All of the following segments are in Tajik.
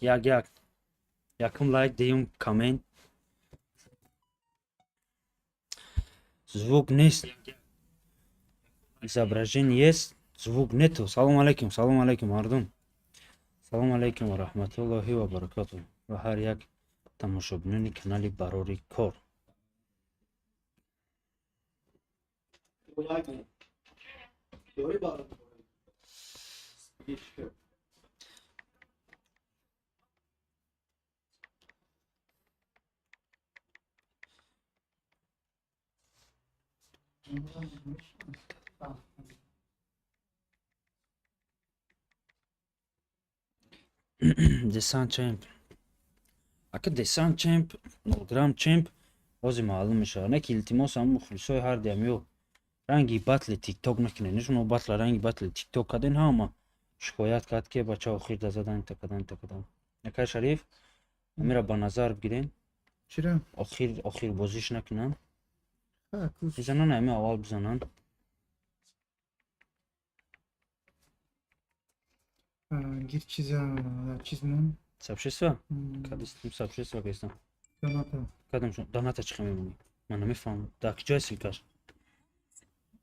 Як як. Якум лайк, дуюм коммент. Звук нест. Изображение есть, звук нету. Салом алейкум, салом алейкум, мардум. Салом алейкум ва раҳматуллоҳи ва баракатуҳ. Ва ҳар як тамошобинони канали Барори Кор. Десан чемп. Ака десан чемп, 0 грамм чемп ҳозир маълум мешавад. Не ки илтимос ҳам мухлисои ҳар диам ё ранги батли тикток накунед. Шумо батла ранги батли тикток карден, ҳама шикоят кард, ки бача охир да задан, та кадан, та кадан. Акай Шариф, амира ба назар бигирен. Чира? Охир охир бозиш накунанд. Ха, куш. Бизанан, ами аввал бизананд. Гир чиза чиз мон. Сообщество? Кадистим сообщество кестам. Доната. Кадам шун доната чӣ мемонӣ? Ман намефаҳмам. Дар куҷои ссылкаш?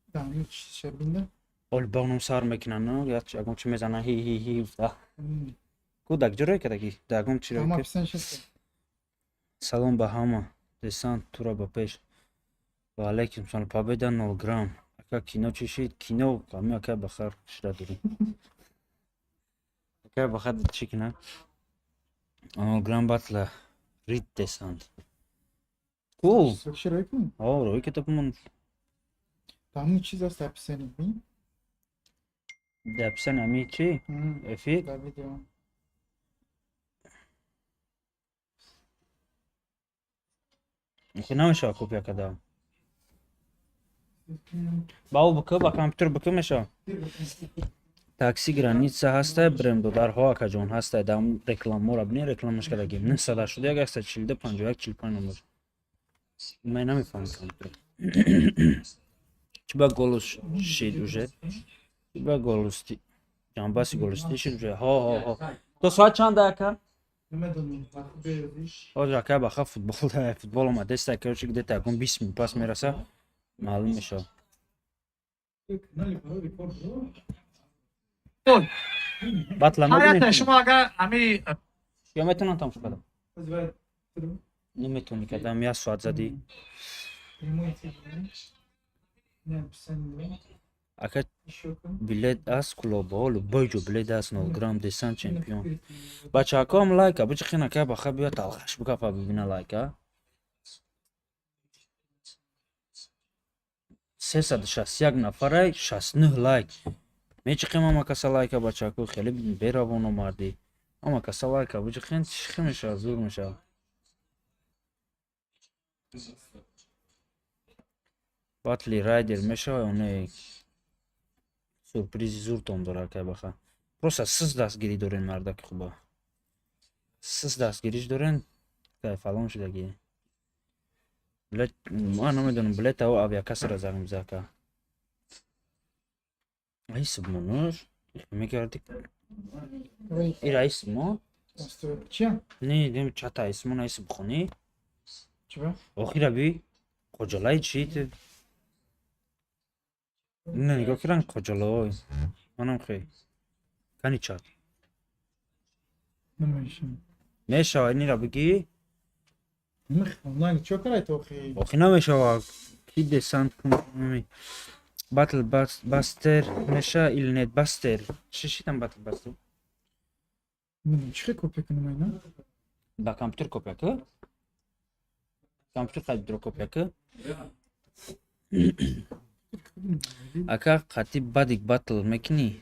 Да, ю чиз шабинда. Оли бағном сар мекунанд, ну, ягон чи мезананд, ҳи ҳи ҳи гуфта. Ку дар куҷо рӯй кардаги? Дар ягон чи рӯй Ама кард? писан шест. Салом ба ҳама. Десант тура ба пеш. Ва алейкум салом. Победа 0 грамм. Ака кино чӣ шид? Кино ами ака бахар шида дорем. Ака бахар чӣ кина? 0 грамм батла рид десант. Ку? Чӣ рӯй кун? О, рӯй кита мон. Там чиз аст описание бин. Дар описание ами чӣ? Эфир? Да видео. Охи намешава копия кардам. Ба ӯ бикӯ, ба компютер бикӯ мешава. Такси граница ҳастай, брем додарҳо, акаҷон ҳастай, дар рекламаро бинед, рекламаш кардагим. 981 142 51 45 номер. Ман намефаҳмам компютер. Чӣ ба голос шид уже? Чӣ ба голости? Ҷанбаси голости шид уже. Ҳо, ҳо, ҳо. То соат чанд ака? Намедонам, вақт беёдиш. Ҳозир ака баха футбол да футбол омадеста, короче, где-то ягон 20 минут пас мераса, маълум мешавад. Канали Барори Кор. Батла Ҳар якта мебинед? шумо агар ҳами Ё метавонам тамошо кардам? Боз бояд Наметавонӣ кардам, як соат задӣ. Прямой эфир. Не описание. Ака Ещё кун. Билет аст клубҳо, любой ҷо билет аст, 0 грамм десан чемпион. Бачаҳакоам лайка, бичихин ака баха биё талхаш бикафа бибина лайка. 361 нафарай, 69 лайк. Мечихем ҳама каса лайка, бачаҳако, хеле беравон омардӣ. Ҳама каса лайка бичихен, чӣ мешавад, зур мешавад. Батли райдер мешавад ё не? Сюрпризи зуртон дора ака баха. Просто сиз дастгирӣ дорен мардаки хуба. Сиз дастгириш дорен, кай фалон шудагӣ. Билет, ман намедонам, билет ав авиакассара занг биза ака. Ай субмонош, мекарди. И раис мо? Чия? Не, дем чата исмон айс бухонӣ. Чиба? Охира би қоҷалай чи ту? Не, нигоҳ ки ранг қоҷалой. Манам хе. Кани чат. Намешам. Мешава инира бигӣ? Мих, онлайн чо карай то охи? Охи намешава. Ки десант кун? Батл бастер меша или нет бастер? Чӣ шидам батл бастер? Чӣ копия кунам айна? Ба компютер копия ку? Компютер қайд копия ку? Ака қатӣ бадик батл мекунӣ?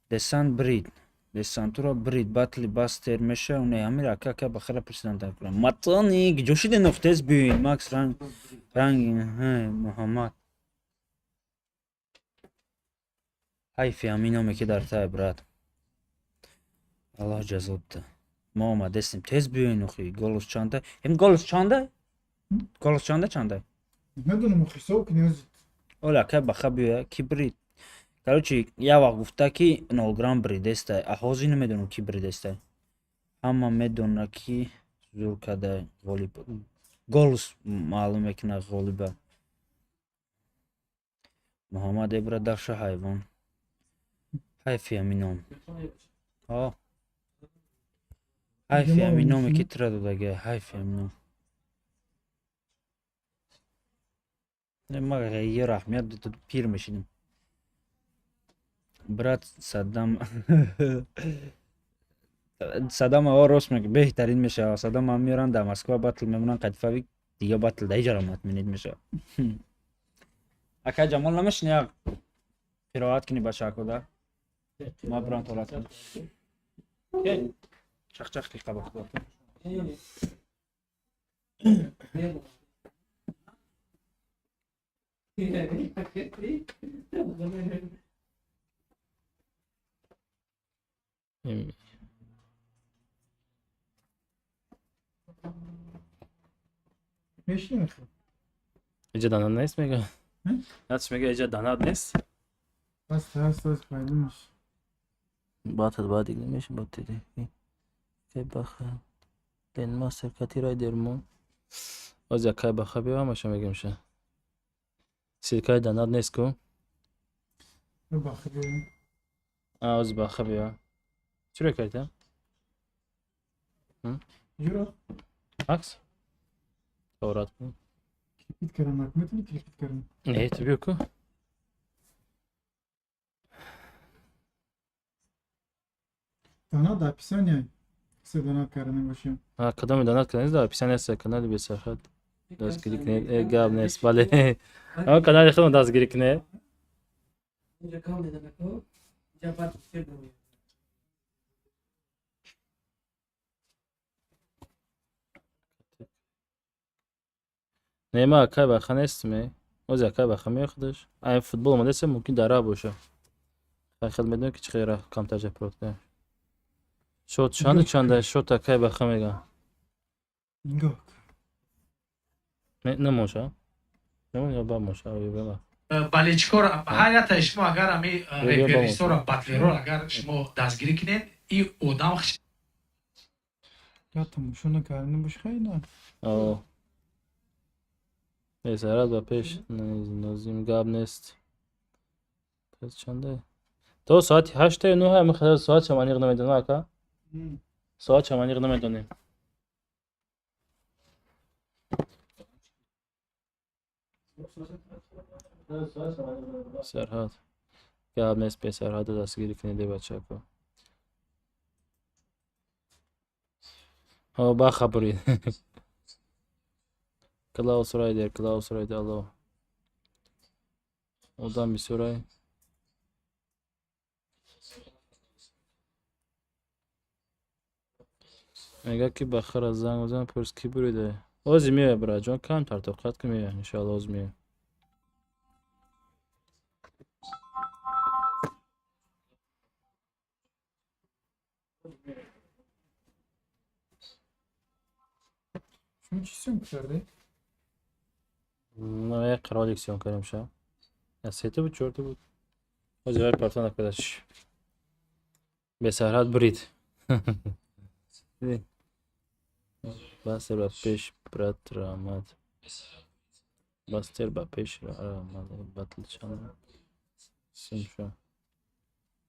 Десант брид. Десантура брид батли бастер меша не амир ака ака бахара пурсидан дар кунам. Матони ҷо шиде нуқтез бин Макс ранг ранг Муҳаммад. Ҳайфи ҳамин номе ки дар тай брат. Аллоҳ ҷазо бида. Мо омадестем. Тез биёин охи. Голос чанда? Ҳем голос чанда? Голос чанда чанда? Намедонам, охи ҳисоб кунӣ ҳозир. Оля ака баха биёя ки брид. Короче, як вақт гуфта, ки 0 грамм бридестай, а ҳозир намедонам, ки бридестай. Ҳама медона, ки зур када ғолиб. Голос маълум мекунад ғолиба. Муҳаммад Эбра дафша ҳайвон. Ҳайфи ҳамин ном. О. Ҳайфи ҳамин номе, ки тура додага, ҳайфи ҳамин ном. Ма ё раҳмият пир мешидим. Брат Саддам, Саддам ава рост мега, беҳтарин мешава. Саддам ҳам меоранд дар Москва, батл мемонанд қадифави, дига батл дар иҷара матминид мешава. Ака Ҷамол, намешини як қироат кунӣ бачаакода? Ма бирам туалет кунам. Чақчақ ки қабо худо. Мешинем хел. Иҷа данат нест, мега. Нач мега, иҷа данат нест. Ҳаст, ҳаст, ҳаст, пайдо меши. Батл баъд дига мешим бо тиди. Кай баха. Ленмастер кати райдер мо. Оз як кай баха биё, ҳамаша мегем ша. Ссылка и данат нест ку? Баха биё. А, оз баха биё. Чиро кардам? Юра. Акс? Торат кун. Клипит кардам, метавонӣ клипит кардам? Не, ту биё ку. Донат дар описание. Се донат карда бошем. А, кадоми донат кардем дар описание аст канали Бесарҳад. Дастгирӣ кунед. Э, гап нест, бале. А канали худмон дастгирӣ кунед. Инҷа кам меданако, инҷа баъд эфир намеяд. Не, ма акай баха нестим, э. Оз акай баха меояд худаш. Ай футбол омадааст, мумкин дар раҳ боша. Хай хел медонем, ки чӣ хел раҳ камтар ҷапрот кунем. Шот чанду чанда шот акай баха мегам. Нигоҳ. Не, намоша. Намон ё ба моша, ё ба. Бале, чикор ҳар яктаи шумо агар ами Ё ба реперисора, батлеро агар шумо дастгирӣ кунед, и одам Я тамошо накарда бош, хай на. О. Бесарат ба пеш нозим, гап нест. Пас чанда? То соати ҳашта ё нӯҳ, ами хел соат шам аниқ намедонам, ака. Соат шам аниқ намедонем. Сарҳад. Гап нест, бесарҳада дастгирӣ кунед, э бачако. О, баха бурид. Клаус Райдер, Клаус Райдер, алло. Одам бисёрай. Мега, ки бахара занг бизан, пурс, ки бурида. Ози меояд, браҷон, камтар тоқат ки, меояд, иншоалло, оз меояд. Шумо чӣ съёмка кардед? Ну, як ролик съёмка кардем ша. Я сета буд, чорта буд. Ози вай парта накардаш. Бесарҳад бурид. Бастер ба пеш, брат, раҳмат. Бастер ба пеш, раҳмат. Батл чанд? Симшо.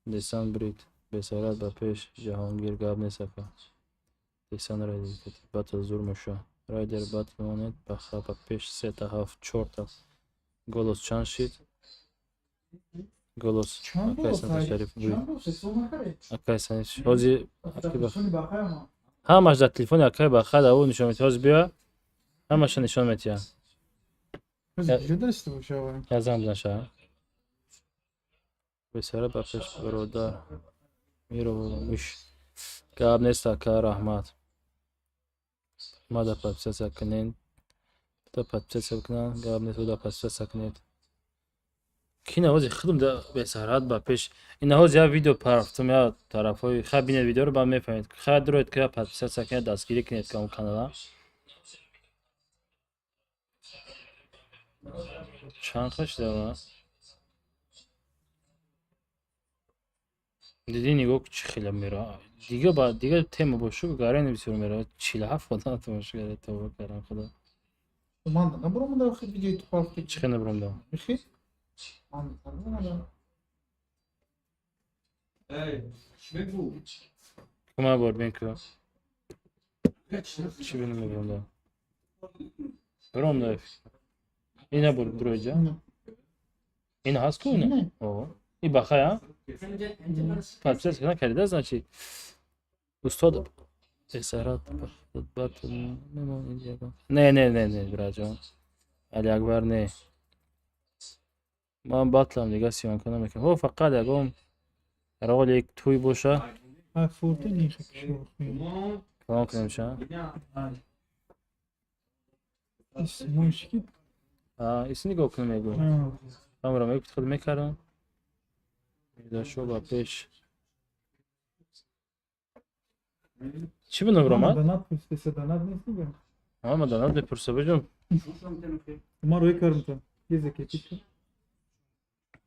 Десан бурид. Бесарҳад ба пеш, Ҷаҳонгир, гап нест, ака. Десан Райдер батл зур меша. Райдер батл монед, баха ба пеш, сета ҳафт, чорта. Голос чанд шид? Голос. Чанд Акай голос? Санат Шариф бурид. Чанд голос ҳисоб накардед? Акай Санат. Ҳози акай баха. Телефони бахаяма. Ҳамаш дар телефони акай баха да ӯ нишон метиҳад. Ҳози биё, ҳамаша нишон метиҳад. Ҳози куҷо дошта боша вай? Я занг бизан ша. Бесара ба пеш, бародар. Миро муш. Гап нест, ака, раҳмат. Мада подписаться кунед. Да подписаться кунанд, гап нест, да подписаться кунед. Ки навози худам да бесарҳад ба пеш. Ин ҳози як видео парафтум, я тарафҳои хай бинед видеоро, баъд мефаҳмед. Хай дуроед, ки подписаться кунед, дастгирӣ кунед кам канала. Чанд қа шуда? Дидӣ, нигоҳ, чӣ хеле мера. Дига ба дига тема бошу, гарани бисёр мера. 47 одам тамошо карда, тавба кардам, худо. Ман набуромада охи видеои ту парфти. Чӣ хел набуромдам? Михи? Ман набуромада. Кума бор бин ку. Чӣ бинам набуромдам? Буромда. Ина бур буроҷа. Ин ҳаст ку ина? О. И бахай, а? Подписаться накарда, значит. Устод Эсарат бат не, не, не, не, браҷон. Али Акбар, не. Ман батлам дига съёмка намекунам. Ҳо, фақат ягон ролик туй боша. Калон кунем ча? Ис нигоҳ кунем, мегӯ. Ҳамро мегӯ, худ мекардам. Дашо ба пеш. Чӣ бинам, ромад? Ама донат мепурса, биҷон.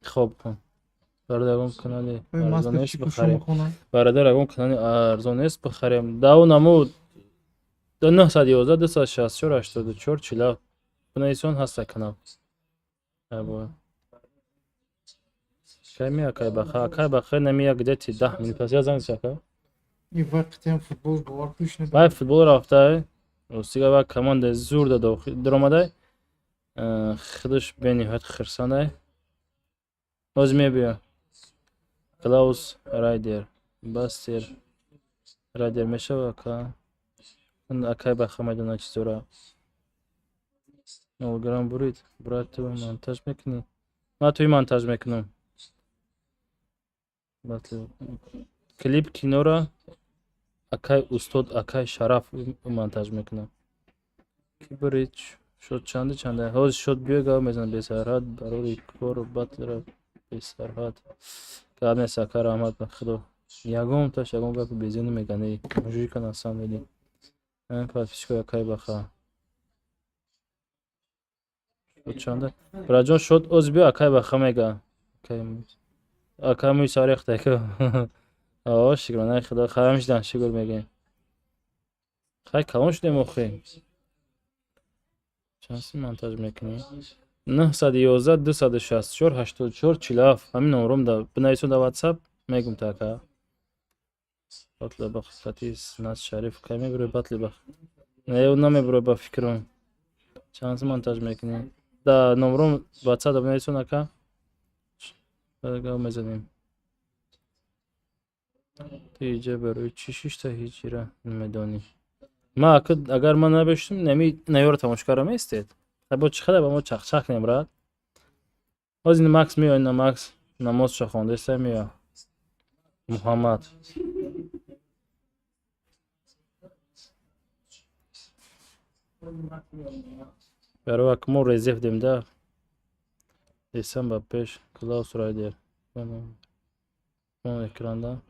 Хоб, бародар, ягон канали арзон нест бихарем? Бародар, ягон канали арзон нест бихарем? Дав намуд 911 264 84 47 бинависон, ҳаста канал. Кай мея, кай баха, кай баха намея, где-то 10 минут пас я занг шака. Вай футбол рафта, ростига, ва команда зур да даромадай, худаш бениҳоят хирсандай. Ҳозир мебиё. Клаус Райдер, Бастер Райдер мешава, ака. Акай баха медона чизора. Нолграм бурид, брат, ту монтаж мекунӣ? Ман туи монтаж мекунам. Клип кинора акай устод, акай Шараф монтаж мекунам. Ки бурид? Шод чанди чанда? Ҳозир шод биё, гап мезанам. Бесарҳад барори кор батлра бесарҳад. Гап нест, ака, раҳмат ба худо. Ягонташ ягон гапи безӣ намеган. Мужика на самом деле. Подписчикои акай баха. Шод чанда? Браҷон, шод оз биё, акай баха мега. Акай мӯи сарехта ка. О, шукронаи худо, хайр шидан, шукр мегӯем. Хай, калон шудем охи. Чанд сум монтаж мекунӣ? 911 264 84 47, ҳамин номром да бинависон дар WhatsApp, мегум та, ака. Батли бах хати Наз Шариф кай мебурӯй батли бах? Не, ӯ намебурӯй ба фикрам. Чанд сум монтаж мекунӣ? Да номром WhatsApp да бинависон, ака. Гап мезанем. Ту иҷа барои чӣ шишта, ҳеҷира намедонӣ. Ма агар ман набештум, нами наёро тамошо карда меистед. Бо чӣ қадар ба мо чақчақ кунем, брат? Ҳозир ин Макс меояд, ина Макс намозша хондаиста меояд. Муҳаммад. Барои ак мо резерв дем да. Десам ба пеш Клаус Райдер. Он экранда.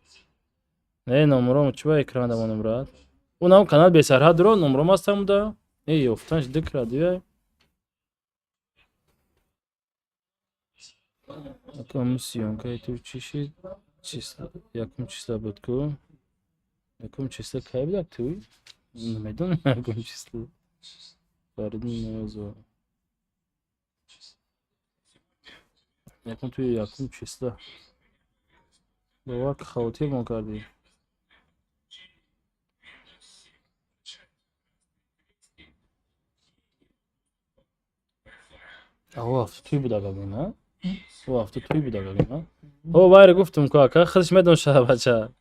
Не, номром чӣ ба экранда монем, брат? Унам канал бесарҳад ро номром ҳастам да. Э, ёфтанш дикра диай. Акам съёмкаи ту чӣ шид? Числа, якум числа буд ку? Якум числа кай будак ту? Намедонам якум числа. Фаридун Ниёзова. Якум ту якум числа. Бовар ки хавотирмон кардӣ. Ӯ ҳафта туй буда гагин, а? Ӯ ҳафта туй буда гагин, а? О, вайре гуфтум ку, ака, худаш медон шава бача.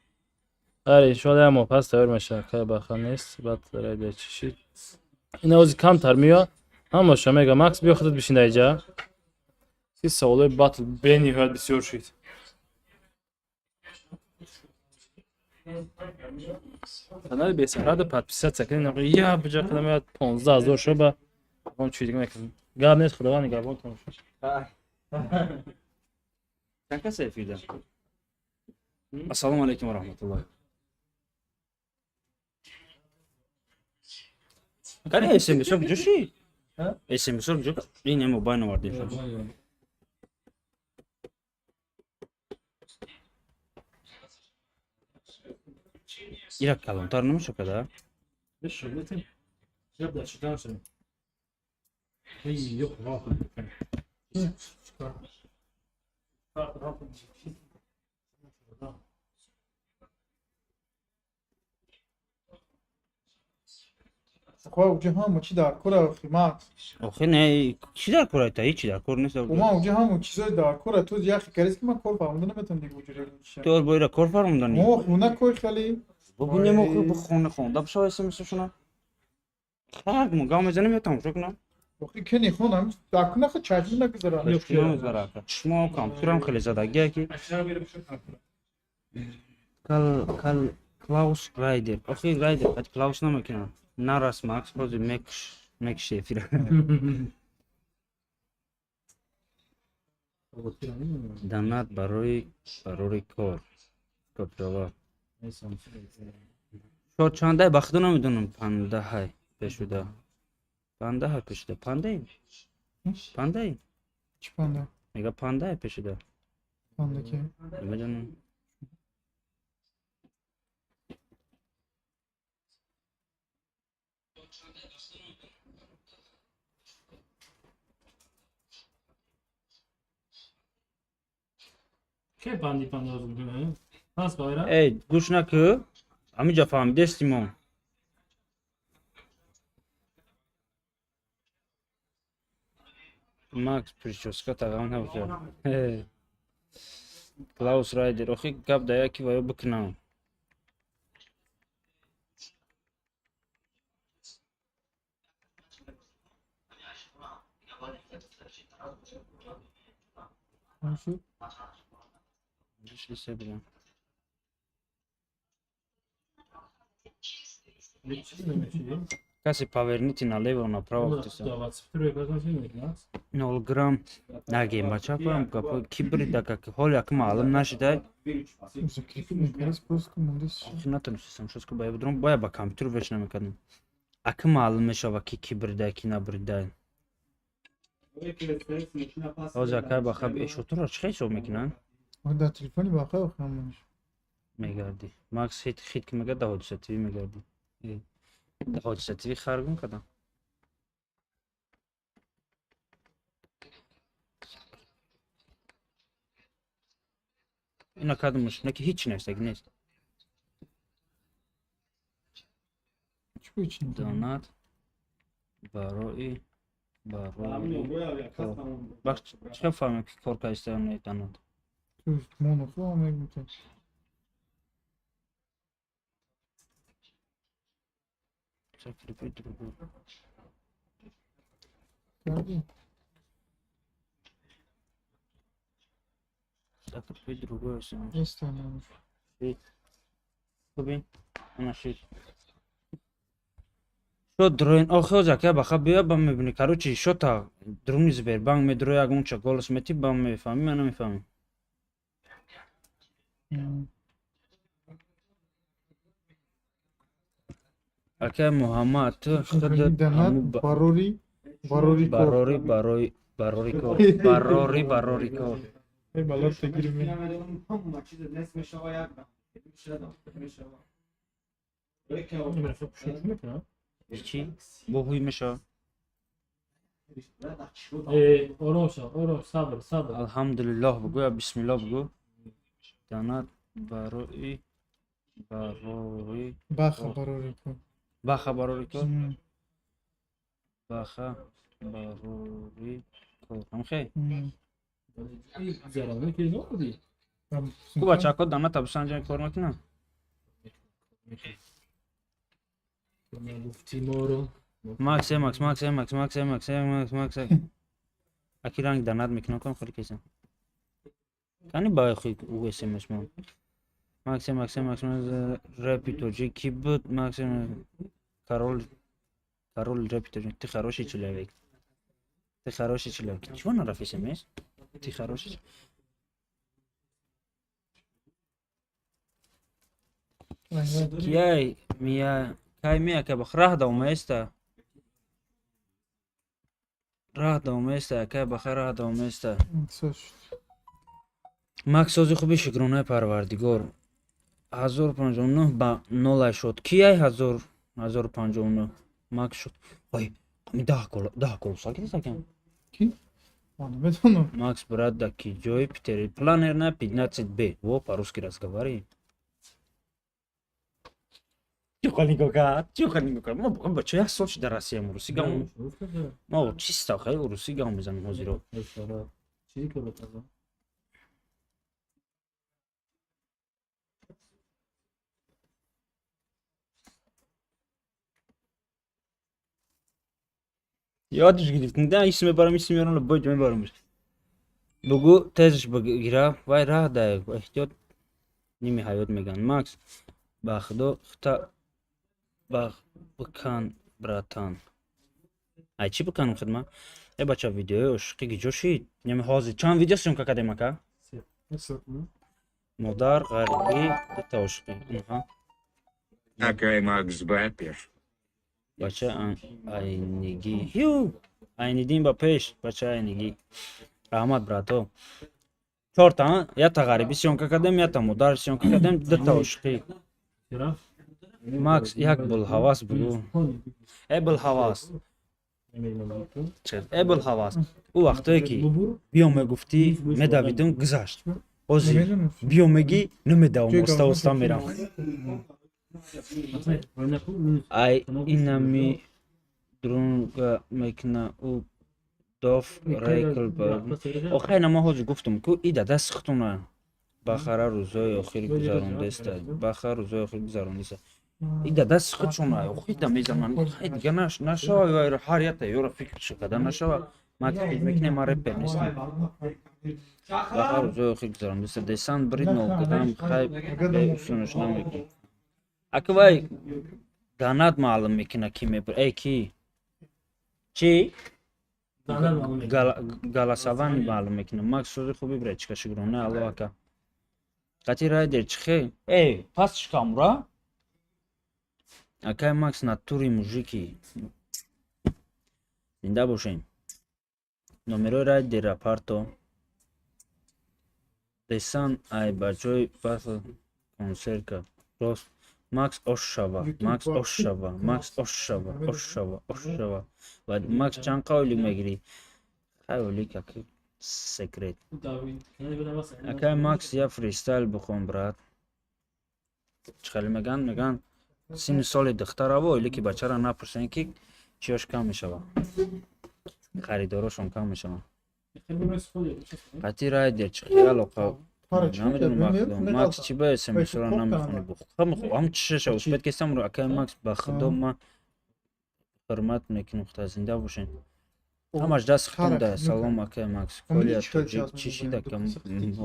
Аре, иншоалло як моҳ пас тайёр мешавад. Кай баха нест, баъд райда чӣ шид. Ина ҳозир камтар меояд, ҳамаша мега. Макс, биё, худат бишин дар иҷа. Си саволои батл бениҳоят бисёр шид. Канали бесарҳада подписаться кунед. Я буҷа қадам меояд 15 000 шоба. Он чӣ дига мекунем. Гап нест, худованд нигаҳбонтон бошад. Чанд каса эфирда? Ассалому алайкум ва раҳматуллоҳ. Кани СМС куҷо шид? СМС куҷо? Ин мобайл овардем. Ира калонтар намеша када? يبدأ شتان هي يخرج. Хо уҷа ҳама чӣ дар кора, охи Макс. Охи не, чӣ дар кора та? Ҳечи дар кор нест. Ума уҷа ҳама чизои дар кора, ту яхи карис ки ман кор фаҳмода наметавонам дига уҷа чиша. Ту бо ира кор фармудани? Ох, уна кор хали. Бубинем, охи, бихоне, хонда бишава смсшона. Хар мо гав мезанем ё тамошо кунам? Охи кени хонам, дар куна хо чашм нагузара. Намегузара. Чишмо компютерам хеле задагия ки. Кал кал Клаус Райдер. Охи Райдер, қад Клаус намекунам. Нарас Макс, ҳозир мекш мекши эфира. Донат барои барори кор. Копирова. Шо чандай ба худо намедонам, пандаҳай пешуда. Пандаҳай пешуда. Пандай? Пандай? Чӣ панда? Мега пандай пешуда. Панда ки? Намедонам. Ке банди панда озу ҳаст байра? Эй, гӯш накӯ. Ҳамиҷа фаҳмидестимо. Макс, прическа тағам набошад. Клаус Райдер, охи гап да яки ва ё бикунам. Шли. Касе поверните налево, направо. Нол грамм нагем, бача, пам гапо ки брида, как ҳол як маълум нашидай. Натонистам шоску ба будром, боя ба компютер веш намекардам. Аки маълум мешава ки ки бридай, ки набридай. Ҳозир акай ба хаб эшотуро чӣ ҳисоб мекунанд? Дар телефони бақай охамаш. Мегардӣ. Макс хит хит ки мегард, да Ҳодиса ТВ мегардӣ. Да Ҳодиса ТВ харгум кардам. Ина кардамаш, на ки ҳеҷ навистагӣ нест. Донат барои бахш чӣ фаҳмем ки кор кардиста ё не донат? Закрепить другую. Закрепить другую смс. Бибин, ана шид. Шо дроин, охи оза ка баха биё ба мебини. Короче, шота друни Сбербанк медро ягонча голос мети ба мефаҳми, ман намефаҳмам. Акай Муҳаммад, ту худат барори барори кор. Барори барои барори кор. Барори барори кор. Эй бало тагир ме. Чӣ? Бо ҳуй мешава? Ором шав, ором, сабр, сабр. Алҳамдулиллоҳ бугӯ ё бисмиллоҳ бугӯ. Донат барои барори Баха барори кор. Баха барори кор. Баха барори кор. Ҳамхе? Ку бачако доната бисанҷан кор мекунам? Макс, Макс, Макс, Макс, Макс, Макс, Макс, Макс. Аки ранг донат мекунам, кам хеле кесам. Кани ба хи у СМС мо. Макс, Макс, Макс, Макс, рэпи тоҷик ки буд? Макс, король, король рэпи тоҷик. Ты хороший человек. Ты хороший человек. Чего нарафт СМС? Ты хороший. Кияй, мия, кай мия ка бах раҳ да оместа. Раҳ да оместа, кай баха раҳ да оместа. Макс, сози хуби, шукронаи Парвардигор. 1059 ба 0 шуд. Ки ай 1059 Макс шуд. Ой, ами 10 гол, 10 гол сакида сакам. Ки? Ман наметонам. Макс, брат, да ки ҷои Питери планер на 15 б. Во, по-русски разговаривай. Чӯха нигоҳ кард, чӯха нигоҳ кард. Мо бача як сол шуд дар Россия русӣ гам. Мо чисто хеле русӣ гам мезанем ҳозиро. Чизи ки бетаза. Ёдаш гирифт. Да, ис мебарам, ис меорам, боҷ мебарамш. Бугу тезш бигира, вай раҳ да эҳтиёт ними ҳаёт меган. Макс, ба худо хута бикан, братан. Ай чӣ биканам хидма? Э бача, видеои ошиқӣ гиҷо шид? Ями ҳозир чанд видео съёмка кардем, ака? Модар, ғарибӣ, дута ошиқӣ. Инҳа. Акай Макс ба пеш. Бача айнигӣ. Ю! Айнидин ба пеш, бача айнигӣ. Раҳмат, брато. Чорта, якта ғарибӣ съёмка кардем, якта модар съёмка кардем, дута ошиқӣ. Макс, як булҳавас бугу. Э булҳавас. Э булҳавас. Ӯ вақтое ки биё мегуфтӣ, медавидум, гузашт. Ҳозир биё мегӣ, намедавам, оста оста мерам. Ай инами друнга мекна ӯ доф рейкл. Охай на ма ҳозир гуфтам ку и да даст хутуна. Бахара рӯзои охир гузарондеста, баха рӯзои охир гузарондеста. И да даст худшона охи да мезананд. Хай дига нашава, ҳар якта ёра фикр шикада нашава. Ма фикр мекунем, ма репер нестам. Баха рӯзои охир гузарондеста. Десан брид нол кардам, хай беусунаш намекунам. Ака вай данат маълум мекуна ки мебр. Эй ки? Чӣ? Галасавани маълум мекуна. Макс сӯзи хуби бира чика шукрона Аллоҳ ака. Қати райдер чӣ хел? Эй, пас шикамура? Акай Макс натури мужики. Зинда бошем. Номерои райдера парто. Десан ай ба ҷои батл консерт кард. Рост. Макс ош шава, Макс ош шава, Макс ош шава, ош шава, ош шава. Ва Макс чанд қавлик мегирӣ? Хай ойлик аки секрет. Акай Макс я фристайл бихон, брат. Чӣ хеле меган? Меган синни соли духтараво ойлики бачара напурсен ки чиёш кам мешава. Харидорошон кам мешаванд. Қати райдер чӣ хел алоқа? Намедонам вақт. Макс чӣ ба смсро намехонӣ? Ҳам чишаша успеть кестам. Акай Макс, ба худо ма ҳурмат мекунам, худо зинда бошен. Ҳамаш даст хутун да. Салом, акай Макс. Колия тоҷик чӣ шид ака?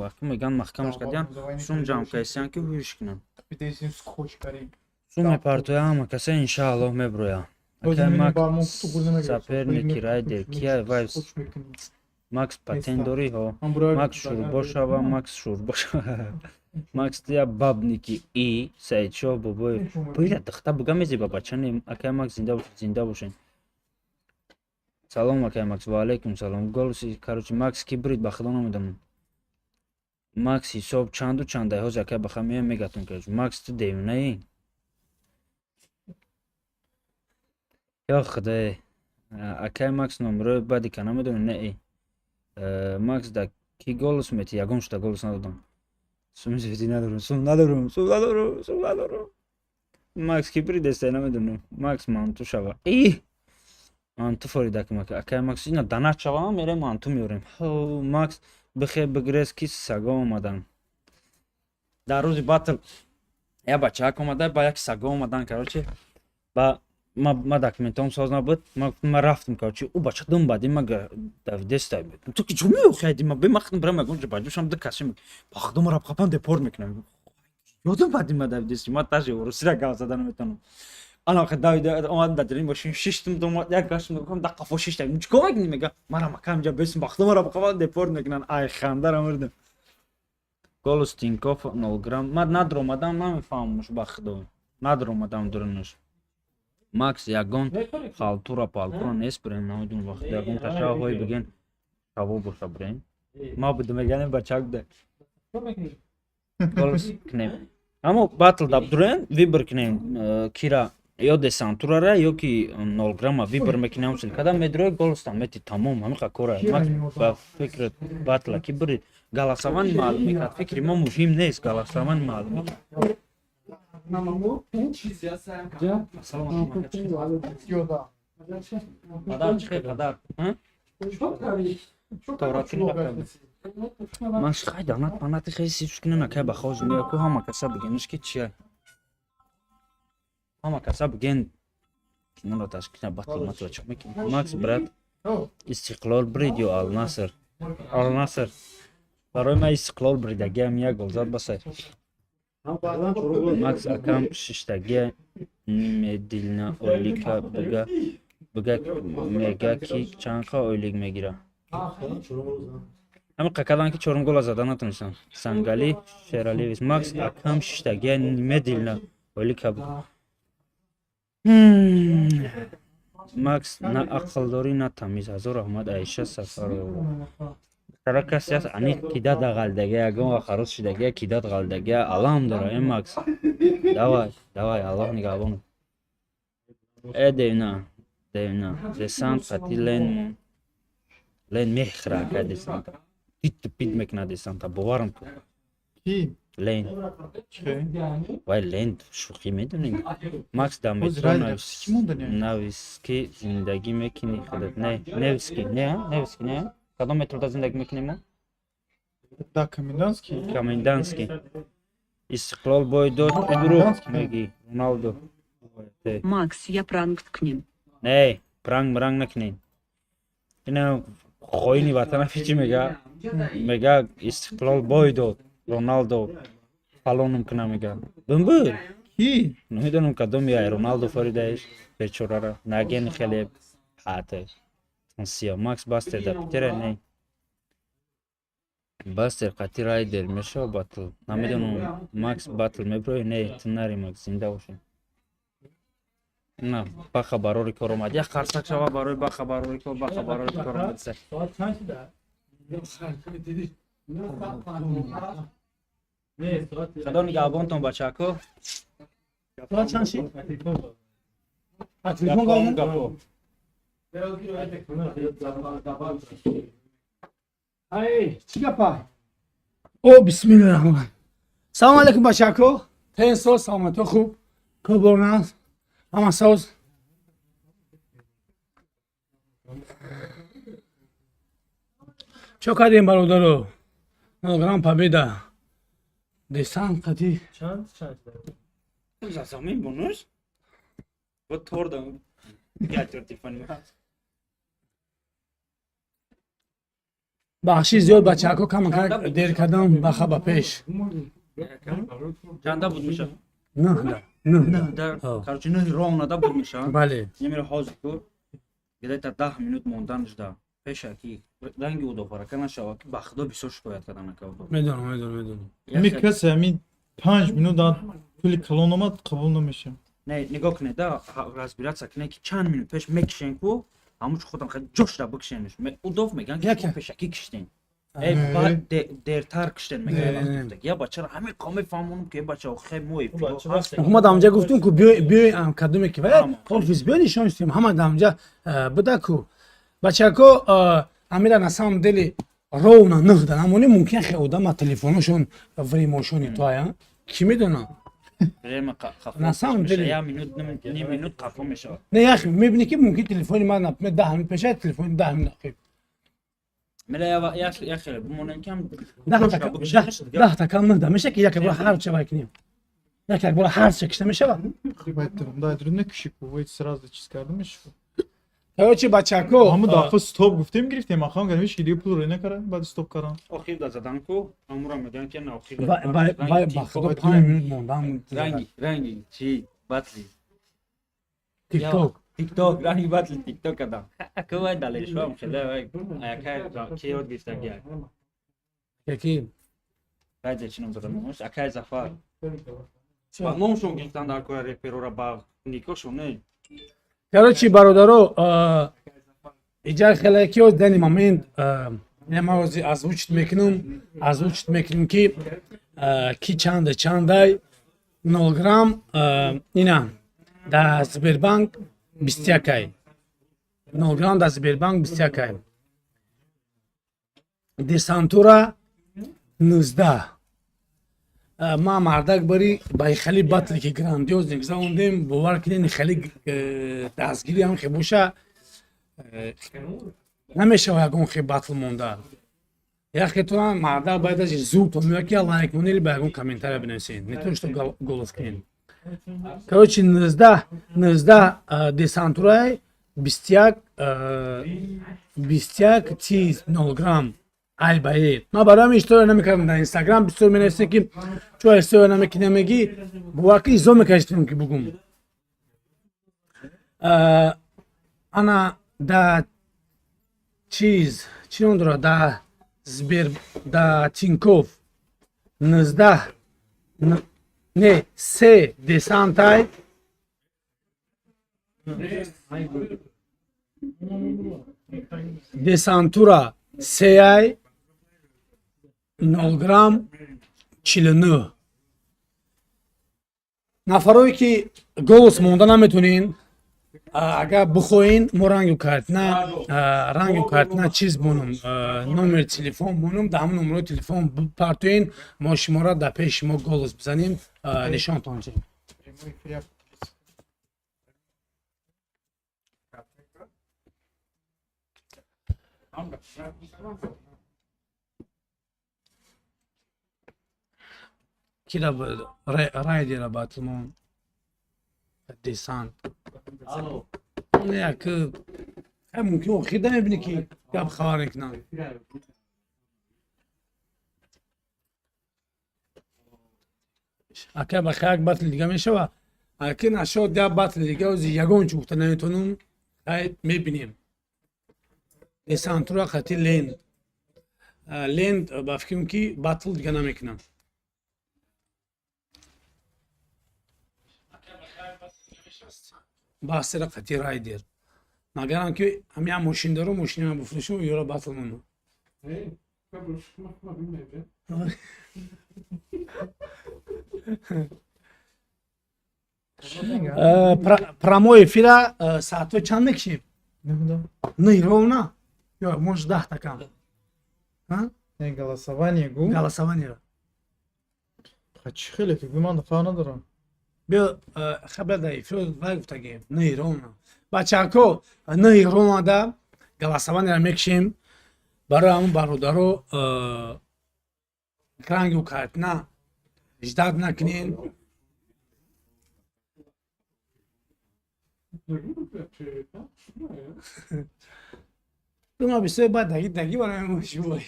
Вақт меган маҳкамаш кардиян, сум ҷамъ кардисиян ки ҳуш кунанд. Сум мепартоя ҳама каса, иншааллоҳ меброя. Акай Макс, соперники райдер кия? Вай Макс патент дорӣ? Ҳо. Макс шӯрбо шава, Макс шӯрбо шава. Макс тия бабники и Саидшоҳ Бобоев. Пойла духта буга мезеба бача не. Акай Макс зинда бошед, зинда бошед. Салом, акай Макс, ва алайкум салом. Голоси, короче, Макс ки брид, ба худо намедонам. Макс ҳисоб чанду чандай ҳозир акай баха меоям мегатон, короче. Макс ту девонаӣ? Ё худое. Акай Макс номерои баъди ка намедонӣ? Не э. Макс да ки голос мети? Ягон шуда голос надодам. Сум зиёдӣ надорам, сум надорам, сум надорам, сум надорам. Макс ки бридеста намедонам. Макс манту шава. И манту форида кум ака. Акай Макс ина данат шава, мерем манту меорем. Ҳо, Макс бихе бигрез ки саго омадан. Дар рӯзи батл я бачаак омада, ба як саго омадан, короче. Ба ма документом соз набуд, ма рафтам, короче, ӯ бача дум баъди ма давидеста. Ту ки чӯ меохайди? Ма бемахтам бирам ягон ҷо баҷушам ду каси ба худо маро қапан депорт мекунам. Ёдам баъди ма давидест, ма даже русира гап зада наметавонам. Ана вақт давида омадам дар дили мошин шиштам, дум як гаштам, гуфтам да қафо шиштам. Чикор мекунӣ? Мега мара макам ҷа бесм, ба худо маро қапан депорт мекунан. Ай хандара мурдам. Голос Тинькофф 0 грамм. Ма надромадам, намефаҳмамш ба худо. Надромадам дурунаш. Макс ягон халтура палтура нест бирем, намедонам вақт ягон ташаҳҳое биген шаво боша бирем. Ма будам меганем бачак буда. Голос кунем. Аммо батл да дурен выбор кунем, кира ё десантурара, ё ки 0 грамма выбор мекунем. Када медрои, голостан мети, тамом, ҳамиқа кора. Ба фикри батла ки бирид, голосование маълум мекард. Фикри мо муҳим нест, голосование маълум мекард. Салом алейкум. Ёда. Падар, чӣ хел, падар? Тавратини. Ман хай данат панати хел сиф кина накай ба хоз мея ку, ҳама каса бигениш ки чия. Ҳама каса биген киноро ташкил, батл матла чӣ мекунӣ? Макс, брат, Истиқлол брид ё Алнаср? Алнаср. Барои ман Истиқлол бридагиам, як гол зад, басай. Макс акам, шиштагия немедленно ойлика бига, бига мега ки чанқа ойлик мегира. Ҳамин қакадан ки чорум гола зада натонистам. Сангали Шералиевич, Макс акам, шиштагия немедленно ойлика. Макс на ақл дорӣ, на тамиз. Ҳазор раҳмат, Аиша Сафарова. Тара касе аст, ани кидат ғалдага, ягон вақт харос шидага, кидат ғалдага, алам дора, э Макс. Давай, давай, Аллоҳ нигаҳбон. Э девна, девна. Десант қати лен мон. Лен мехра ака десанта. Пит пит мекунад десанта, боварам кун. Ки? Лен. Чӣ? Вай лен шӯхӣ медонӣ? Макс да Боз метро рай рафти, чӣ монданӣ? Нависки зиндагӣ мекунӣ худат? Не, Невский, не, Невский, не? Кадом метрода зиндагӣ мекунем мо? Да, Комендантский. Комендантский. Истиқлол бой дод, чӣ дурӯғ Комендантский, мегӣ? Роналдо. Макс, я пранк кунем. Не, пранк мранг накунед. Ина хоини ватана чӣ мега? Мега Истиқлол бой дод. Роналдо фалонум куна мега. Бимбир. Ки? Намедонам кадом яй Роналдо фаридаеш бечорара. Наген хеле ҳате. Сиё Макс, Бастер да Питера не. Бастер қати райдер мешава батл. Намедонам, Макс батл меброи, не, ту нари, Макс, зинда бошӣ. На, баха барори кор омад. Як қарсак шава барои баха барори кор, баха барори кор омад. Соат чанд шуда? Худо нигаҳбонтон, бачако. Соат чанд шид? А телефон гавм? Гапо. Ай, чӣ гапа? О, бисмилла раҳмон. Салом алейкум, бачако. Тен соз, саломато хуб. Коборназ. Ҳама соз. Чо кардем, бародаро? 0 грамм победа. Десант қати. Чанд чанд шуда? За замин бонус? Вот тордам. Я телефони. Бахши зиёд, бачако, камакак дер кардам, баха ба пеш. Чанда буд меша? Нӯҳда. Нӯҳда. Да, Ҳо. короче, нӯҳи ровно да буд меша. Бале. Немера ҳозир ку. Где-то 10 минут мондан жда. Пеша ки ранги удофарака нашава ки ба худо бисёр шикоят кардан ака удо. Медонам, медонам, медонам. Ми касе ҳамин 5 минут дан пули калон омад, қабул намешавам. Не, нигоҳ кунед да, разбираться кунед ки чанд минут пеш мекишен ку, ҳамуч худам хеле ҷошда бикишенш. Удов меган ки Яке. пешакӣ киштен. Э, баъд дертар киштен меган. Не, не, не. Я бачара ҳамин қоме фаҳмонам ки бача хе мо Бача вақте Ҳама дамҷа гуфтум ку, биёй, биёй, кадоме ки вай Ҳама. офис биёй, нишон истем. Ҳама дамҷа буда ку. Бачако, амира на самом деле ровно нӯҳда намонем, мумкин хе одама телефоношон времошони то ая. Ки медона? Время қафо. На самом деле- Я минут, ним минут қафо мешавад. Не, ях мебини ки мумкин телефони ман, например, 10 минут пеша, телефони 10 минут ақиб. Мела я хеле бимонем ки ҳам Даҳ така, 10 та кам нӯҳда меша ки як бора ҳар ча вай кунем. Як бора ҳар ча кишта мешава. Баъд да дру накуши ку, вай сразу чиз карда меши. Короче, бачако, Ҳамун дафъа стоп гуфтем, гирифтем, ахам кардем, ҳеч ки дига пул рӯй накард, баъд стоп кардан. Охир да задан ку, ҳамура мегӯянд ки на охир. Вай вай вай, ба худо 5 минут мондам. Ранги чи батли. Тикток. Тикток, ранги батли тикток кардам. Ака вай далелшоам хеле вай акай ки ёд гирифтаги. Яки. Райзе чи ном дорам? Акай Зафар. Ба номшон гирифтан дар кора реперора ба никошон не. Короче, бародаро, иҷа хеле ки оз данный момент ина ман ози озвучить мекунам, ки чанда чандай. 0 грамм ина дар Сбербанк 21-ай. 0 грамм дар Сбербанк 21-ай. Десантура 19. Ма мардак бари ба хеле батле ки грандиозный гузарондем, бовар кунед, хеле дастгирӣ ҳам хе боша, намешава ягон хе батл монда. Яхетона мардак бояд даже зуд меояд, ки лайк монели, ба ягон комментария бинависед, не то что голос кунед. Короче, 19, 19 десантурай, 21, 21 чиз 0 грамм ай бае. Ман барои ҳамин история намекардам дар Инстаграм. Бисёр менависем, ки чӯ история намекунӣ, мегӣ, бовар ки изо мекашидем, ки бугум. Ана да чиз чӣ ном дорад, да Сбер, да Тинькофф 19, не, се десантай, десантура сеай, 0 грамм 49. Нафарое ки голос монда наметонин, агар бихоҳин, мо рангу картина, рангу картина чиз бонум, номери телефон бонум, дар ҳамон номерои телефон партоин, мо шуморо дар пеши шумо голос бизанем, нишонтон чем. Прямой эфир. Кира райдера батлмон десант як мумкин охир да мебинӣ, ки гап хабар мекунанд. Ака, ба як батли дига мешава, аки нашод як батли дига, ози ягон чӣ гуфта наметонум. Хай, мебинем. Десантура қати ленд, ленд ба фикрам, ки батл дига намекунам. Баҳсера қати райдер, магарам ки ҳамин мошин даро, мошинама бифурӯшум, ёра батл монам. Прямой эфира саатҳои чанд мекишем? Не, ровно ё может 10-та кам? Не, голосование гу. Голосование. Чӣ хеле ки гу, ман фарқ надорам. Биё, хабар дар эфир вай гуфтагем, не, ровно. Бачако, не, ровно да голосованиеро мекишем. Барои ҳамон бародаро рангу картина ждать накунен. Дума бисёр баъд даги даги барои мо шувой.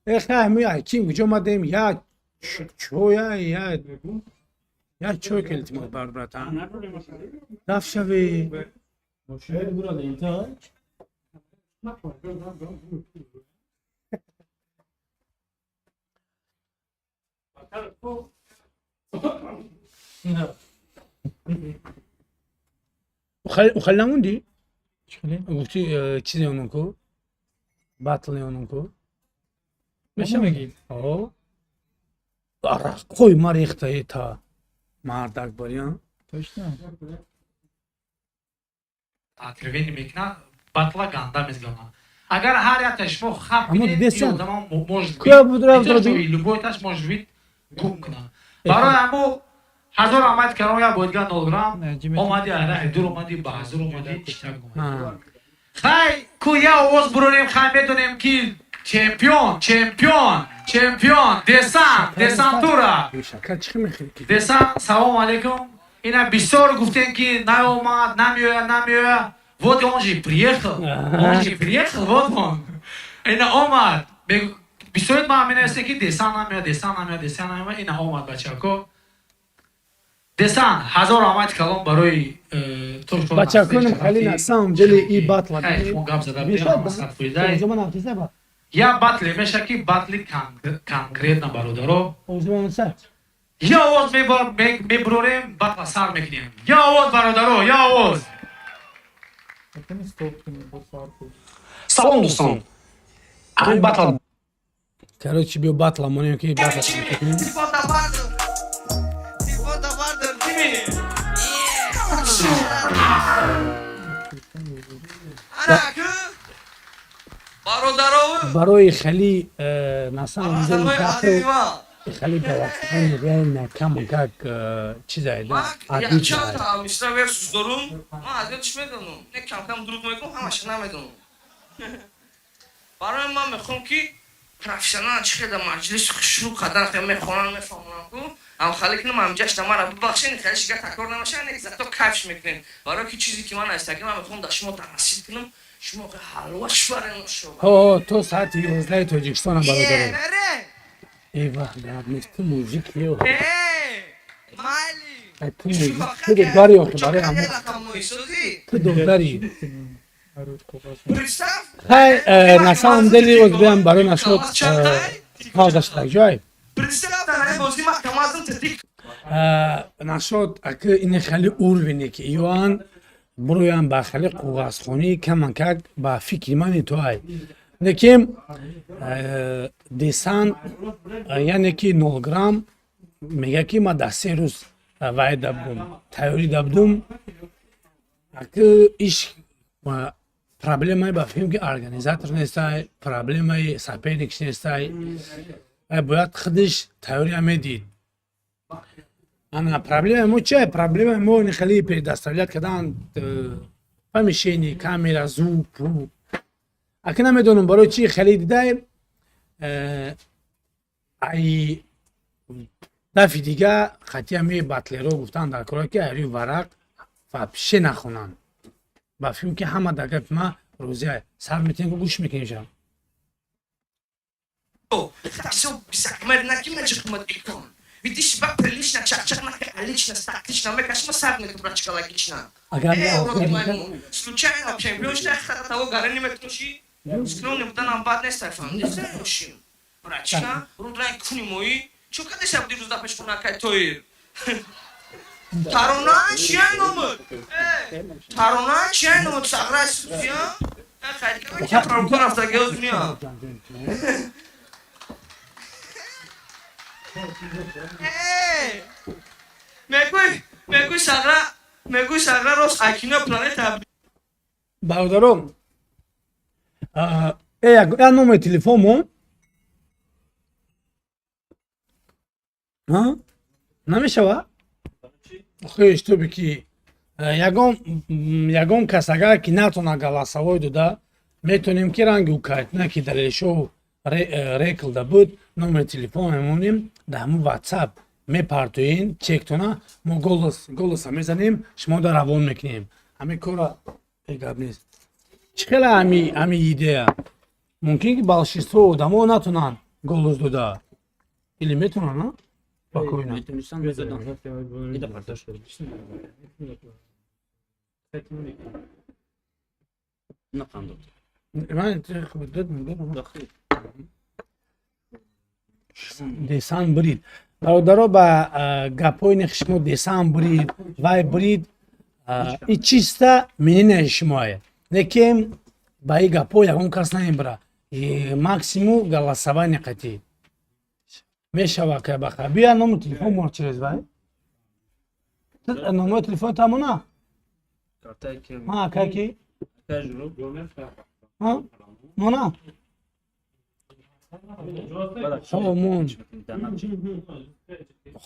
Эхай, ми ким куҷо омадем, я чоя, я чой ки, илтимос, бар братан, рафт шави. Мошин бура лента. Ухал намунди? Чӣ хеле? Гуфти чизе онун ку, батле онун ку. Меша мегӣ? О, араққой ма рехтае та мардак бариан. Точно. Откровение мекунад, батла ганда мезгана. Агар ҳар якта шумо хап Аммо кунед, дидесан? ин одамон может Куя быть, будра не то, что будра? и любой таш может быть гум кунад. Барои ҳамо ҳазор омад каром, я боидга 0 грамм омади, араҳи дур омади, ба ҳазор омади, иштирок омади. Хай ку я овоз бурорем, хай медонем, ки чемпион, чемпион, чемпион, десант, десантура. Шакар чӣ мехӯри ки? Десант, салом алейкум. Ина бисёр гуфтем, ки наомад, намеояд, намеояд. Вот он же приехал, он же приехал, вот он ина омад. Бисёр ма менависем, ки десант намеояд, десант намеояд, десант намеояд. Ина омад, бачако. Десант, ҳазор омад калом барои то что Бачаконам, хеле на самом деле и батла. Хай, шумо гап зада будем, 100%. Озуман афтиса ба. Я батле меша, ки батли конкретно, бародаро. Озуман са. Я овоз мебурорем, батла сар мекунем. Я овоз, бародаро, я овоз. Салом, дӯстон, ҳамин батл. Короче, биё батла монем, ки батла кунем. Барои хеле на самом деле хеле бавақти реально кам как чизае да. Чанд мисра версус дорум, ман аз ёдш медонам, не, кам кам дурӯғ мегӯм, ҳамаша намедонам. Барои ман мехоҳам, ки профессионал чӣ хел дар маҷлис хушрӯ қадар хел мехонам, мефаҳмонам ку ҳамхале кунам. Ҳамҷашта мара бибахшед, хеле шига такрор намешавад, не, зато кайфш мекунем, барои ки чизе ки ман астаки ман мехоҳам дар шумо таъсир кунам, шумо ҳалва шварен. Ҳо, то соати 11 Тоҷикистона, бародаро. Эва, гап нест, ту мужик ё. Ту мужик, ту додари охи, барои ҳамо. Ту додари. Хай, на самом деле, оз биям барои нашод пауза шудак ҷой. Нашод аки ини хеле уровень е ки иёан буроян ба хеле қоғазхонӣ камакак ба фикри мани то ай. Лекин десан, яъне ки 0 грамм мега, ки ма дар 3 рӯз вай дабдум, тайёрӣ дабдум. Аки иш проблемаи ба фикрам, ки организатор нестай, проблемаи соперник нестай, бояд худиш тайёрия медид. Ана проблемаи мо чи? Проблемаи мо ин хеле предоставлять кардан помещение, камера, звук. Аки намедонам барои чи хеле дидай ай дафи дига хати ами батлеро гуфтан дар кора, ки айрӯи варақ вообще нахонанд. Ба филм ки ҳама дар гапи ма розия сар метем, гӯш мекунем. Все Видишь, себя прилично, чак-чак, лично, тактично, мекашма сар мекунам, логично. Агар Случайно чемпион шуда, хата того гара неметуши. Скромный будан бад нест, фаҳмидӣ? Братишка, рудрай куни мои. Чо кадеша буди рӯз пеш хона кай тоир? Тарона чия номуд? Тарона чия номуд? Сағра суфия? Хайдика промко рафта геоз дунё. Мегӯй сағра, мегӯй сағра рост акино планета. Бародарон, я номери телефон мон намешава? Охи, чтобы ки ягон кас агар ки натона голосовой дода, метонем ки ранги укайтна, ки далелшоу реклда буд, номери телефон мемонем, дар ҳамун WhatsApp мепартоен чектона, мо голоса мезанем, шумо да равон мекунем ҳамин кора. Гап нест, чӣ хела ҳами идея? Мумкин ки большинство одамо натонанд голос дода или метонанд спокойно. Метонистан, медодан. Ида партош. Нақандод. Ман Дохил. Десан брид, бародаро, ба гапҳои нех шумо десан брид, вай брид, и чиста мнение шумое, лекин ба и гапҳо ягон кас намебара. Максимум голосование қатӣ мешава ка баха. Бия, номер телефон мор через вай, номер телефон тамона. Ма каки мона мон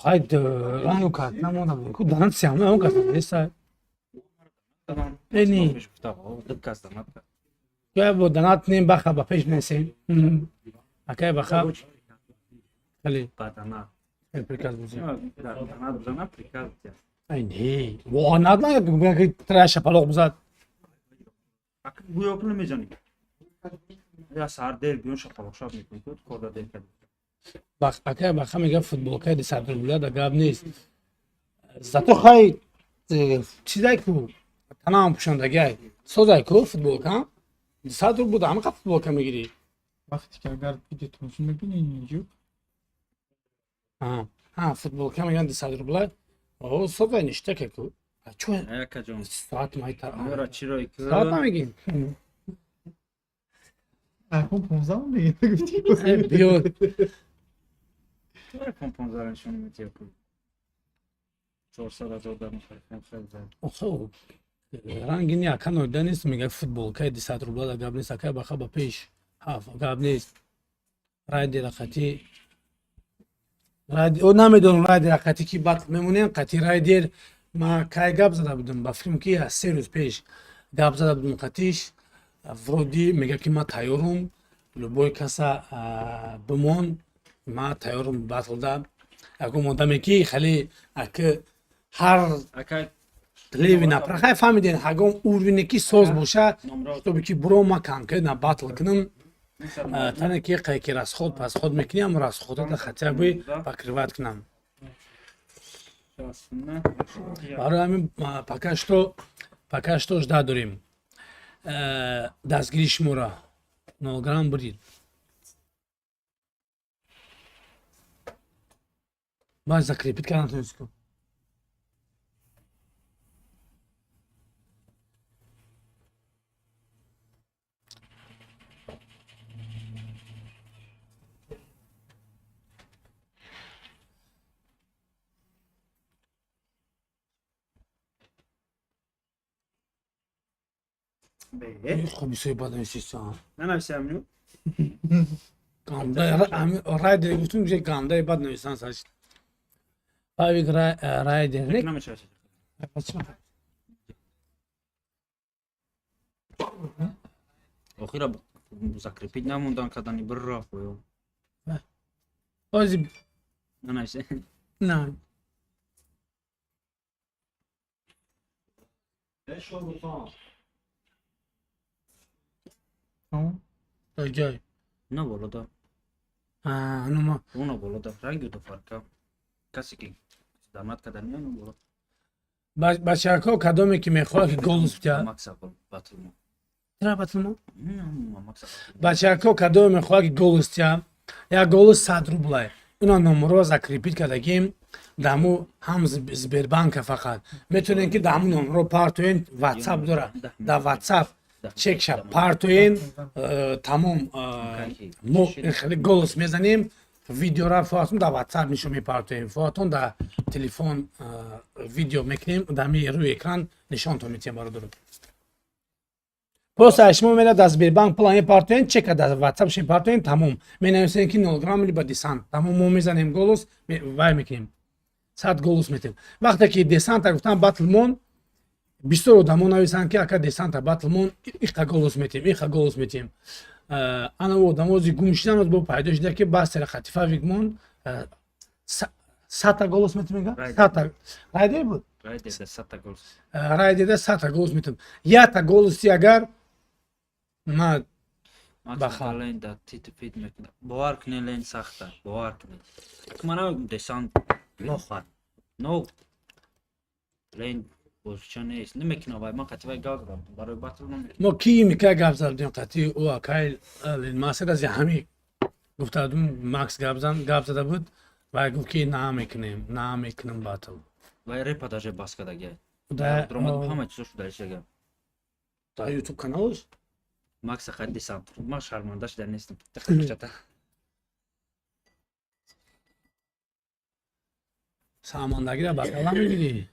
хай рану кард намона ку данат сиама он кас неста эни я бо данат нем баха ба пеш несем акай баха хеле приказ бузи. Ай, не, во надна ки тра шапалоқ бизад. Гӯё пул мезанӣ. Я саҳар дер биён, шапалоқ шаб мекунӣ, корда дер кардӣ. Акай баха мега, футболкаи 200 рубля да гап нест. Зато хай чизай ку танаам пӯшондагиай созай ку футболка 200 рубл буда, ҳамақа футболка мегирӣ. Вақте ки агар видео тамошо мекунӣ, инҷо. Ҳа, футболка меган 200 рубла, о созай ништака ку. Чо соат майтар соат намегин. Айфон 15 мегин гуфтӣ. Биё. Айфон 15 нишон метиҳад. 400 000 дар мехаридем хеле. Охо, ранги не ака ноида нест, мега футболкаи 200 рубла да гап нест, акай баха ба пеш. Ҳаф, гап нест. Райдера қати о намедонам райдера қати ки батл мемонем, қати райдер ма кай гап зада будам, ба филм ки аз 3 рӯз пеш гап зада будам қатиш, вроде мега ки ма тайёрум, любой каса бимон, ма тайёрум батлда. Ягон одаме ки хеле аки ҳар леви напрахай фаҳмиден, ҳагон уровне ки соз боша, чтобы ки буро ма конкретно батл кунам, тане ки қай ки расход пасход мекунӣ, ам расходата хотя бы покрывать кунам. Барои ҳамин пока что ждать дорем дастгирии шуморо. 0 грамм бурид. Баъд закрепить кардан тонистку. Хуб бисёри бад нависисан. Нанависам ну. Райдер гуфтум, ки гандаи бад нависан саш. Павик райдер. Намешавад. Охира закрепить намондан кардани бир рафт ё. Ози нанависе. На. Ҷой. На болода. А, ну ма. Уна болода ранги ду фарка. Касе ки дамат кардан ну боло. Бачаҳо кадоме ки мехоҳад ки голос битя. Макса батл мо. Чара батл мо? Макса. Бачаҳо кадоме мехоҳад ки голос тя, як голос 100 рублай. Уна номерро закрепить кардагим даму ҳам Сбербанка фақат. Метавонед ки даму номерро партоен, WhatsApp дора. Да WhatsApp чекша партоен, тамом мо хеле голос мезанем, видеора фоатон дар WhatsApp нишон мепартоем, фоатон дар телефон видео мекунем, дар ми рӯи экран нишонтон метиҳем бародаро. Просто шумо мера дар Сбербанк пула мепартоен, чека дар WhatsApp мепартоен, тамом. Менависем ки 0 грамм либо десант. Тамом мо мезанем голос, вай мекунем. 100 голос метем. Вақте ки десанта гуфтам батлмон, бисёр одамо нависанд ки ака десанта батлмон иқа голос метем, иқа голос метем. Ана одамо ози гум шидан, бо пайдо шуда ки бастера хатифа вигмон сата голос метем мега? Сата. Райдер буд? Райдер сата голос. Райдер сата голос метем. Ята голоси агар ма баха лен да тит фит мекунад. Бовар кунед лен сахта, бовар кунед. Мана десант лоха. Но лен бозича нест. Намекунад вай, ман қатъи вай гап задам. Барои батл намекунад. Мо ки мика гап задем қатъи ӯ акай лен масад аз ҳами гуфта будем Макс гап зан, гап зада буд. Вай гуфт ки намекунем, намекунам батл. Вай репа даже бас кардагия. Да, ҳама чизо шуда ишага. Да YouTube каналш? Макс қад десант. Ман шарманда шуда нестам. Тахчата. Самандагира ба калам мегирӣ.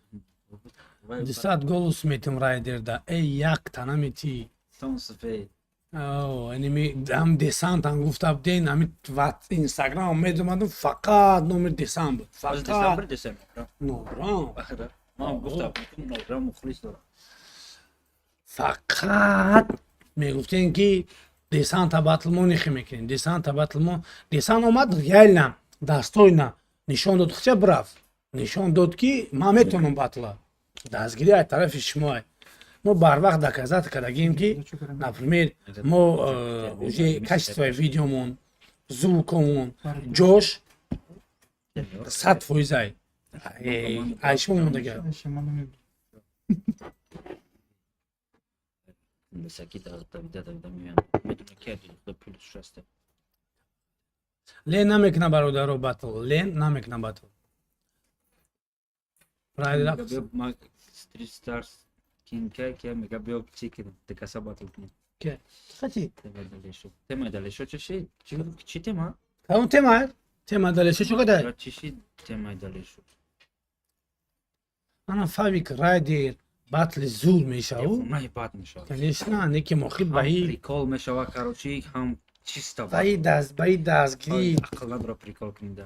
200 голос метим райдерда. Эй, як тана мети. Тон сфе. О, ами ам десант ам гуфта буден, ами Инстаграм медомадам фақат номер десант буд. Фақат десант. Нограм. Ман гуфта будам нограм мухлис дорам. Фақат мегуфтем ки десанта батл мо нихи мекунем. Десанта батл мо. Десант омад реально достойно нишон дод, хча браф. Нишон дод ки ман метавонам батла. Дастгирӣ аз тарафи шумо. Мо барвақт доказать кардагим ки, например, мо уже качествои видеомон, звукомон, ҷош 100% ай. Ай шумо мондага. Лен намекуна бародаро батл, лен намекуна батл. Street Stars King ке мега биё чи ки декаса батл кунем. Ке? Хати? Тема далешо чиши? Чи тема? Кадом тема? Тема далешо чӣ қадар? Чиши тема далешо? Ана Фавик Райдер батли зур мешаву. Девонаи бад мешавад. Конечно, неки мохи Ҳам баи прикол мешава, короче, ҳам чисто баи даст баи дастгирӣ. Ақл надора прикол кунида.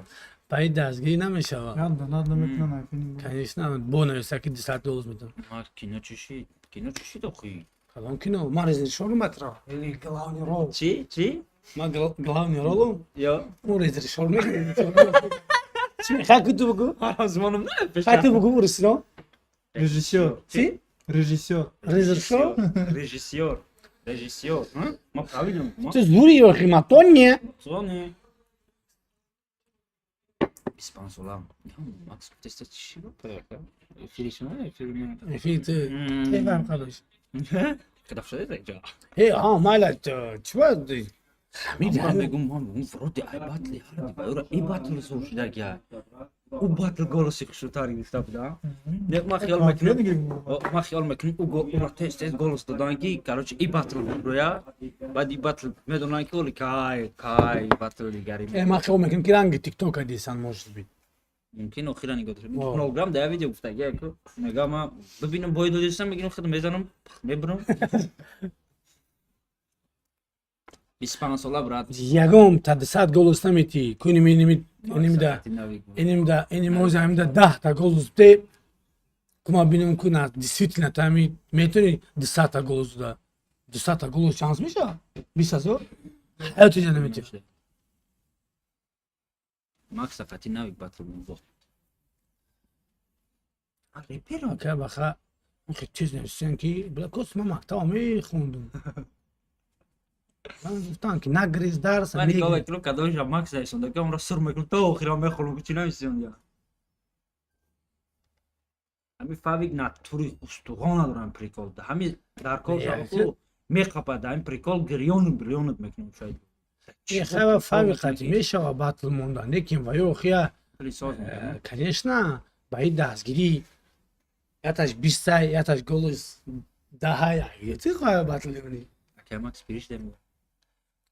Баи дастгирӣ намешава. Ям донат намекунан айфини. Конечно, бо нависа ки 200 доллар метавон. Ма кино чишид? Кино чишид охи? Кадом кино? Ман режиссёр матра. Или главный рол. Чӣ? Чӣ? Ман главный ролом? Ё. Он режиссёр мекунад. Чӣ мехоҳӣ ки ту бугӯ? Ҳарамзмонам на. Хай ту бугӯ урусиро? Режиссёр. Чӣ? Режиссёр. Режиссёр? Режиссёр. Режиссёр. Ма правильно? Ту зури охи ма то не. То не. 25 сола. Макс теста чӣ гапа? Эфири шумо эфири. Эфири ту. Эй фаҳм қадош. Кадаф шуда ҷа. Эй, ҳа, майла, чӣ Ҳамид мегум, ман мегум, вроде ай батли ҳарди ба юра и батл зур шуда гия. Ӯ батл голоси хушрӯтар гирифта буда. Не, ман хиёл мекунам, ман хиёл мекунам, ӯ ӯро тез тез голос додан ки, короче, и батл буроя, баъд и батл медонанд ки оли кай кай батл дигари. Э, ман хиёл мекунам ки ранги тиктока дисан может быть. Мумкин охира нигоҳ дошт. 0 грамм дар видео гуфтагия ку мега ман бибинам бой додистам, мегирам худ мезанам, мебурам. 25 сола, брат. Ягон та 200 голос наметӣ. Куним иними инимда инимда инимоза имда 10 та голос те кума бинам ку на действительно тами метони 200 та голос да. 200 та голос шанс меша? 20 000? Ҳаёти ҷа наметӣ. Макса қати навик батл бо. Репер ака баха хеле чиз нависен ки бла кос ман мактаба мехондум. Ман гуфтам ки нагриз дарс. Ман нигоҳ мекунам кадомша Макс нависонда, ки онро сур мекунам то охира мехонам ки чӣ нависонда. Ҳами Фавик натури устухон надорам прикол. Ҳами дар кор шаваку меқапад, ҳами прикол гирёну бирёнат мекунам шояд. Хева Фавик қати мешава батл монда, лекин ва ё хия конечно ба ин дастгирӣ яташ бистай, яташ голос даҳай, ти хоҳа батл мекунӣ. Ака Макс пириш дем.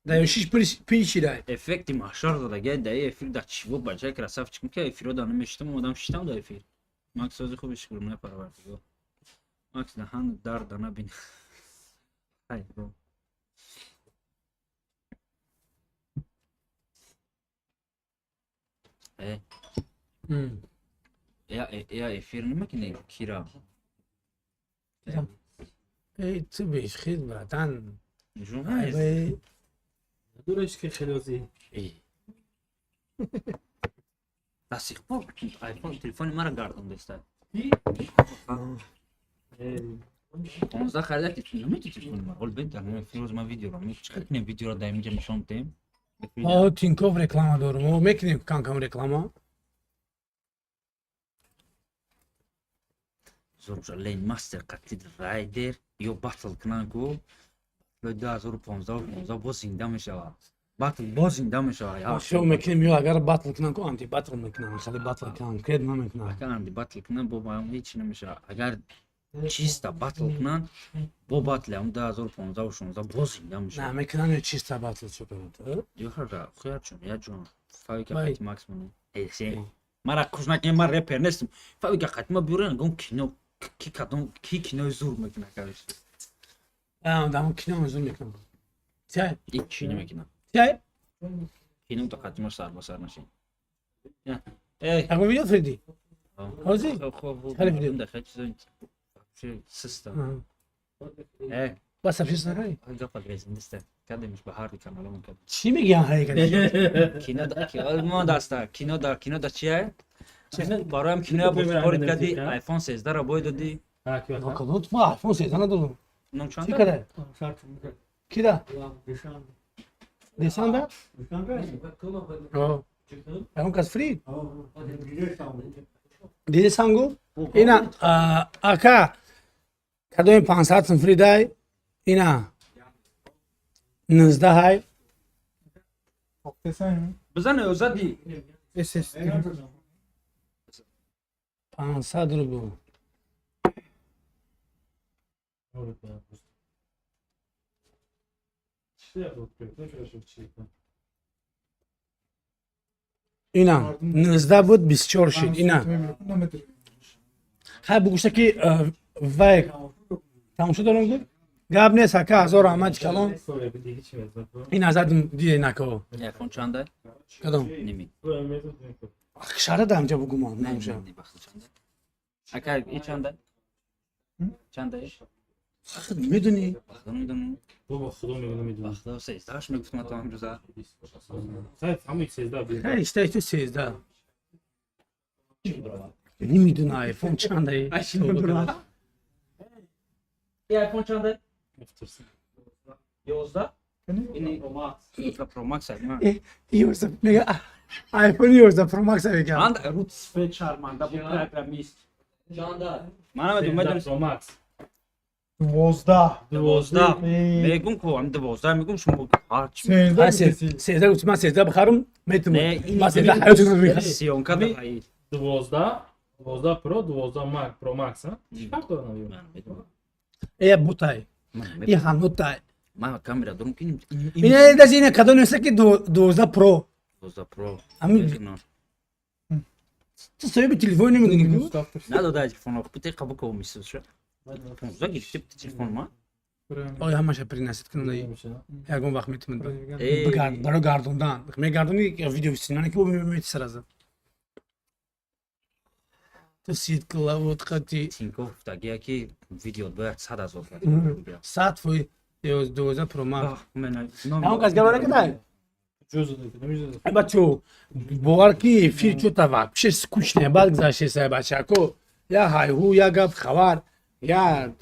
Да ёшиш пиришидай. Эффекти маҳшар додагай да эфир да чиво бачаи красавчик ки эфиро да намешитам, одам шитам да эфир. Макс сози хуби шукр на парвардигор. Макс даҳан дарда набин. Ҳай бро. Э. Я я эфир намекунӣ кира. Эй, ту бешхид, братан. Журналист. Дураш ки хелози. До сих пор айфон телефони мара гардондаста. 15 харида ки намети телефони мара. Ол бед дар фирӯз ман видеоро чӣ кунем, видеоро дар инҷа нишон диҳем. О, Тинькофф реклама дорум. О, мекунем кам-кам реклама. Зурҷа Лейн Мастер қатид Райдер ё батл кунанд ку 2015 15 боз зинда мешавад. Батл боз зинда мешавад. Хиёл мекунем ё агар батл кунанд ку анти батл мекунанд, хеле батл кунанд, кред намекунанд. Агар анти батл кунанд бо маам ҳеч намешавад. Агар чисто батл кунанд бо батли ҳам 2015 16 боз зинда мешавад. На мекунанд ё чисто батл чӣ кунанд? Ё ҳара хуя чун я ҷон Фавика қати Макс монем. Э, се. Мара хуш накунем, ман репер нестам. Фавика қати ма биёрен гом кино ки кадом ки кинои зур мекунад короче. А, дамо кино зур мекунам. Чай? Ҳеч намекунам. Чай? Кино то қати ма сар ба сар нашин. Эй, Ягон видео фриди? Ҳозир? Хоб, Хеле видео. Да хеле чизо систа. Э, Бас афшис накарди? Гапа грезиндаста. Кадемиш ба ҳарди каналамон кад. Чӣ мегӯян ҳаракат? Кино да мо даста, кино да чия? Бароям киноя бозпорид кардӣ, iPhone 13 ро бой додӣ. Ма iPhone 13 надорам. Ном чанд? Чӣ када? Кида? Десанда? Ягон кас фрид? Диде сангу? Ина ака кадоми 500 сум фридай? Ина 19 ҳай. Бизан озади. 500 рубл. Ина 19 буд, 24 шид. Ина. Хай, бугушта ки вай тамошо дорам, гуфт гап нест, ака, ҳазор раҳмати калон. Ин азад диде нако. Айфон чанда? Кадом? Ними. Шара дамҷа бугумон намуша. Ака, и чанда? Чанда? Медуни? Худо медонам. Бобо, худо мегӯ, намедонам. Худо, 13-ш мегуфтам то ҳамрӯза. Хай, ҳамаи 13 бир. Хай, иштаи ту 13. Намедуна айфон чанда. И айфон чанда? 11? Ини Pro Max ай. 11 мега, айфон 11 Pro Max мега. Чанд рут свет шарманда бу программист. Чанда? Ман намедонам, медонам. Pro Max. 12. 12. Мегум ку, ам 12 мегум, шумо ҳарчи. 13 гуфт, ман 13 бихарам, метавонам. Ман 13 ҳаётро мехарам. Съёмка да ҳай. 12, 12 Pro, 12 Max, Pro Max, а? Чӣ фарқ дорад навё? Э, бутай. И ҳанутай. Ман камера дорум ки Ина даже ина кадом неста ки 12 Pro. 12 Pro. Ами ту соҳиби телефон намедонӣ ку? Надода телефон, бите қабул ку мисуша. 15 гирифти телефон ма? Ой, ҳамаша приносить кунам, ягон вақт метавонад барои гардондан. Мегардони видео снимани ки мети сразу. Ту ситкла вот қати. Тинков гуфтагия ки видео бояд 100 000. 100%, 12 Pro Max. Ҳамон кас гап накардай? Бачо, бовар ки эфир чӯта вообще скучно баъд гузаштеса, бачако. Я ҳайҳу, я гап хабар, я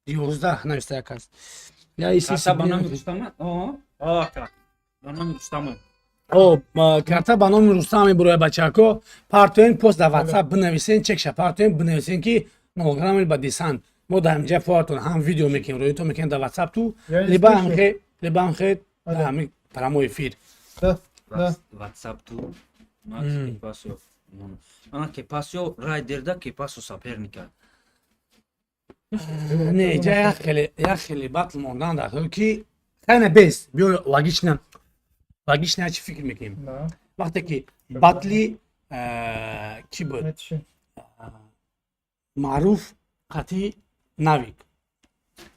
11 нависта як аст. Я Карта ба номи Рустама? Ба номи Рустама. О, карта ба номи Рустам мебурояд, бачако. Партоен пост дар WhatsApp бинависен, чекша партоен, бинависен ки 0 грамм ба десант. Мо дар инҷа фоатон ҳам видео мекунем, рӯитон мекунем дар WhatsApp ту, либо ҳамхе, либо ҳамхе дар ҳамин прямой эфир. WhatsApp ту Макс Кепасио. Ана Кепасио райдерда Кепасо соперника. Не, иҷа як хеле батл мондан дар ки хайна бес, биё логично, логично чӣ фикр мекунем. Вақте ки батли чӣ буд, Маъруф қатъи Навик,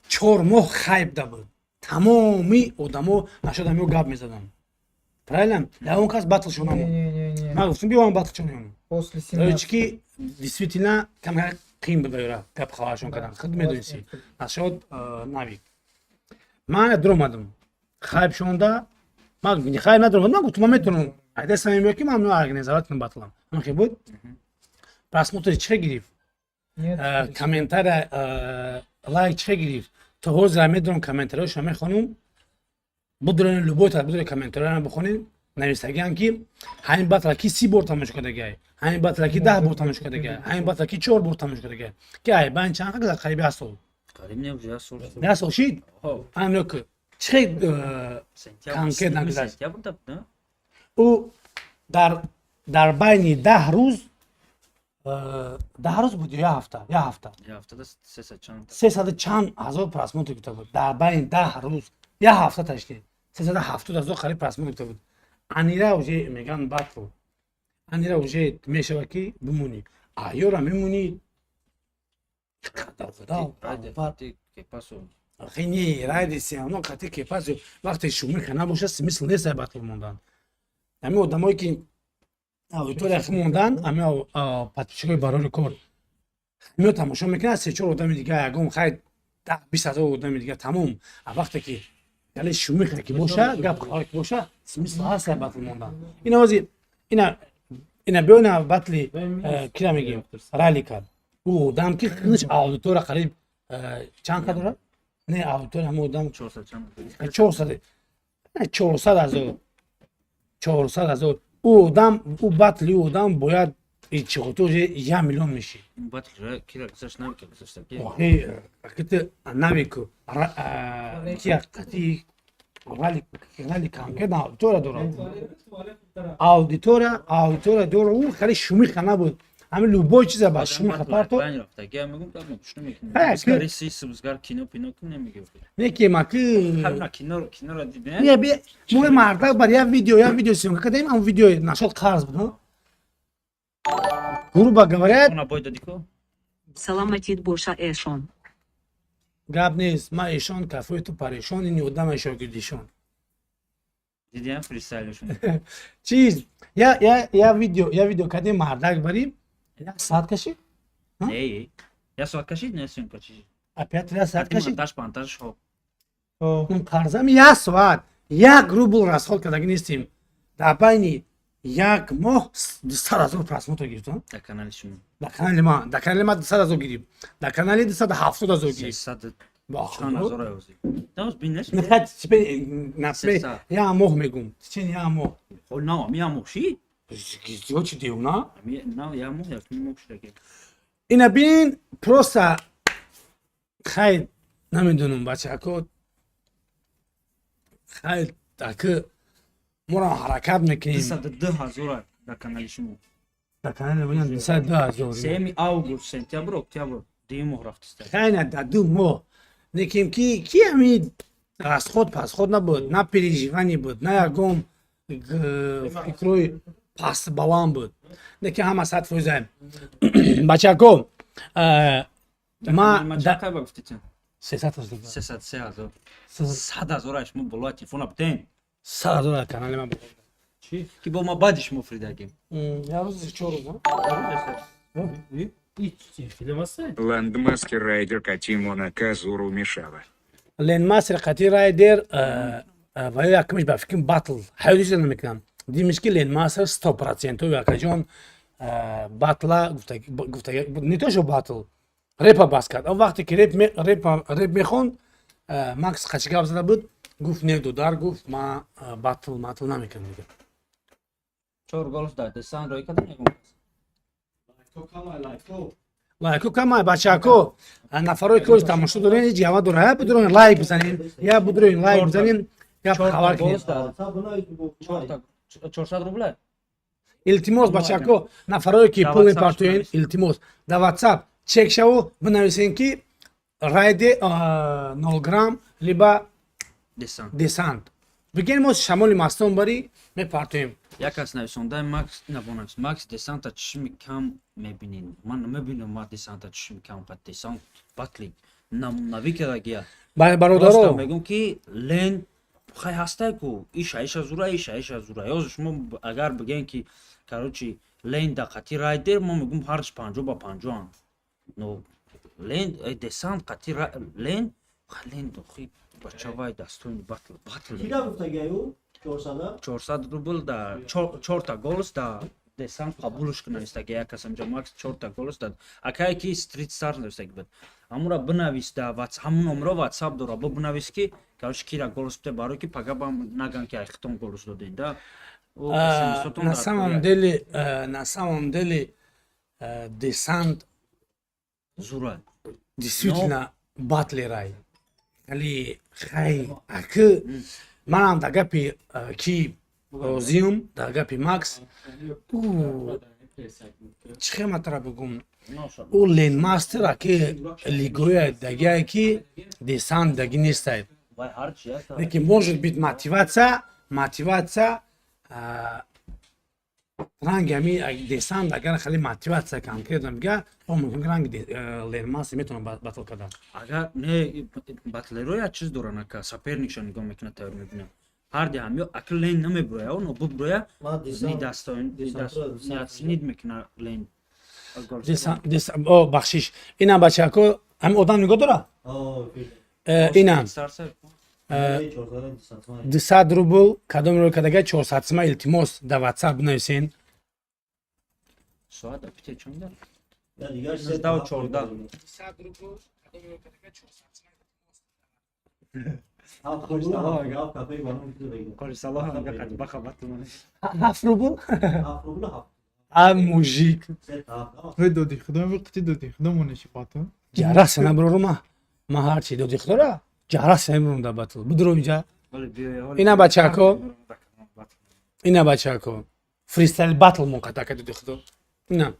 4 моҳ хайп да буд, тамоми одамо нашод ҳамиё гап мезаданд, правильно? Ягон кас батлшо намонд. Ман гуфтам, биё ман батлшо меонам, чӣ ки действительно камка қиин буд ба гап хабаршон кардан. Худ медонисти, нашод Навик ман дуромадам хайп шонда, ман хайп надоромадам, ман гуфтам, ман метавонам айдастам мебиё ки ман организовать кунам батлам. Ҳамин буд. Просмотри чӣ гирифт, комментария, лайк чӣ гирифт? То ҳозира медонам, комментариҳошо мехонум. Будурен, любой та будуре, комментариҳоро бихонем, нависагиам ки ҳамин батла ки 30 бор тамошо кардагиай, ҳамин батла ки 10 бор тамошо кардагиай, ҳамин батла ки чор бор тамошо кардагиай, ки ай байн чанд гузашт? Қариби як сол. Қариб не, уже як сол. Як сол шид. Ҳамин ки чӣ конкретно гузашт? Ӯ дар байни 10 рӯз, 10 рӯз буд ё як ҳафта, як ҳафта, сесаду чанд ҳазор просмотр гирифта буд дар байни 10 рӯз, як ҳафта ташкил 370 000 қариб просмотр гирифта буд. Анира уже меган батл, анира уже мешава ки бимонӣ, аёра мемонӣ. Не, райди сеано қати Кепасо вақте шумиха набошад, смысл нест батл мондан. Ҳамин одамое ки аудитория мондан, ҳамин подписчикои барори кор мео тамошо мекунад, се чор одами дига, ягон хай 10-20 ҳазор одами дига, тамом. А вақте ки яъне шумиха ки боша, гап ки боша, смысл ҳаст батл мондан. Ина ози ина биё, ина батли кира мегим, ралли кард ӯ одам ки худаш аудитория қариб чанд ка дорад? Не, аудитория ҳама одам 400 000, 400 000. Ӯ одам, ӯ батли, ӯ одам бояд чиқото уже 1 миллион мешид. Навику қати ралли конкретно аудитория дорад, аудитория дорад. Ӯ хеле шумиха набуд, ҳамин любой чиза ба шумиха парто. Не ки маки мо мардак бар як видео съёмка кардем, ам видео нашод қарз буд, грубо говоря. Саломатит боша, эшон. Гап нест, ма эшон, кафои ту парешон, ин одама шогирдишон. Дидиам фристайлшон. Чиз, я видео кардем, мардак барим, як соат кашид. Не, я соат кашид, не съёмка чиз. Опять я соат кашид. Монтаж пантаж хо. Қарзами як соат, 1 рубл расход кардаги нестем. Дар байни як моҳ 200 000 просмотр гирифтам. Дар канали шумо. Дар канали ман 200 000 гирифт, дар канали 270 000 гирифт. Сесад Ба чанд худо. ҳазор ози. Давоз бинеш. Нехат теперь например Сесад. як моҳ мегум, течение як моҳ. Хо, на, ми як моҳ ши? Зиёд чи, девона. Ми на як моҳ, як моҳ шидаги. Ина бин, просто хайр, намедонам, бачако, хайр, аки моро ҳаракат мекунем. 202 000 дар канали шумо. Дар канали ман 202 000. 3 август, сентябр, октябр, 2 моҳ рафтиста. Хайна, дар 2 моҳ некем ки ҳами расход пасход набуд, на переживание буд, на ягон фикрҳои паст баланд буд, неки ҳама 100%, бачако, ма Ма чақай ба гуфтитен? 300 000. 303 000. 100 000 шумо болои телефона бутен. 100 000 дар канали ман буд. Чи? Ки бо ма баъди шумо фридагим. Як рӯз, 4 рӯз. Филм аст? Ландмастер Райдер Катимона Казуру мешава. Ленмастер қати Райдер ва якмиш ба фикрам батл ҳаётиша намекунам. Димиш ки Ленмастер 100% якаҷон батла гуфта, не то шо батл, репа бас кард. Он вақте ки реп мехонд, Макс қачи гап зада буд, гуфт: «Не, дудар», гуфт, «ма батл матл намекунам дига». Чор голос дар десан рой кардам ягон. Лайко камай, бачако, нафарои ки тамошо дорен, ҳеҷ ява дора, я будроин лайк бизанем, я будроин лайк бизанем, гап хабар кунем. 400 рубля. Илтимос, бачако, нафарое ки Дар пул WhatsApp мепартоен, шунавис. Илтимос, дар WhatsApp чек шаву бинависен ки Райде 0 грамм либо Десант. Десант бигем, мо шамоли мастон барӣ мепартоем. Як кас нависондаи Макс набонавис. Макс, десанта чишми кам мебинин. Ман намебинам, ма десанта чишми кам қад десант батли намунавӣ кардагия. Бародаро. Просто мегӯм ки лен хай ҳастай ку иша иша зура, иша иша зура. Ёз шумо агар бигӯем ки, короче, лен да қати Райдер, мо мегӯм ҳарч 50 ба 50-анд. Но лен десант қати лен хай лен дохи бачавай дастони батл батл. Кира гуфтагиаю? 400? 400 рубл да чорта голос да десант қабулш кунавистаги. Як кас амҷа Макс чорта голос да акае ки стрит стар навистаги буд, ҳамура бинавис да ҳамун номро WhatsApp дора, бо бинавис ки, короче, кира голос бите, барои ки пага бам наган ки айхитон голос доден да. О, SMS-отон На дар самом кори. деле, на самом деле, десант зура. Действительно батлерай, хали хай аки манам дар гапи ки розиюм, дар гапи Макс. Ӯ чӣ хематара бигум, ӯ Ленмастер аки лигоя дагиае ки десант даги нестай. Вай ҳарчи аст. Лекин может быть мотивация ранги ами десант агар хеле мотивация конкретно бига, о мумкин ранги Ленмастер метавонад батл кардан. Агар не батлеро як чиз доран, ака соперникша нигоҳ мекунад, тайёр мебинад ҳарди ҳам, ё аки лен намеброя, оно буброя ни дастоин мекуна лен. О, бахшиш, инам, бачако, ҳами одам нигоҳ дора. Инам 200 рубл кадом ро кадага 400 сима, илтимос, дар WhatsApp бинависен. Соат апите чонда? 19:14. 200 рубл кадом ро кадага 400 сима. 7 рубл, а мужик. Доди худо қити, доди худо монеши батл. Ҷараса наброру, ма ҳарчи доди худора ҷараса наброрум дар батл бидуром иҷа. Ина, бачако, ина, бачако, фристайл батл монқатака доди худо ина.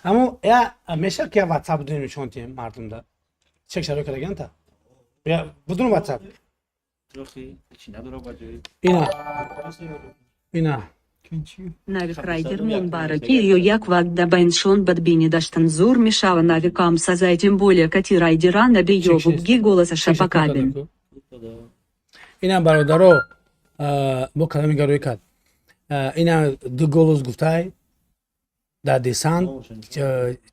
Аммо я меша ки я WhatsApp бидурем, нишон тием мардумда, чек шаро кардаганта я бидурум WhatsApp. Ина, ина. Навик райдермон бара ки ё як вақт да байншон бадбини даштан зур мешава навикам сазай, тем более кати райдера набиёву бги голоса шапакабин. Ина, бародаро, бо калами гароӣ кард. Ина ду голос гуфтай дар десант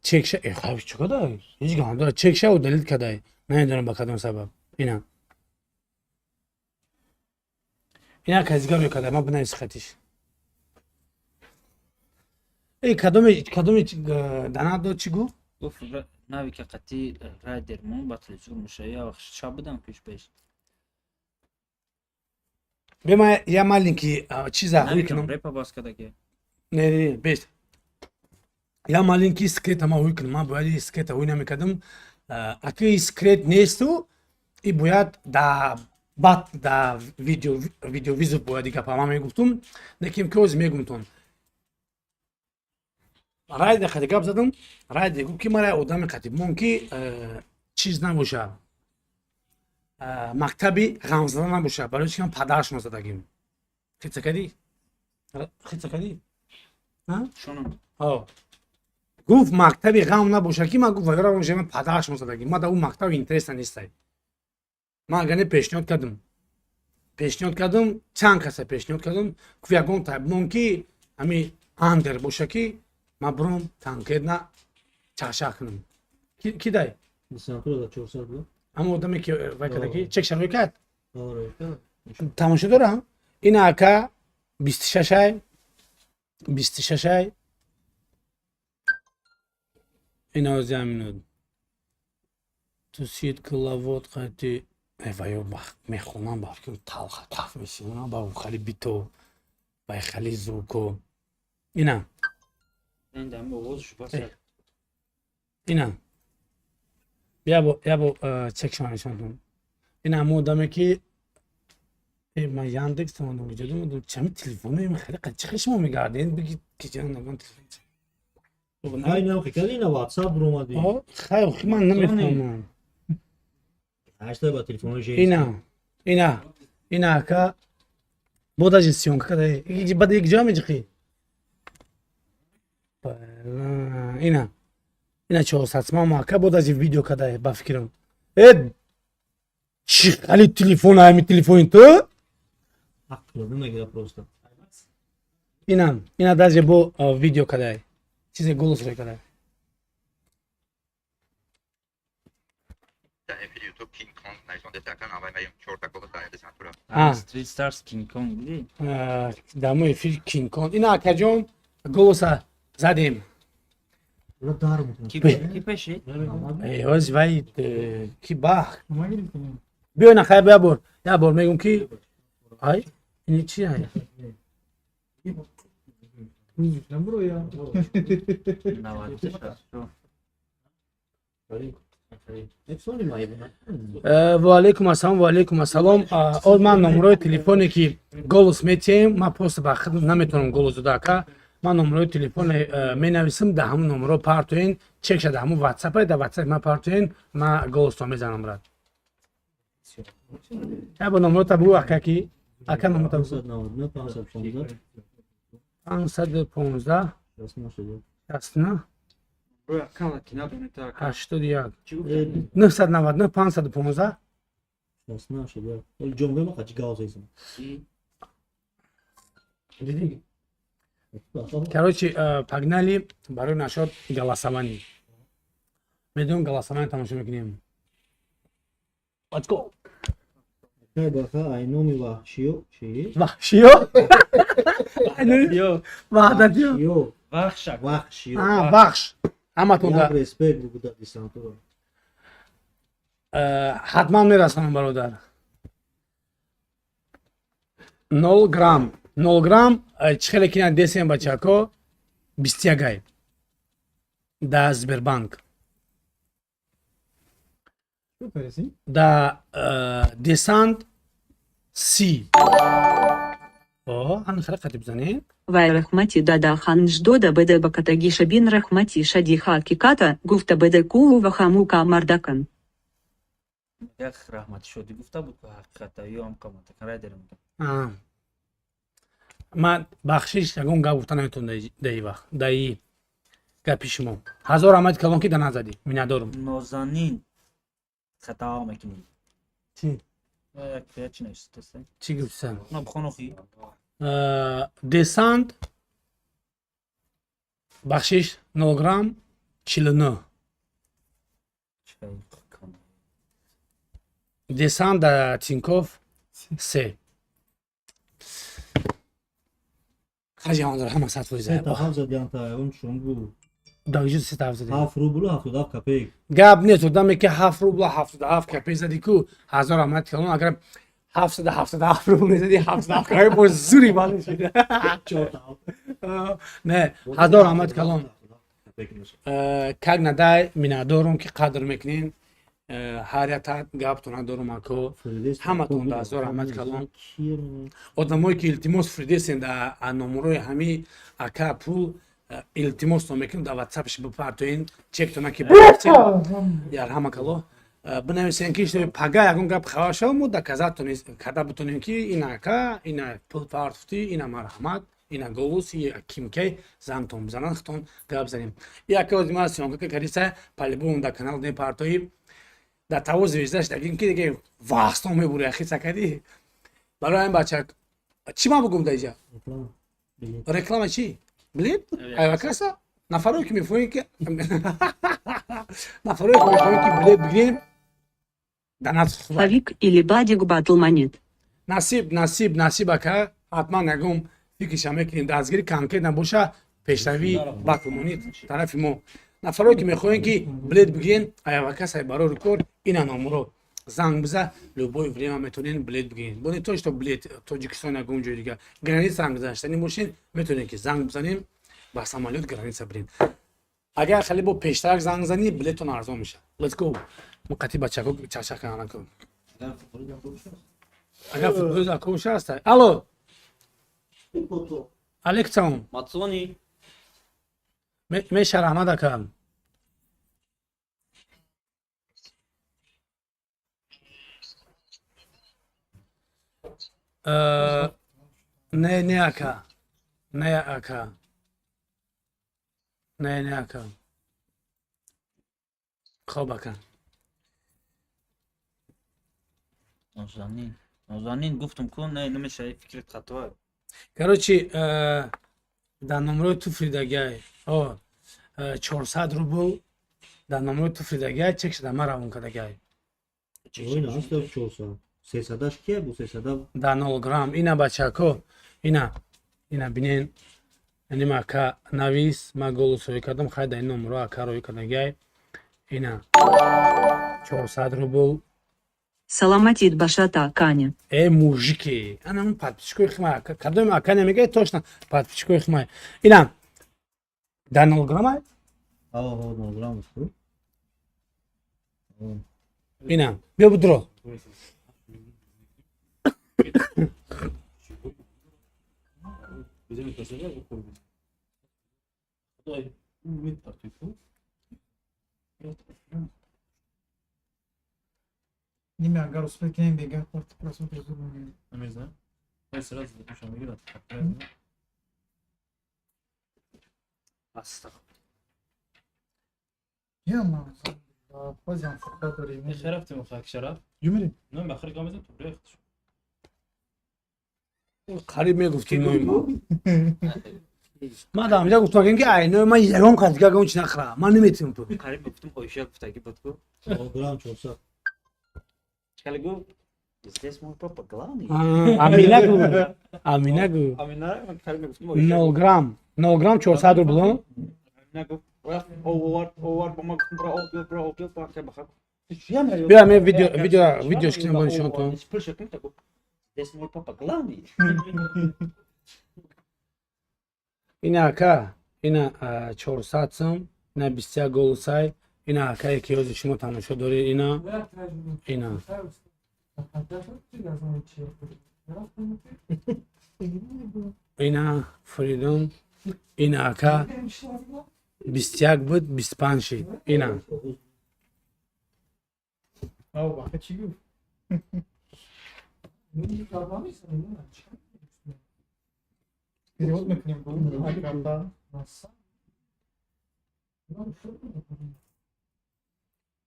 чекша чӣ кадай, ҳеҷ гап надора, чекша удалить кадай, намедонам ба кадом сабаб. Ина казига рӯй кадай, ман бинавис хатиш. Э, кадоми дана дод, чӣ гуфт? Гуфт, навика қати райдер мон батли зур меша, я вақт шаб будам пеш пеш. Бема я маленький чиза ҳуй Навикам кунам. Репа бас кадаги. Не, не, не, бес. Я маленький секрет ама ҳуй кунам, ман бояд секрета ҳуй намекардам. Аки секрет несту и бояд да бат да видео видеовызов бояд гапа ман мегуфтум, лекин ки ҳозир мегумтон. Райдер қати гап задам, райдер гуфт, ки мара одами қати мон ки чиз набоша. Мактаби ғамзада набоша, барои чи ман падарашон задагим. Хица кардӣ? Хица кардӣ? Шонам. Ҳо. Гуфт, мактаби ғам набоша, ки ман гуфт вайра боша, ман падарашон задагим. Ман дар ӯ мактаб интереса нестай. Ман агар не пешниҳод кардам. Пешниҳод кардам, чанд каса пешниҳод кардам, гуфт, ягон тайбмон ки ҳами андер боша, ки ман буром конкретно чашақ кунам. Ки дай? Десантура за 400 буд. Ҳама одаме ки вай карда, ки чек шарои кард. Оре. Тамошо дорам. Ин ака 26-ай, 26-ай. Ин ози ҳаминуд. Тусид клавод қати ваё мехонам, ба фикрам талха каф мешинам ба хали бито вай хали звуко. Ина. Ин дам овозш бас. Ина. Ябо чек шума нишон кун. Ина ҳамон одаме ки ман Яндекс тамондам, куҷо дум, чами телефоно хеле чӣ хел шумо мегардед, биги ки ҷа нагон телефон. Хай, не, хикали на WhatsApp бромади. Хай, охи ман намефаҳмам. Ҳашта ба телефони жен. Ина ака бо даже съёмка када, баъд як ҷо меҷиқӣ. Ина 400 сомон ака, бо даже видео када, ба фикрам. Э, чӣ хали телефон, ҳами телефони ту? Ақл намегира просто. Ина даже бо видео кадай. Чизе голос рӯй кадай. Street Stars King Kong диди? Дар мо эфир Кинг Конг. Ина, акаҷон, голоса задем. Ки пеши? Оз вай ки бах. Биё, на хай, як бор. Як бор мегум ки ай ини чи ай? Набро я. 96. Ва алейкум ассалом, ва алейкум ассалом. Ол ман номерои телефоне ки голос метиҳем, ман просто ба худ наметавонам голос дода, ака. Ман номерои телефоне менависам, дар ҳамун номеро партоен, чекша дар ҳамун ватсапа, дар ватсапи ман партоен, ман голосто мезанам, брат. Я бо номерота бугу, ака, ки ака номерота бугу. 599 515 515 69 Кала ки надонед ака. 81 Чӣ гуфтӣ? 999 515 69 81. Ол ҷомга ма қачи гав зайсам. Дидӣ? Короче, погнали барои нашод голосование. Медонем, голосование тамошо мекунем. Let's go. Кай баха айноми ваҳшиё чи? Ваҳшиё? Ваҳдатиё? Ваҳшиё. Вахшак. Ваҳшиё. А, вахш. Ҳаматон Як респект бугуда десантура. Ҳатман мерасонам, бародар. 0 грамм. 0 грамм чӣ хеле ки десем, бачако, 21 ай. Да Сбербанк. Да десант си. О, ҳамин хеле қатиб занед. Вай рахмати дада ханждода бд бакатаги шабин рахмати шади хакиката гуфта бд кулу вахамука мардакан. Як раҳмати шодӣ гуфта буд, ки ҳақиқата ё ҳам қамата райдер мегӯяд. Ман бахшиш, ягон гап гуфта наметавонам даи вақт, даи гапи шумо. Ҳазор раҳмати калон, ки дана задӣ, миннатдорум. Нозанин, хато мекунӣ. Чӣ? Чи навиштаст? Чӣ гуфтан? На, бихон охи. Десант, бахшиш, 0 грамм 49. Десант да Тинькофф се хаҷи дора, ҳама 100%. Сета ҳафт задиан та он чун бу. Даҷу сета ҳафт задӣ. 7 рубл 77 копеек. Гап нест, одаме ки 7 рубла 77 копеек задӣ ку, ҳазор раҳмат калон. Агар 777 рубл мезадӣ, 77 копеек бо зури бале шуд. Не, ҳазор раҳмат калон. Как надай, миннатдорум, ки қадр мекунин. Ҳар як гаптона дорум, ако, ҳаматон да ҳазор раҳмат калон. Одамое ки илтимос фирдесен да номерои ҳами ака пул, илтимостон мекунем, да ватсапш бипартоин чектона, ки ярҳама кало бинависен, ки пага ягон гап хабар шава, мо доказать карда битонем, ки ина ака ина пул партофтӣ, ина марҳамат, ина голос кимкай зангтон бизанан, хитон гап занем. И ака озима съёмка кардиса, по-любому да канал мепартоӣ. Дар таво звездаш дагим, ки диге вақстон мебури, ахиса кардӣ. Барои ҳамин, бача, чӣ ман бугум дар иҷа? Реклама чӣ? Билет айвакаса. Нафарое ки мехоҳем ки билет бигирем, дар назд. Фавик или Бадик батл монет. Насиб, насиб, насиб, ака, ҳатман ягон фикриша мекунем. Дастгири конкретно боша, пешравии батл монет тарафи мо. Нафарое ки мехоҳем ки билет бигирен, айвакаса, барори кор, ина номеро занг биза, любое время метавонен билет бигирен. Бо не то что билет, Тоҷикистон, ягон ҷои дига граница ҳам гузаштанӣ бошен, метавонем ки занг бизанем, ба самолёт граница бирем. Агар хеле бо пештарак занг занӣ, билетон арзон мешавад. Let's go, мо қатъи бачако чақчақ кардан кун. Агар футболист ако боша аста. Алло, алейкум. Мацони. Меша, раҳмат, ака. Не, не, ака, не, ака, не, не, ака. Хоб, ака. Нозанин, Нозанин, гуфтум ку, не, намешавӣ, фикрит хато. Короче, дар номерои ту фридагиай 400 рубл дар номерои ту фридагиай, чек шуда, ман равон кардагиай. Сесадаш кия бу, сесада? Да 0 грамм. Ина, бачако, ина, ина бинен, иним ака навис, ма голос рӯй кардам. Хай, дар ин номеро ака рӯй кардагиай, ина 400 рубл. Саламатит башата, Каня. Э, мужики, ана подписчикои химай, кадоми ака намегӯяд, точно подписчикои химай. Ина дар 0 граммай. 0 грамм. Ина биё, будро. Ниме агар успеть кунем, бега парт просмотр зуд мегирем. Намезна. Ай, сразу запишем, мегирад. Астағфир. Я ма бозиам фурсат дорем. Рафтем хак шараф. Юмирем. Не, бахир гамезем то рехт. Қариб мегуфти нои ма. Ман дар ҳамҷа гуфтам, ки ай нои ман ягон кас дига ягон чи нахӯра. Ман наметавонам ту. Қариб гуфтум, Оиша гуфтаги буд ку. Грамм 400. Чикали гу? Здесь мой папа главный. Амина гу. Амина гу. Амина, ман қариб гуфтум Оиша. 0 грамм. 0 грамм 400 рубл. Амина гуфт, рафт овард, овард, ба ман гуфтум, бро, об биёр, бро, об биёр, бахша бахша. Биё, ме видео шкинам, бо нишон ту. Пул шакм та гуфт. Здесь мой папа главный. Ина ака, ина 400 сум, ина 21 голосай, ина акае ки ҳозир шумо тамошо доред, ина, ина. Ина Фаридун, ина ака 21 буд, 25 шид. Ина. Ав баха чӣ гуфт? Перевод мекунем ку карта.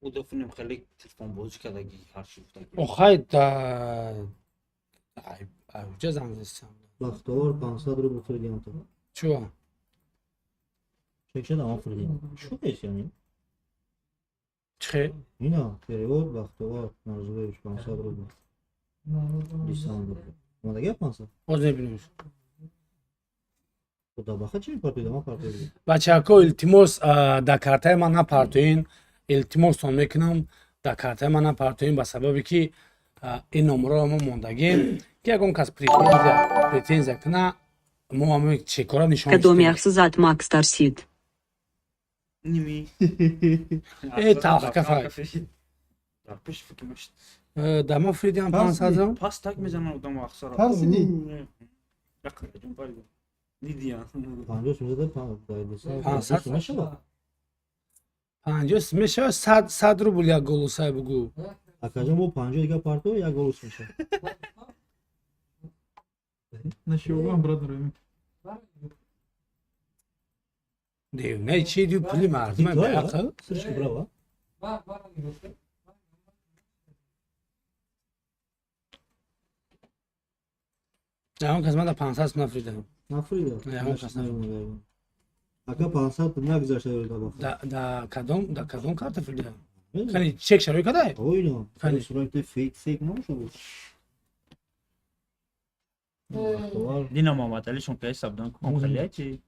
Удафунем хеле телефонбозӣ кардаги, ҳарчи гуфтаги. Охай да уҷа занг застам. Бахтовар 500 рубл фирдиям то. Чё? Чек шада ам фирдиям. Шо нест яъне? Чихе? Ина, перевод Бахтовар Нарзулевич 500 рубл. Десант. Омадаги 500? Боз мебинемш. Худо баха чи мепартоида, ман партоида. Бачако, илтимос, дар картаи ман напартоин, илтимостон мекунам, дар картаи ман напартоин, ба сабабе ки ин номерро мо мондагем, ки ягон кас претензия куна, мо ҳами чекора нишон Кадоми ахсузат Макс тарсид. Ними. Э, талха кафай. Дар пеш фикр мешт. Да ма фридиам 500. Пас так мезанам одам ахсара. Тарсиди? Яқин пайда. Дидиян. 50 мезада, 500 мешава? 50 мешава, 100 рубл як голосай бугу. Акаҷон, бо 50 дига парто, як голос мешава. Нашиогам брат рӯми. Дев, не чи ду пули мардума беақл. Сиршки брава. Ягон кас мада 500 нафридам. Нафрида. Ягон кас нафрида. Ака 500 нагузашта ёда баха. Да кадом карта фрида? Кани чек шарои кадай? Ойно. Кани. Сурати фейк намешава. Бахтовар. Дина Муҳаммад Али шон кай сабдан кун хеле чи?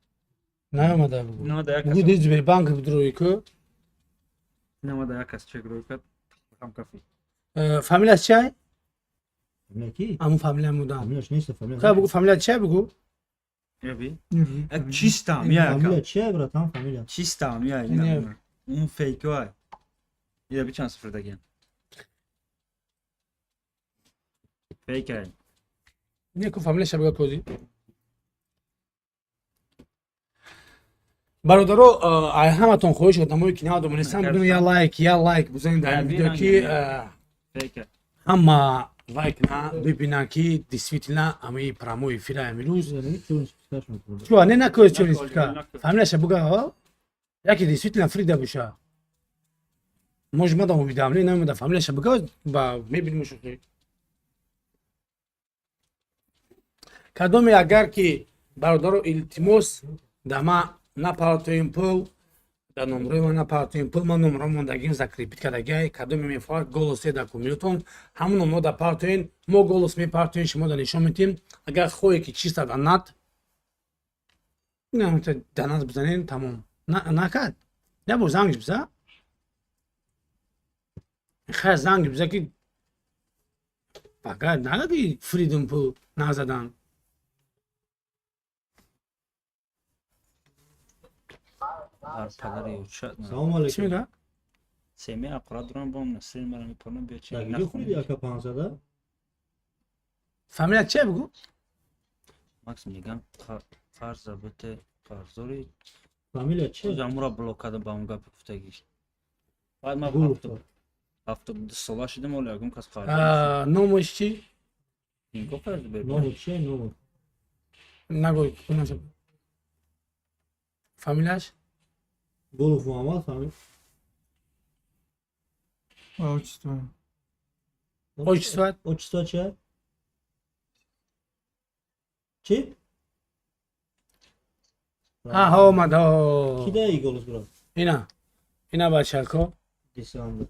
Наомада бугу. Намада як Бугу кас. диз Сбербанк бидрои ку. Намада як кас чек рӯй кард. Хам кафи. Фамилияш чай? Фамилия ки? Аму фамилия мудам. Фамилияш нест, фамилия. Ка бугу, фамилия чай бугу? Яби. Як чистам я. Фамилия чия, братан, фамилия? Чистам я. Не. Он фейк вай. Я би чанд сифр даген. Фейк ай. Не ку фамилияша буга кози. Бародаро, ай ҳаматон хоҳиш, одамое ки надомонистан, бидун я лайк, я лайк бизанед дар ин видео, ки Фейк ай. ҳама лайк на бибинанд, ки действительно ҳамаи прямой эфира имрӯз. Чуа не накои чёрный списка. Фамилияша буга аввал. Яки действительно фрида буша. Может, мадам уведомление намеда, фамилияша буга, ба мебинем шухи. Кадоме агар ки бародаро, илтимос, да ма напартоем пул, да номрои ма напартоем пул, ман номро мондагим, закрепить кардагиай, кадоме мефоҳад голосе дар кумилотон, ҳамон номро да партоен, мо голос мепартоем, шумо да нишон медиҳем. Агар хоҳе ки чиста донат, донат бизанен, тамом. Накард. Я бор занг биза. Хайр, занг биза ки агар нагади фридом пул назадан. Ҳар падари уча. Салом Чӣ алейкум. мега? Семи ақурат дурам бом насрин мара мепорнам биё чи. Да гиҷо хуриди ака 500? Фамилия чия бугу? Макс мегам қарза бите қарздори. Фамилия чия? Замура блок кардам ба он гапи гуфтагиш. Баъд ман Гулов. 72 сола шудам, оле ягон кас қарз. Номаш чӣ? Инго қарз бер. Ному чия, ному? Нагӯй, кунаша. Фамилияш? Гулов Муҳаммад фамилия. Отчество. Отчество? Отчество чия? Чӣ? Ҳа, омад. Ки да и голос брат? Ина. Ина бачако. Дисанга.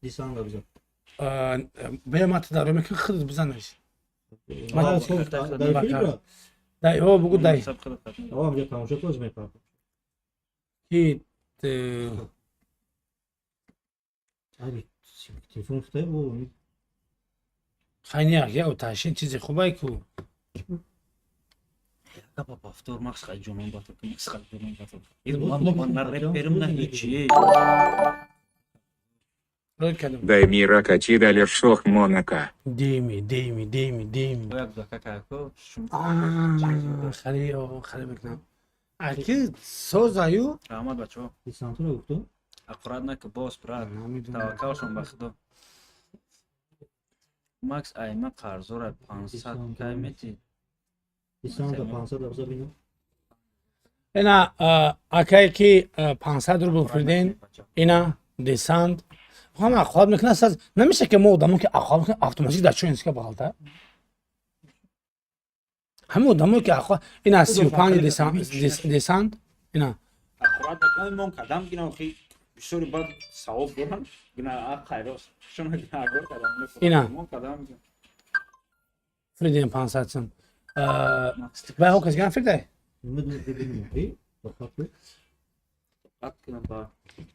Дисанга бизан. Бе мата дар мекун, худат бизанаш. Дар эфири брат? Дай, о бугу дай. О, амҷа тамошо кун, мепартам. Ки Аби телефон футай бо. Хайняк, я уташин чизи хубай ку. Гапа повтор Макс хаҷонон батл, Макс хаҷонон батл. Ин на реперм на ҳичи. Рой кардам. Дай мира кати далер шох Монако. Деми, деми, деми, деми. Як дака како. Хали, хали мекунам. Аки созаю. Раҳмат, бачаҳо. Дисантура гуфту? Аккурат нака боз брат. Таваккалшон ба худо. Макс айма қарзора 500 кай мети. Десанта 500 абза бинам. Ина, акае ки 500 рубл фирден, ина десант ҳама ақоат мекунад. Саз намеша ки мо одамо ки ақоат мекунад, автоматик дар чои инсика бағалта ҳама одамо ки ақоат. Ина, 35 десант ина. Ақурат мекунад, мон кадам гинам, хи бисёри бад савоб дорам, гина хайрос шуна гинагор кадам. Ина. Мон кадам. Фирден 500 сум. Вай ҳо кас гина фирдай. Намедонам, бибинем. Эй, ба хату. Тоқат кунам ба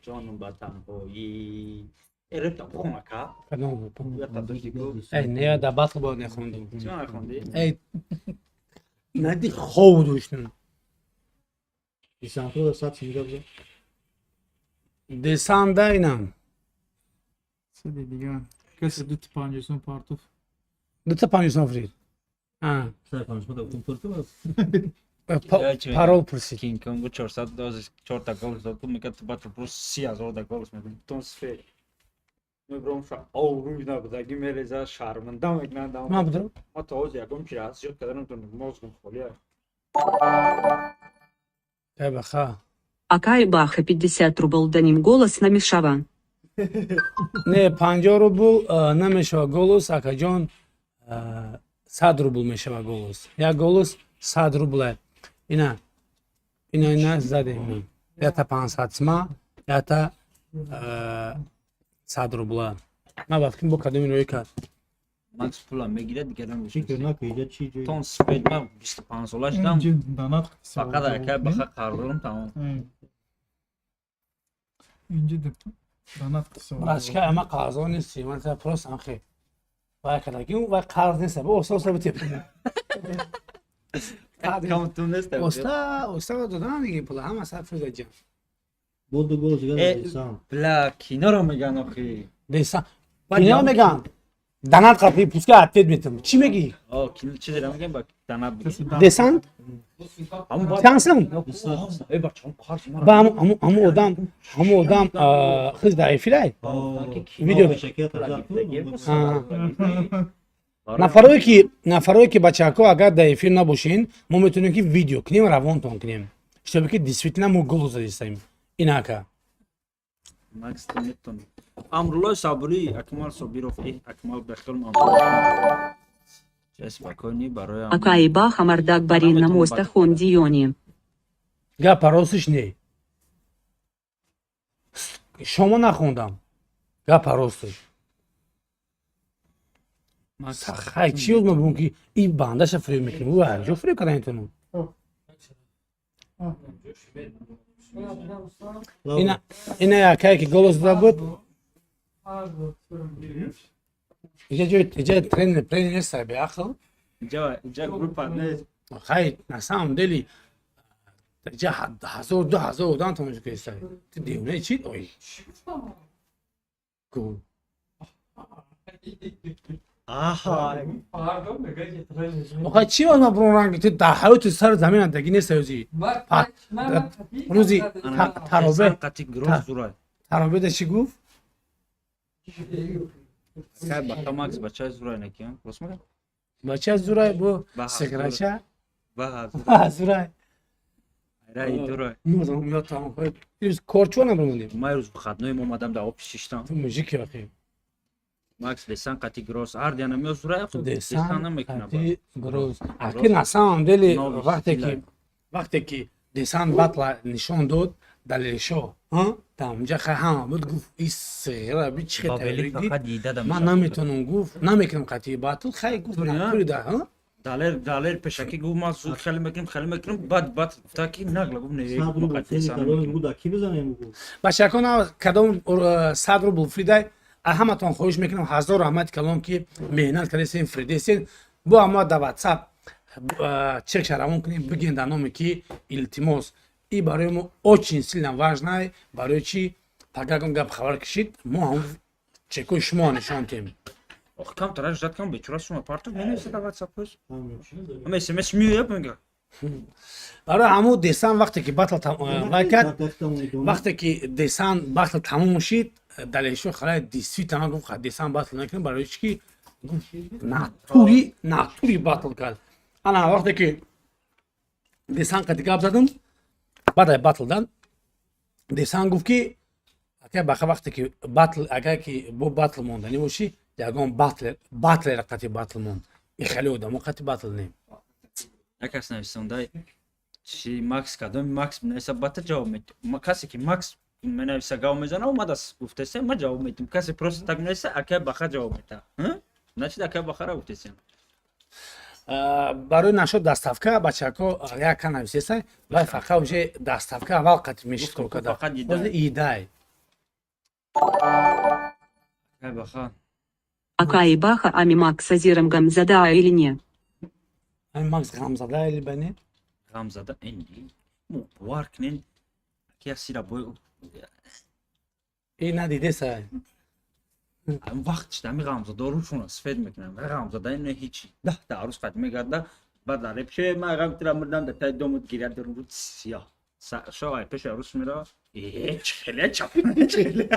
ҷонум ба танҳоӣ. Э, репта бихон, ака. Кадом? Якта дошти ку. Эй, не, да батл бояд нехондум. Чӣ нахондӣ? Эй, нади хов доштум. Десанто да 100 сум абза. Десанда инам. Сиди дига. Касе дута 50 сум партов. Дута 50 сум фрид. А, 150 да гуфтум пурту бас. Парол пурсид. Кинг Конг 400 дози чорта голос дод, мегӯяд, ту батл просто 30 000 да голос мекунӣ. Тон сфер. Мебром ша обрӯй набудаги мереза, шарманда мекунад. Ман будам. Ма то ҳозир ягон чи аз зиёд карда наметавонам, мозгам холия. Баха. Акай Баха 50 рубл даним голос намешава. Не, 50 рубл намешава голос, акаҷон, 100 рубл мешава голос. Як голос 100 рубла. Ина. Ина, ина задем. Ята 500 сма, ята 100 рубла. Ма ба фикр бо кадоми рӯй кард. Макс пула мегирад, дигар Фикр накун, иҷа чӣ ҷой. Тон спед ма 25 сола шудам. Данат. Фақат акай баха қарздорам, тамом. Инҷа данат. Братишка, ама қарздор нести. Ман та просто анхе. Вай кадаги, вай қарз нест. Бо оста оста битеп. Камтун нест. Оста оста додан диги пула, ҳама сар фӯза ҷам. Бо ду голос дига Э, десант. Бля, киноро меган охи. Десан. Кино меган. Данат қапи пуска ответ метам. Чӣ мегӣ? О, кино чизе меган, ба данат бигир. Десант? Чанд сум? Э, бачаҳом қарз мара. Ба ҳаму одам хиз дар эфирай. Видео. Нафарое ки бачаҳако, агар дар эфир набошин, мо метавонем ки видео кунем, равонтон кунем. Чтобы ки действительно мо голос задистаем. Инака. Макс, ту метавонӣ. Амруллои Сабурӣ, Акмал Собиров, э, Акмал бехел ман. Ча спокойный барои Акай Баха мардак барин на моста хондиони. Гапа ростиш не. Шомо нахондам. Гапа ростиш. Хай, чӣ ёд мабун ки и бандаша фиреб мекунем. Ӯ ҳарҷо фиреб карда метавонам. Ина якае ки голос дода буд. Иҷа ҷои иҷа тренер нест, беақл. Иҷа группа нест. Хай, на самом деле иҷа ҳазор, 2000 одам тамошо кардиста. Ту девонаи чӣ? Ой. Гу. Аҳа. Охай, чӣ ма брон ранги ту дар ҳаёти сар замин даги нест ӯзи. Рӯзи таробе қати гроз зурай. таробеда чӣ гуфт? Кай баха Макс бачаи зурай накиям. Рост мегам? Бача зурай бо Ба сигарача. Ба Зурай. Рай дурай. Мозам ёд там. Ирӯз корчуа набромадем. Ма рӯз выходной омадам, дар офис шиштам. Ту мужики охи. Макс десан қати гроз ҳар диана мео зурай, хуб десан Десан намекунад. қати гроз. Аки на самом деле Новый вақте ки стиль. вақте ки десан батла нишон дод далелшо, там ҷа хай ҳама буд, гуфт и сира би чи Ба велик хе фақат дида да. Ман наметавонам, гуфт, намекунам қати батл, хай гуфт натури да, ҳа? Далер пешакӣ гуфт, ман зуд хеле мекунем, хеле мекунем, баъд гуфта ки нагла гуфт не. 100 рубл хеле калон буд, ки бизанем бугу. Бачако, на кадом 100 рубл фридай, ҳаматон хоҳиш мекунам, ҳазор раҳмати калон ки меҳнат кардесен, фридесен. Бо ама да ватсап чекша равон кунем, биген дар номе ки, илтимос, и барои мо очень сильно важно. Барои чи пагагон гап хабар кишид, мо ҳам чекои шумо нишон тем. Ох, кам тараш ждать кам бечура сума партов менависа дар ватсап ҳама смс меояд, мега. Барои ҳамун десан вақте ки батл вай кард, вақте ки десан батл тамом шид, далелшо халай действительно гуфт, десан батл накунем. Барои чи ки гуфт, натури батл кард. Ана вақте ки Десан қати гап задам баъд батлдан. Десан гуфт, ки ака баха, вақте ки батл, агар ки бо батл монданӣ бошӣ, ягон батлера қати батл монд, и хеле одамо қати батл не. Якас нависондай чи Макс, кадоми Макс менависа, бата ҷавоб медиҳам. Касе ки Макс менависа, гав мезана, омадас, гуфтесем, ма ҷавоб медиҳам. Касе просто так менависа, акай Баха ҷавоб медиҳа. Значит, акай Бахара гуфтесем. Барои нашод доставка, бачако, яка нависесай, вай фақат уже доставка аввал қати мешид кор када. Идай. Акай Баха. Акай Баха, ами Макса зирам гамзада или не? Ами Макс гамзада или ба не? Ғамзада мо бовар кунен, ки асира бой. И надидесай. Вақт шуда, ами ғамзада рӯшона сфед мекунам. Ғамзада ин ҳичи, 10 та арӯз қат мегарда, баъд дар пеше ма ғам тира мурдам, да тай домут гиря дорум, рӯ сиёҳ шо ай пеши арӯс мера, хеле чап хеле.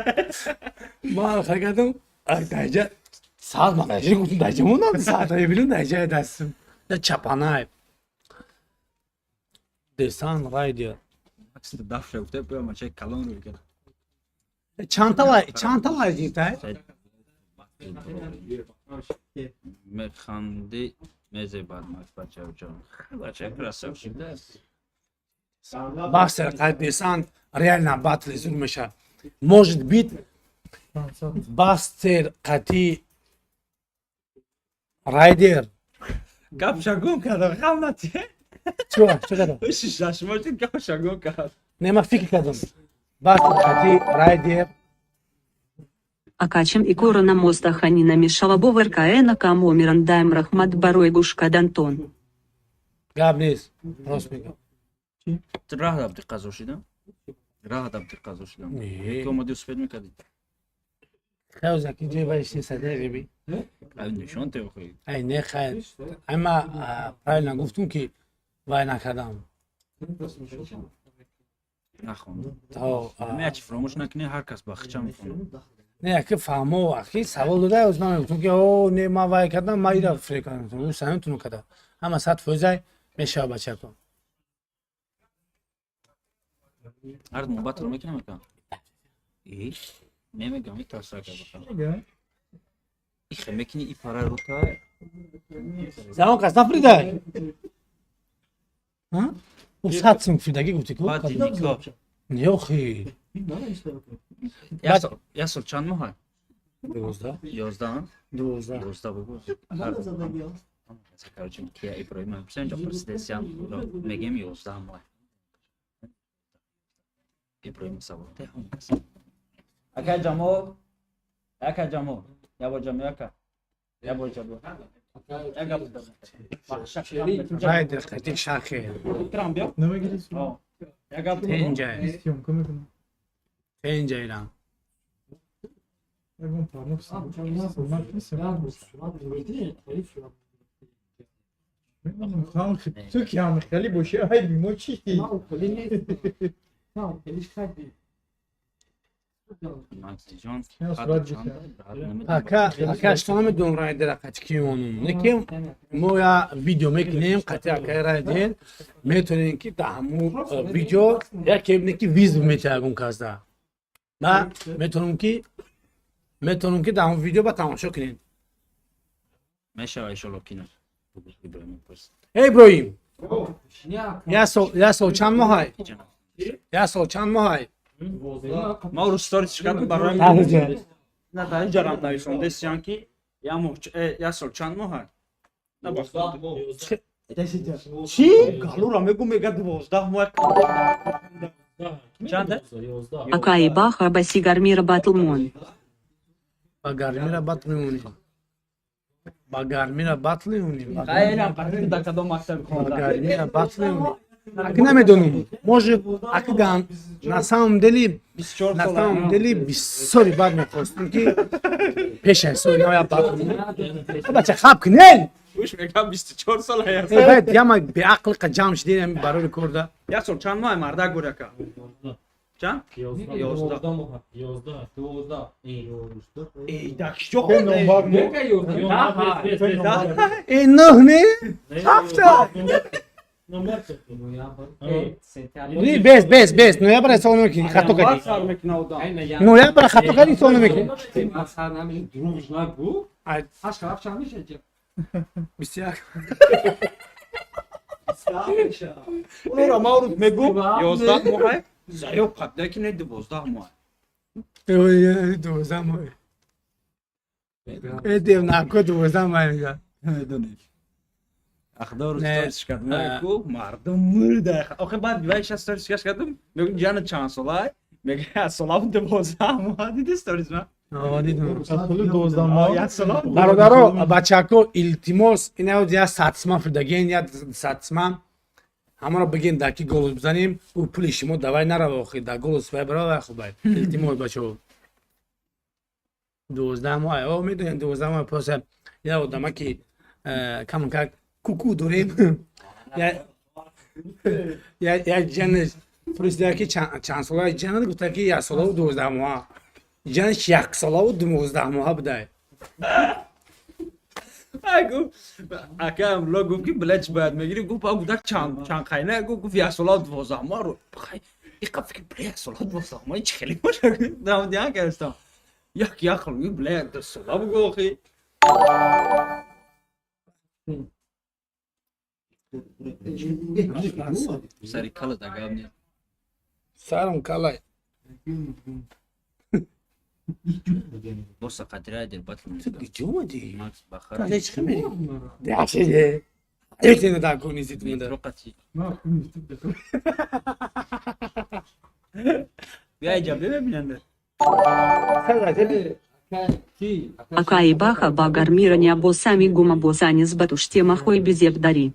Ман хай кардам, даҷа саат, ман даҷа гуфтам, даҷа мондам, саат бибинам, даҷа дастам да чапанай Десан Райдер. Дафша гуфта, бо мачаи калон рӯй кард. Чандта лайк гирифтай? Механди, мезебад Макс, бачаҷон, бача красавчик да. Бастер қайд Десан реально батли зур меша. Может быть, Бастер қати Райдер. Гапша гум кардам, ғам нати. Чо чо кардам? Шашмоши гапша гум кард. Не, ман фикр кардам, Бастер қати Райдер. Акачем и корона моста ханина мешала бовар каэна камо мирандайм рахмат барой гушка дантон. Гап нест, рост мегам. Раҳ дабди қазо шидам, раҳ дабди қазо шидам. Не. Ки омади, успед мекардӣ. Хелза ки ҷой вайш нест, адеғиби. Ай, нишон те охи. Ай, не, хайр, ай, ма правильно гуфтум, ки вай накардам. Нахонд. То Меачи, фаромӯш накунӣ, ҳар кас ба хича мехонад. Не, аки фаҳмо, ахи савол дода, оз ман мегуфтум, ки о не, ман вай кардам, ман ира фиреб кардам, ӯ самитуну кардам, ҳама 100%-ай мешава, бачако. Ҳар мобатро мекунам, ака немегам, итарса, ака Баха, ихе мекунӣ, и пара рута. Замон кас нафридай, ӯ 100 сум фирдагӣ гуфтӣ ку. Баъди никоҳ. Не, охи. Як сол чанд моҳа? 12. 11? 12. 12 бугу. Короче, кия Иброҳим инҷо пурсидесиям, мегем 11 моҳ. Иброҳим савол. Ака Ҷамол, ака Ҷамол, як бор ҷамол, ака. Як бор ҷамол. Райдер қати шахе. Намегирӣ? Тенҷай. Съёмка мекунам. Тенҷайрам. Ягон парнок съёмка. Мемонам, ту ки ҳам хеле бошӣ, айби мо чӣ? Максиҷон. Ака, ака, что намедонам Райдера қати ки монум. Лекин мо я видео мекунем қати акаи Райдер, метавонем ки дар ҳамун видео яке бибинем, ки визб метиҳа ягон касда. Ба метавонем ки дар ҳамун видео ба тамошо кунем. Мешава, иншолло, кино. Иброҳим пурс. Эй, Иброҳим! Як сол чанд моҳай? Як сол чанд моҳай? Ма рӯз сторис кардам барои на дар инҷа рам нависондесиям, ки як моҳ, як сол чанд моҳай? На Чӣ? Галура мегу, мега 12 моҳ. Чанда? Акаи Баха ба сигармира батлмон. Ба гармира батл мемонем. Ба гармира батл мемонем. Хайрам, дар кадом мактаби Ба хонда? гармира батл мемонем. Аки намедонам. Может, аки ган на самом деле, на самом деле бисёри бад мехостем, ки пеш аз соли нав як батл. Бача, хаб кунен! Гӯш, мегам 24 сол ҳаст. Э, баъд яма беақл қа ҷамъ шидем барои рекорда. Як сол чанд моҳ, мардак, гӯрака? Чанд? 11. Эй, дар киҷо хонда? Э, нӯҳ не? Ҳафта. Не, бес, бес, бес. Ноябр ҳисоб намекунӣ, хато кардӣ. Сар мекуна одам. Ноябр хато кардӣ, ҳисоб намекунӣ. Сар намеша, дурӯғ нагӯ. Ҳашт ҳафт чанд меша? 21. Онро ма рӯз мегӯ 11 моҳ заёб қабда ки не, 12 моҳ. 12 моҳ. Э, девнако 12 моҳ мега. Медонӣ. Ахдор сторис кардам ку мардум мурда. Охе баъд вай ша сторис кардам, мегӯм ҷана чанд сола? Мега як солаву 12 моҳ. Диди сторис ма? 12 моҳ. Як сола. Бародаро, бачако, илтимос, ина як сатсма фидаген, як сатсма ҳамаро бигин, дар ки голос бизанем, ӯ пули шумо давай нарава, охи дар голос вай барава, хубай. Илтимос, бачаҳо. 12 моҳ, о, медонем, 12 моҳ просто як одама ки камакак куку дорем, як ҷанаш пурсида ки чанд сола ҷанат, гуфта ки як солаву 12 моҳ. Ҷанаш як солаву 12 моҳа будай. Гуфт акам ло, гуфт ки била чӣ бояд мегирӣ, гуфт ба гудак чанд чанд қайна, гуфт як солаву 12 моҳ ро иқа фикр, била як солаву 12 моҳ чӣ хеле боша, дам кардам як як хел, била як ду сола бугу охи. Сари кала дагаб не. Сарам калай. Боса қадира дер батл. Куҷо омадӣ? Макс бахара. Чӣ мери? Дашиде. Ҳеҷ дар кунизит муда. Метро қати. Бия иҷа бибинанда. Акаи баха ба гармира не абосами гума босани с батуште махой безебдари.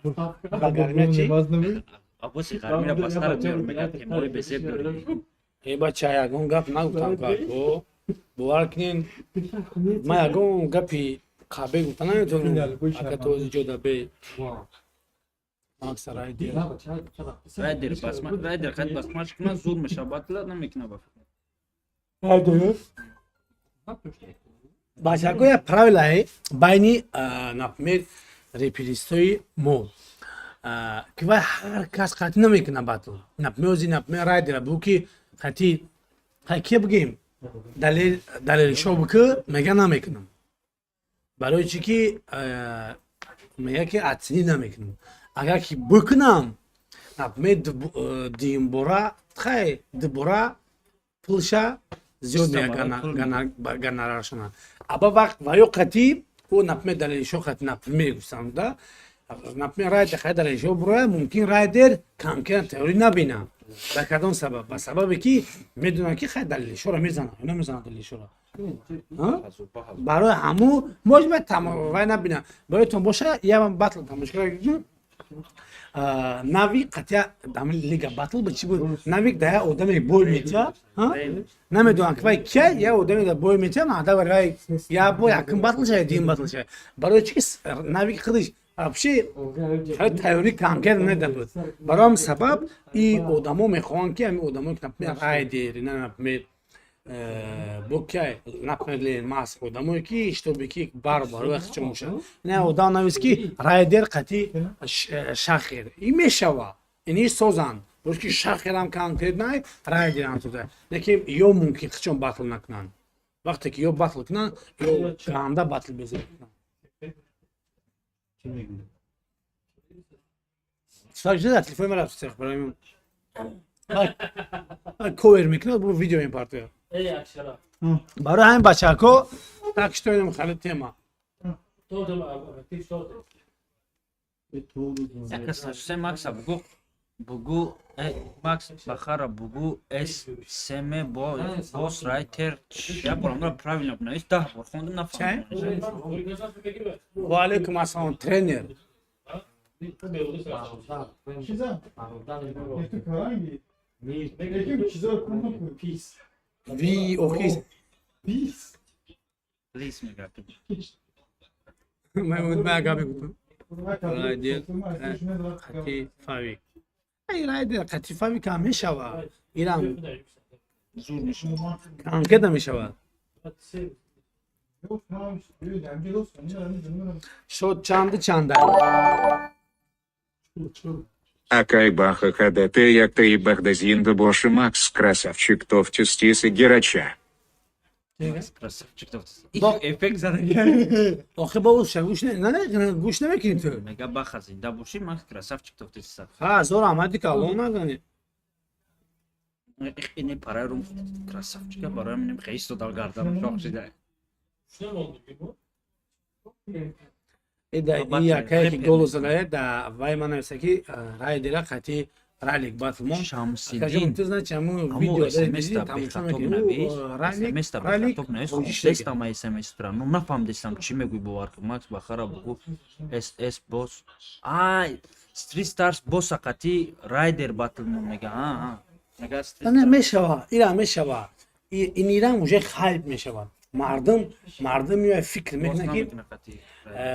Ба гармия чӣ? Абоси гармира ба сар меёр, мега темои безеб дорӣ. Э, бача, ягон гап нагуфтам, ко бовар кунен, ман ягон гапи қабе гуфта наметавонам, ака то ҷода бе Макс Райдер. Райдер басма, райдер қад басмач куна зур меша, батла намекуна ба фикр. Райдер. Бачако, як правилае байни, например, реперистои мо, ки вай ҳар кас қатъи намекуна батл. Например, ози, например, Райдера бу ки қатъи хай ке бигем, далел далелшо бикӣ, мега намекунам. Барои чӣ ки мега ки оценить намекунам. Агар ки бикунам, например, дуюмбора, хай дубора пулша зиёд гонораршона. Аба вақт ва ё қатъи ӯ, например, далелшо қатъи, например, гуфтам да, например, Райдер хай далелшо буроя, мумкин Райдер камкан теорӣ набина. Ба кадом сабаб? Ба сабабе ки медонад ки хай далелшоро мезанад ё намезанад далелшоро. Барои ҳаму может быть вай набина. Бароятон боша, я батл тамошо кардам, Нави қатъя ҳамин лига батл ба чӣ буд, Навик да я одаме бой метия, намедонам ки вай кия, я одаме да бой метия, мада вай я бо якум батл шая, дуюм батл шая. Барои чӣ ки Навик худаш вообще тайёрӣ камкар неда буд. Барои ҳамин сабаб и одамо мехоҳанд ки ҳамин одамо, например, Райдер, например, бо кия, например, Лен Маск, одамое ки чтобы ки баробар вақт бошад. Не, одам навист ки Райдер қатъи Шахер и мешава, ини созанд, бош ки Шахерам конкретно Райдерам соза, лекин ё мумкин хичон батл накунанд. Вақте ки ё батл кунанд, ё ганда батл безеб кунанд. Телефони мара цех барои ковер мекунад, бо видео мепартояд. Барои ҳамин, бачако, так что инам хеле тема. Яка се Макса бугу, бугу, Макс бахара бугу с см бо бос райтер, я бор амра правильно бинавис, 10 бор хондам, нафаҳмидам. Ва алейкум ассалом, тренер. Чиза? Ту каранги? Чиза кун пис. Ви охис. Пис. Плиз мега. Ман габи гуфтам. Райдер қати Фавик. Ай, Райдер қати Фавик ҳам мешава. Ирам зур мешава. Конкретно мешава. Шод чанды чанда? Акай Баха ХДТ Якта и Бахдазинда Боши Макс Красавчик Тофтюстис и Герача. Красавчик. Эффект задаги. Охи ба ӯ гӯш не не гӯш намекунӣ ту. Мега Баха зинда боши, Макс красавчик тофтиса. Ҳа, зор Аҳмади калон нагани. Ине парай рум красавчика барои минем хейсто дал гардан шох шида. Ида якае ки голу задае да вай ман нависа ки райдера қати ралик батлмон. Шамсиддин. Ту значи аму видео СМС-та бехатоб навис. СМС-та бехатоб навис. Хондестам СМС-тра. Ну нафаҳмдестам чӣ мегӯй, бовар кун. Макс Бахара бугу СС бос. Ай, Street Stars боса қати райдер батлмон мега. А, мега Street Не мешава, ира мешава. Ин ирам уже хайп мешавад. Мардум меояд фикр мекунад ки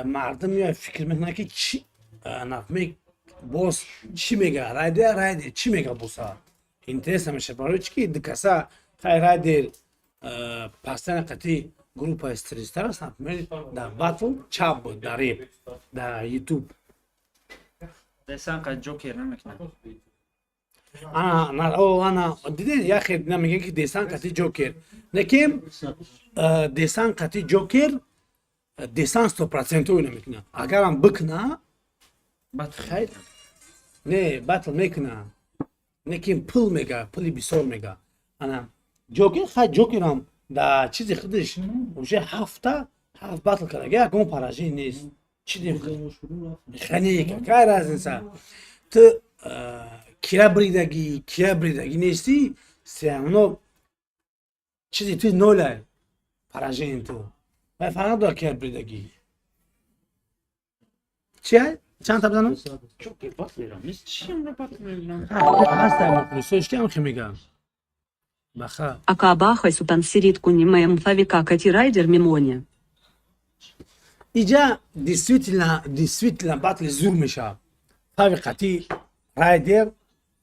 мардум меояд фикр мекунад ки чӣ нафме боз чӣ мега райдер, райдер чӣ мега боса. Интересно меша барои чӣ ки дукаса хай райдер постоянно қати группа Street Stars, например, дар батл чап буд, дар реп, дар YouTube. Десан қад Ҷокер намекунад. Ана, на, о, ана, диден, яхе намеган ки десан қати Ҷокер. Некем десан қати Ҷокер десан 100% намекуна. Агарам бикна, хайр. Не, батл мекуна. Некем пул мега, пули бисёр мега. Ана, Ҷокер, хай Ҷокерам да чизи худиш уже ҳафта ҳафт батл карда, ягон поражение нест. Чӣ дим? Хане, какая разница? Ту кира бридагӣ, кира бридагӣ нестӣ, все равно чизи ту нолай поражение ту. Вай фарқ надорад кира бридагӣ. Чи ай? Чанд та бизанам? Ҷокер батлерам нест. Чӣ амра батл мебинам? Ҳаста мухлисош ки ҳам мегӯям. Баха. Ака Баха сутансирит кунимаем фавика кати райдер мемоне. Иҷа действительно, действительно батли зур мешавад. Фави қати райдер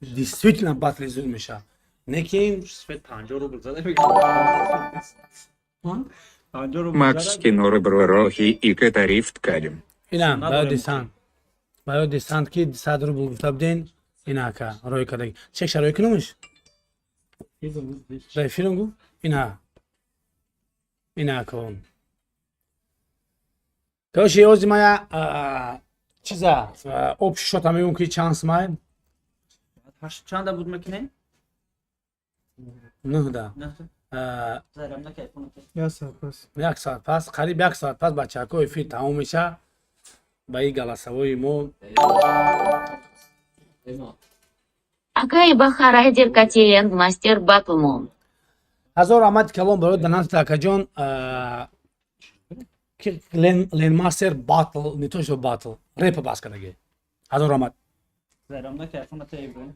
действительно батли зур мешавад. Некин Свет 50 рубл зада мегӯям. 50 рубл Макс Кинора Бророхи и Катариф Ткадем. Ина баё десант. Баё десант ки 100 рубл гуфта буден, ина ака рой кардаги. Чек рой кунумш? Дар эфирам гуфт? Ина. Ина ака он. Короче, ози мая чиза общий шота мегӯм ки чанд сумай? Чанда буд мекунем? Нӯҳда. Зарам накай фона. Як соат пас. Як соат пас, қариб як соат пас бачаҳако эфир тамом меша. Ба ин голосовои мо Акай Баха райдер кати ленд мастер батлмон. Ҳазор раҳмати калон барои донат, акаҷон. Ленмастер батл, не то что батл, репа бас кардаги. Ҳазор раҳмат. Зарам накай фона та Иброҳим.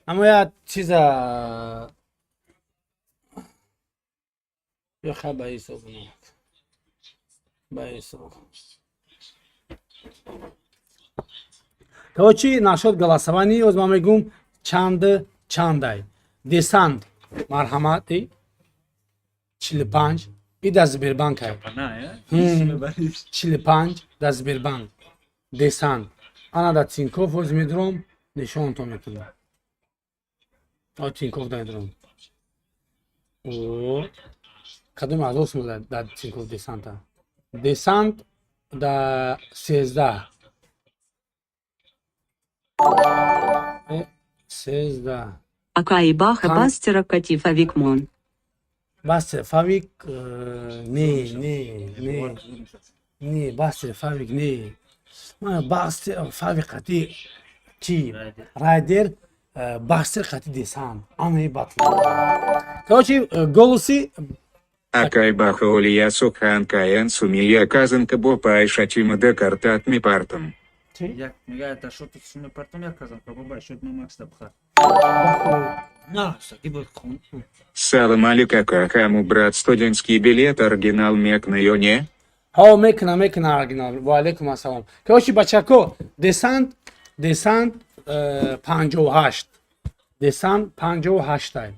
Аммо як чиза ё хай ба ҳисоб ба ҳисоб. Короче, нашод голосование, оз ман мегӯм чанд чандай. Десант марҳамат 45 и дар Сбербанк ай. 45 дар Сбербанк. Десант. Ана дар Тинькофф оз медурам, нишонтон мекунам. О, Тинькофф да медурам. О, кадом аз осмо дар Тинькофф десанта? Десант да 13. 13. Акай Баха бастера кати фавикмон. Бастер Фавик не, не, не. Не, Бастер Фавик не. Ман Бастер Фавик қати чи? Райдер Бастер қати десант. Ана батл. Короче, голоси Акай Баха Олия Сукхан Каэн Сумия Казанка Бопай Шатима де Картат Мипартом. Як мега та шот суме партом як казан ка баба шот ма Макс да бхар. На, саки бо хон. Салам алейка, хаму брат, студентский билет оригинал мек на ёне? Ҳо, мекуна, мекуна оригинал. Ва алейкум ассалом. Короче, бачако, десант, десант 58. Десант 58 ай.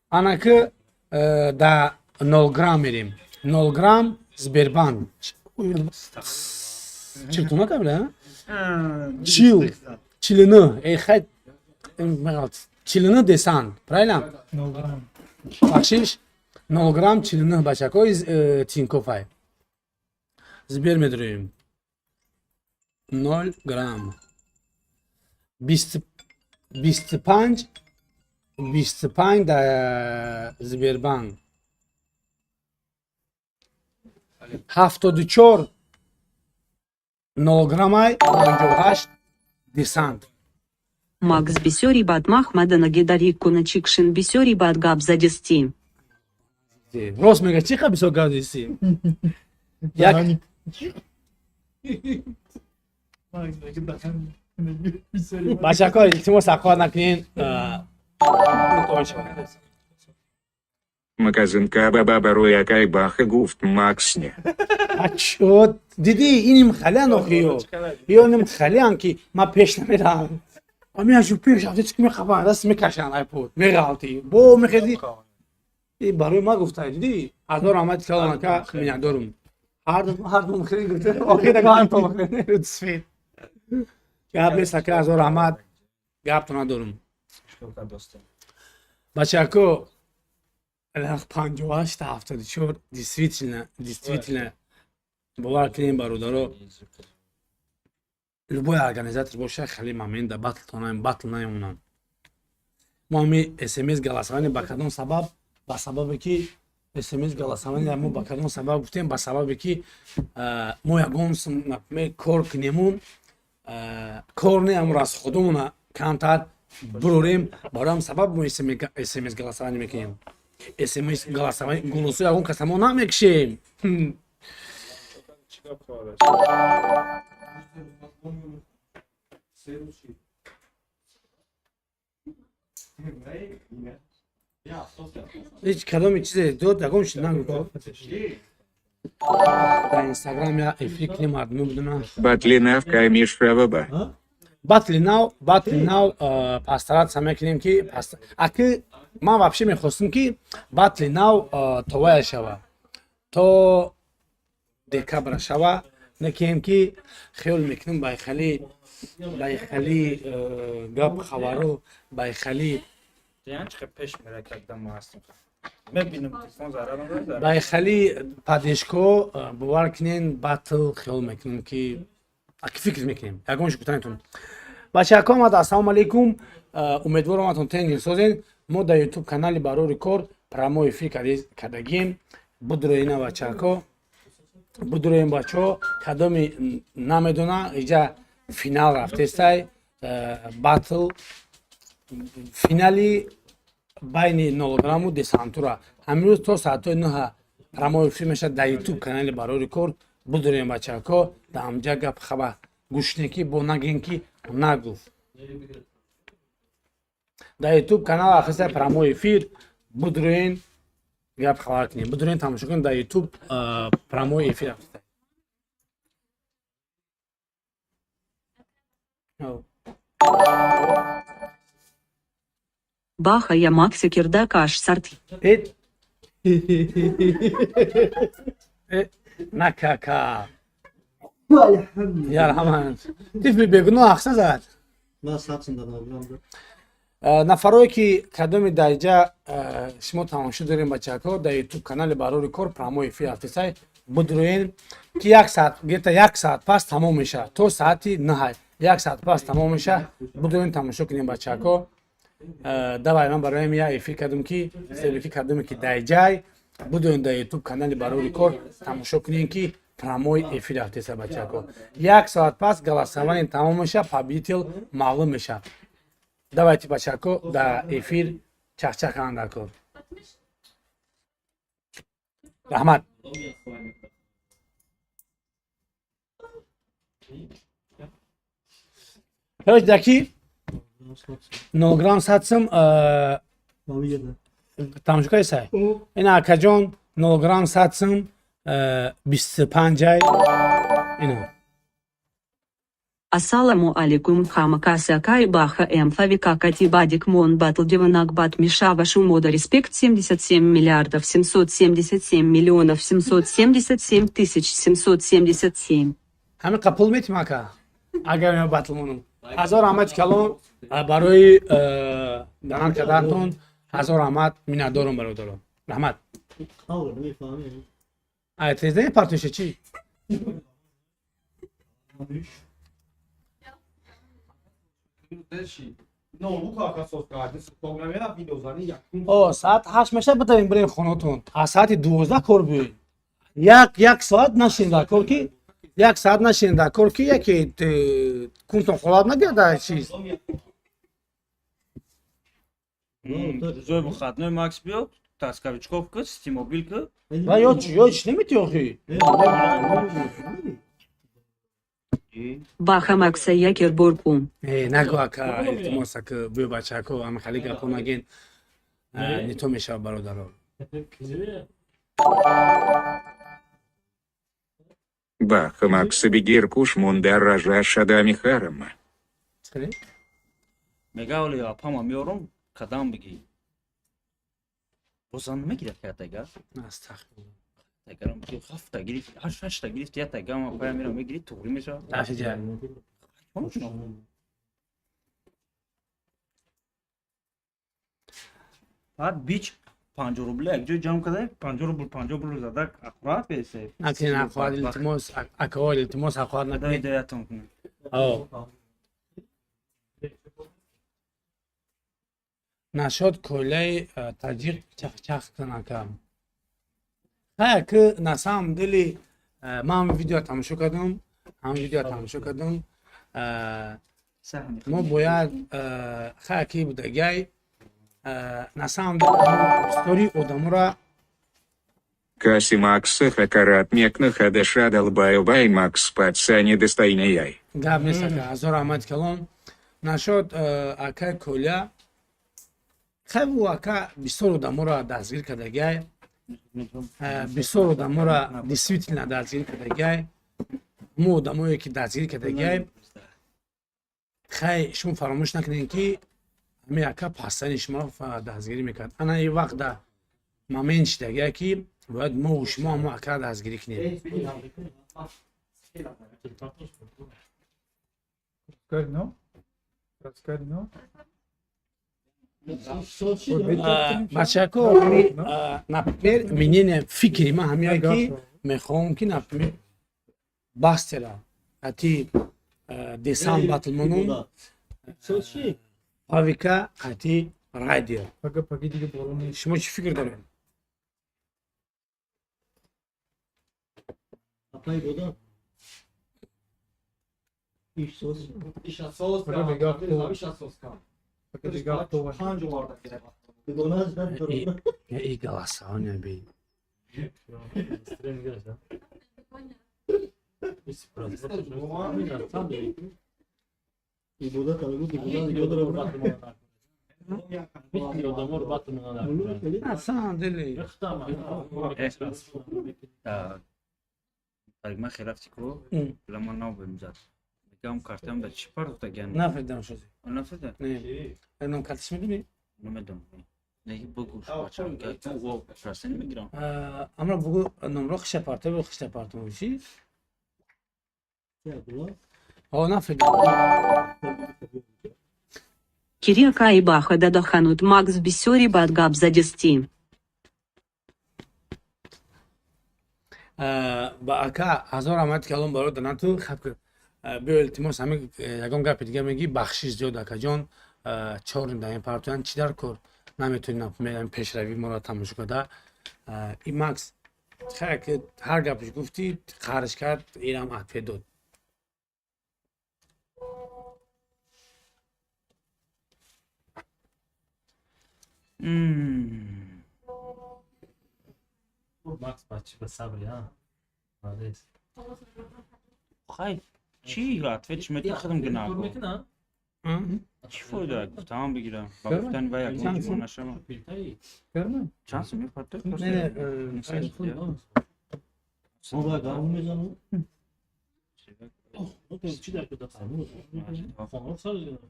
Ана ки да 0 грамм мерем. 0 грамм Сбербанк. Чил тума кабла? Чил. 49, эй хай, 49 десант, правильно? Бахшиш, 0 грамм 49, бачако, из Тинькофф Сбер медроем. 0 грамм 25 25 дар Сбербанк, 74 0 граммай, 58 десант. Макс бисёри бад махмадана гедари куначикшин бисёри бад гап задисти. Рост мега, чӣ қа бисёр гап задисти? Як бачако, илтимос, ҳақорат накунен. Маказинка баба барои акай Баха гуфт Макс не. Дидӣ, иним халиан охиё, ё иним халиан, ки ман пеш намерам. Амиашу пеш рафти, чӣ мехабан, даст мекашанд, айпод меғалти, бо мехези. Барои ма гуфта, дидӣ, ҳазор раҳмати калонака, миннатдорум. Ҳарду мухрин гуфта, охир ҳам гап нест, ака, ҳазор раҳмат, гаптон надорум. Бачако, 58 74, действительно, действительно, бовар кунем, бародаро, любой организатор боша, хеле момент да батл батл наемонанд. Мо ҳами смс голосование ба кадом сабаб? Ба сабабе ки смс голосование мо ба кадом сабаб гуфтем? Ба сабабе ки мо ягон, например, кор кунему, кор не, амро аз худомона камтар бурорем. Барои ҳам сабаб мо смс голосование мекунем. Смс голосование голосо ягон каса мо намекушем. Ҳеҷ кадоми чизе дод, ягон чиз нагуфт. Дар Инстаграм я эфир кунем, мардуме бидонанд. Батли нав кай мешаваба? Батли нав, батли нав постараться мекунем, ки аки ман вообще мехостам, ки батли нав то вая шава, то декабра шава. Некем ки хиёл мекунем, байхали гап хабаро байхали пеш мебинам, телефон зарар надорад. Байхали падешко, бовар кунен, батл хиёл мекунем, ки аки фикр мекунем, ягон ши гуфта наметавонем. Бачако омад, ассалому алайкум, умедворам атон тенгил созен. Мо дар Ютуб канали Барори кор прямой эфир кардагием. Будроина, бачако, будроем, бачаҳо, кадоми намедона, иҷа финал рафтестай, батл финали байни нолограмму десантура. Ҳамирӯз то соатҳои 9 прямой эфир мешавад дар Ютуб канали Барори кор. Будроем, бачако, дар ҳамҷа гап хаба гӯш кунем, ки бо нагем, ки нагуфт. Дар Ютуб канал ахиса прямой эфир, будроен, гап хабар кунем, будроен, тамошо кунем. Дар Ютуб прямой эфир афиста. Баха я Макси кирдакаш сарт. Накака ярҳаман, тифли бегуноҳ ахса зад. Нафарое ки кадоми даиҷа шумо тамошо дорем, бачако, дар Ютуб канали Барори кор прямой эфир рафтесай, будроен, ки як саат, где-то як саат пас тамом мешавад, то соати 9, як саат пас тамом мешавад. Будроен, тамошо кунем, бачако. Давай, ман бароям я эфир кардам, ки ки кадоме ки даиҷай будоен, дар Ютуб канали Барори кор тамошо кунем, ки прямой эфир рафтеса, бачако. Як соат пас голосование тамом мешавад, победитель маълум мешавад. Давайте, бачако, дар эфир чахчах кунанд дар кор. Раҳмат. Короче, даки 0 грамм садсим тамошо кардисай. Ина, акаҷон, 0 грамм садсим 25-ай ина. Ассаламу алейкум хамакаса кай баха м фавика кати бадик мон батл деванак бат мишава шумода респект 77 миллиардов 777 миллионов 777 тысяч 777. Ҳамин қа пул метим, ака, агар ме батл монум. Ҳазор раҳмат калон барои данан кардантон. Ҳазор раҳмат, миннатдорам, бародарон. Раҳмат. Ай тездаи партоша чӣ? О, соат 8 меша, битавем бирем хонатон. Аз соати 12 кор биёед. Як соат нашин дар кор ки, як соат нашин дар кор ки, яке кунтон холаб нагирад дар чиз. Рӯзои выходной Макс биё, таскавичков ки, ситимобил ки. Ва ё чӣ, ё чӣ немети охи? Баха Макса якер боркум. Э, нагу ака, илтимос ака, биё бачако, ами хали гапо наген. Не то мешавад, бародаро. Баха Макса бигир куш мундар ража шадами харама. Мега оли апама меорум, кадам бигӣ. Бозан мегирад ки тага? Астағфируллоҳ. Тагарам ки ҳафта гирифт, ҳашт ҳашта гирифт, я тага ма пая мерам мегирид, туғри мешавад. Афиҷа. Баъд бич 50 рубли як ҷой ҷамъ карда, 50 рубл, 50 рубл зада аккурат бесе. Накунед аккурат, илтимос, акаҳо, илтимос, аккурат накунед. Ҳидоятон кунед. О. Нашод кӯлаи таҷик чахчах кун ака. Хая ки на самом деле ман ҳам видео тамошо кардам, ҳам видео тамошо кардам. Мо бояд хая ки будагай на самом деле истории одамора. Каси Макса хакарат мекна хадаша долбаю бай Макс пацани достойняй. Гап нест ака, ҳазор раҳмат калон. Нашод ака Коля, хай ӯ ака бисёр одаморо дастгир кардагай, бисёр одаморо действительно дастгир кардагай. Мо одамое ки дастгир кардагай, хай шумо фаромӯш накунед ки ҳамин ака пастани шуморо дастгирӣ мекард. Ана ин вақт да момент шидагай ки бояд мо шумо ҳамо акара дастгирӣ кунем. Бачако, например, мнение, фикри ман ҳамия ки мехоҳам ки, например, бастера ати десан батл монум, павика қати райдер. Шумо чӣ фикр доред? И голосование би. На самом деле. Ман хеле рафти ку, ма нав бемзад. Мегам картам да чӣ партофтаган? Нафаҳмидам шуд. Нафаҳмида? Не. Ном картиш медонӣ? Намедонам. Не, бугӯ, бачам, процент мегирам. Амро бугӯ, номро хиша партов, хишта партов чӣ? О, нафаҳмидам. Кирилка и Баха дадаханут Макс бисёри бад гап задисти. Ба ака ҳазор раҳмат калон барои данату. Хаб биё, илтимос, ҳамин ягон гапи дига мегӣ, бахшиш зиёд, акаҷон. Чор даин партоян чӣ дар кор наметонӣ, например, пешравӣ моро тамошо карда. И Макс хая ки ҳар гапш гуфтӣ, қарш кард, инам ответ дод. Макс бачи ба сабри, а? Молодец. Хай, чӣ ответш мети худам гунаҳкор. Чӣ фоида гуфтаам бигирам? Ба гуфтани вай ягон ҷо нашавам. Чанд сум мепартои?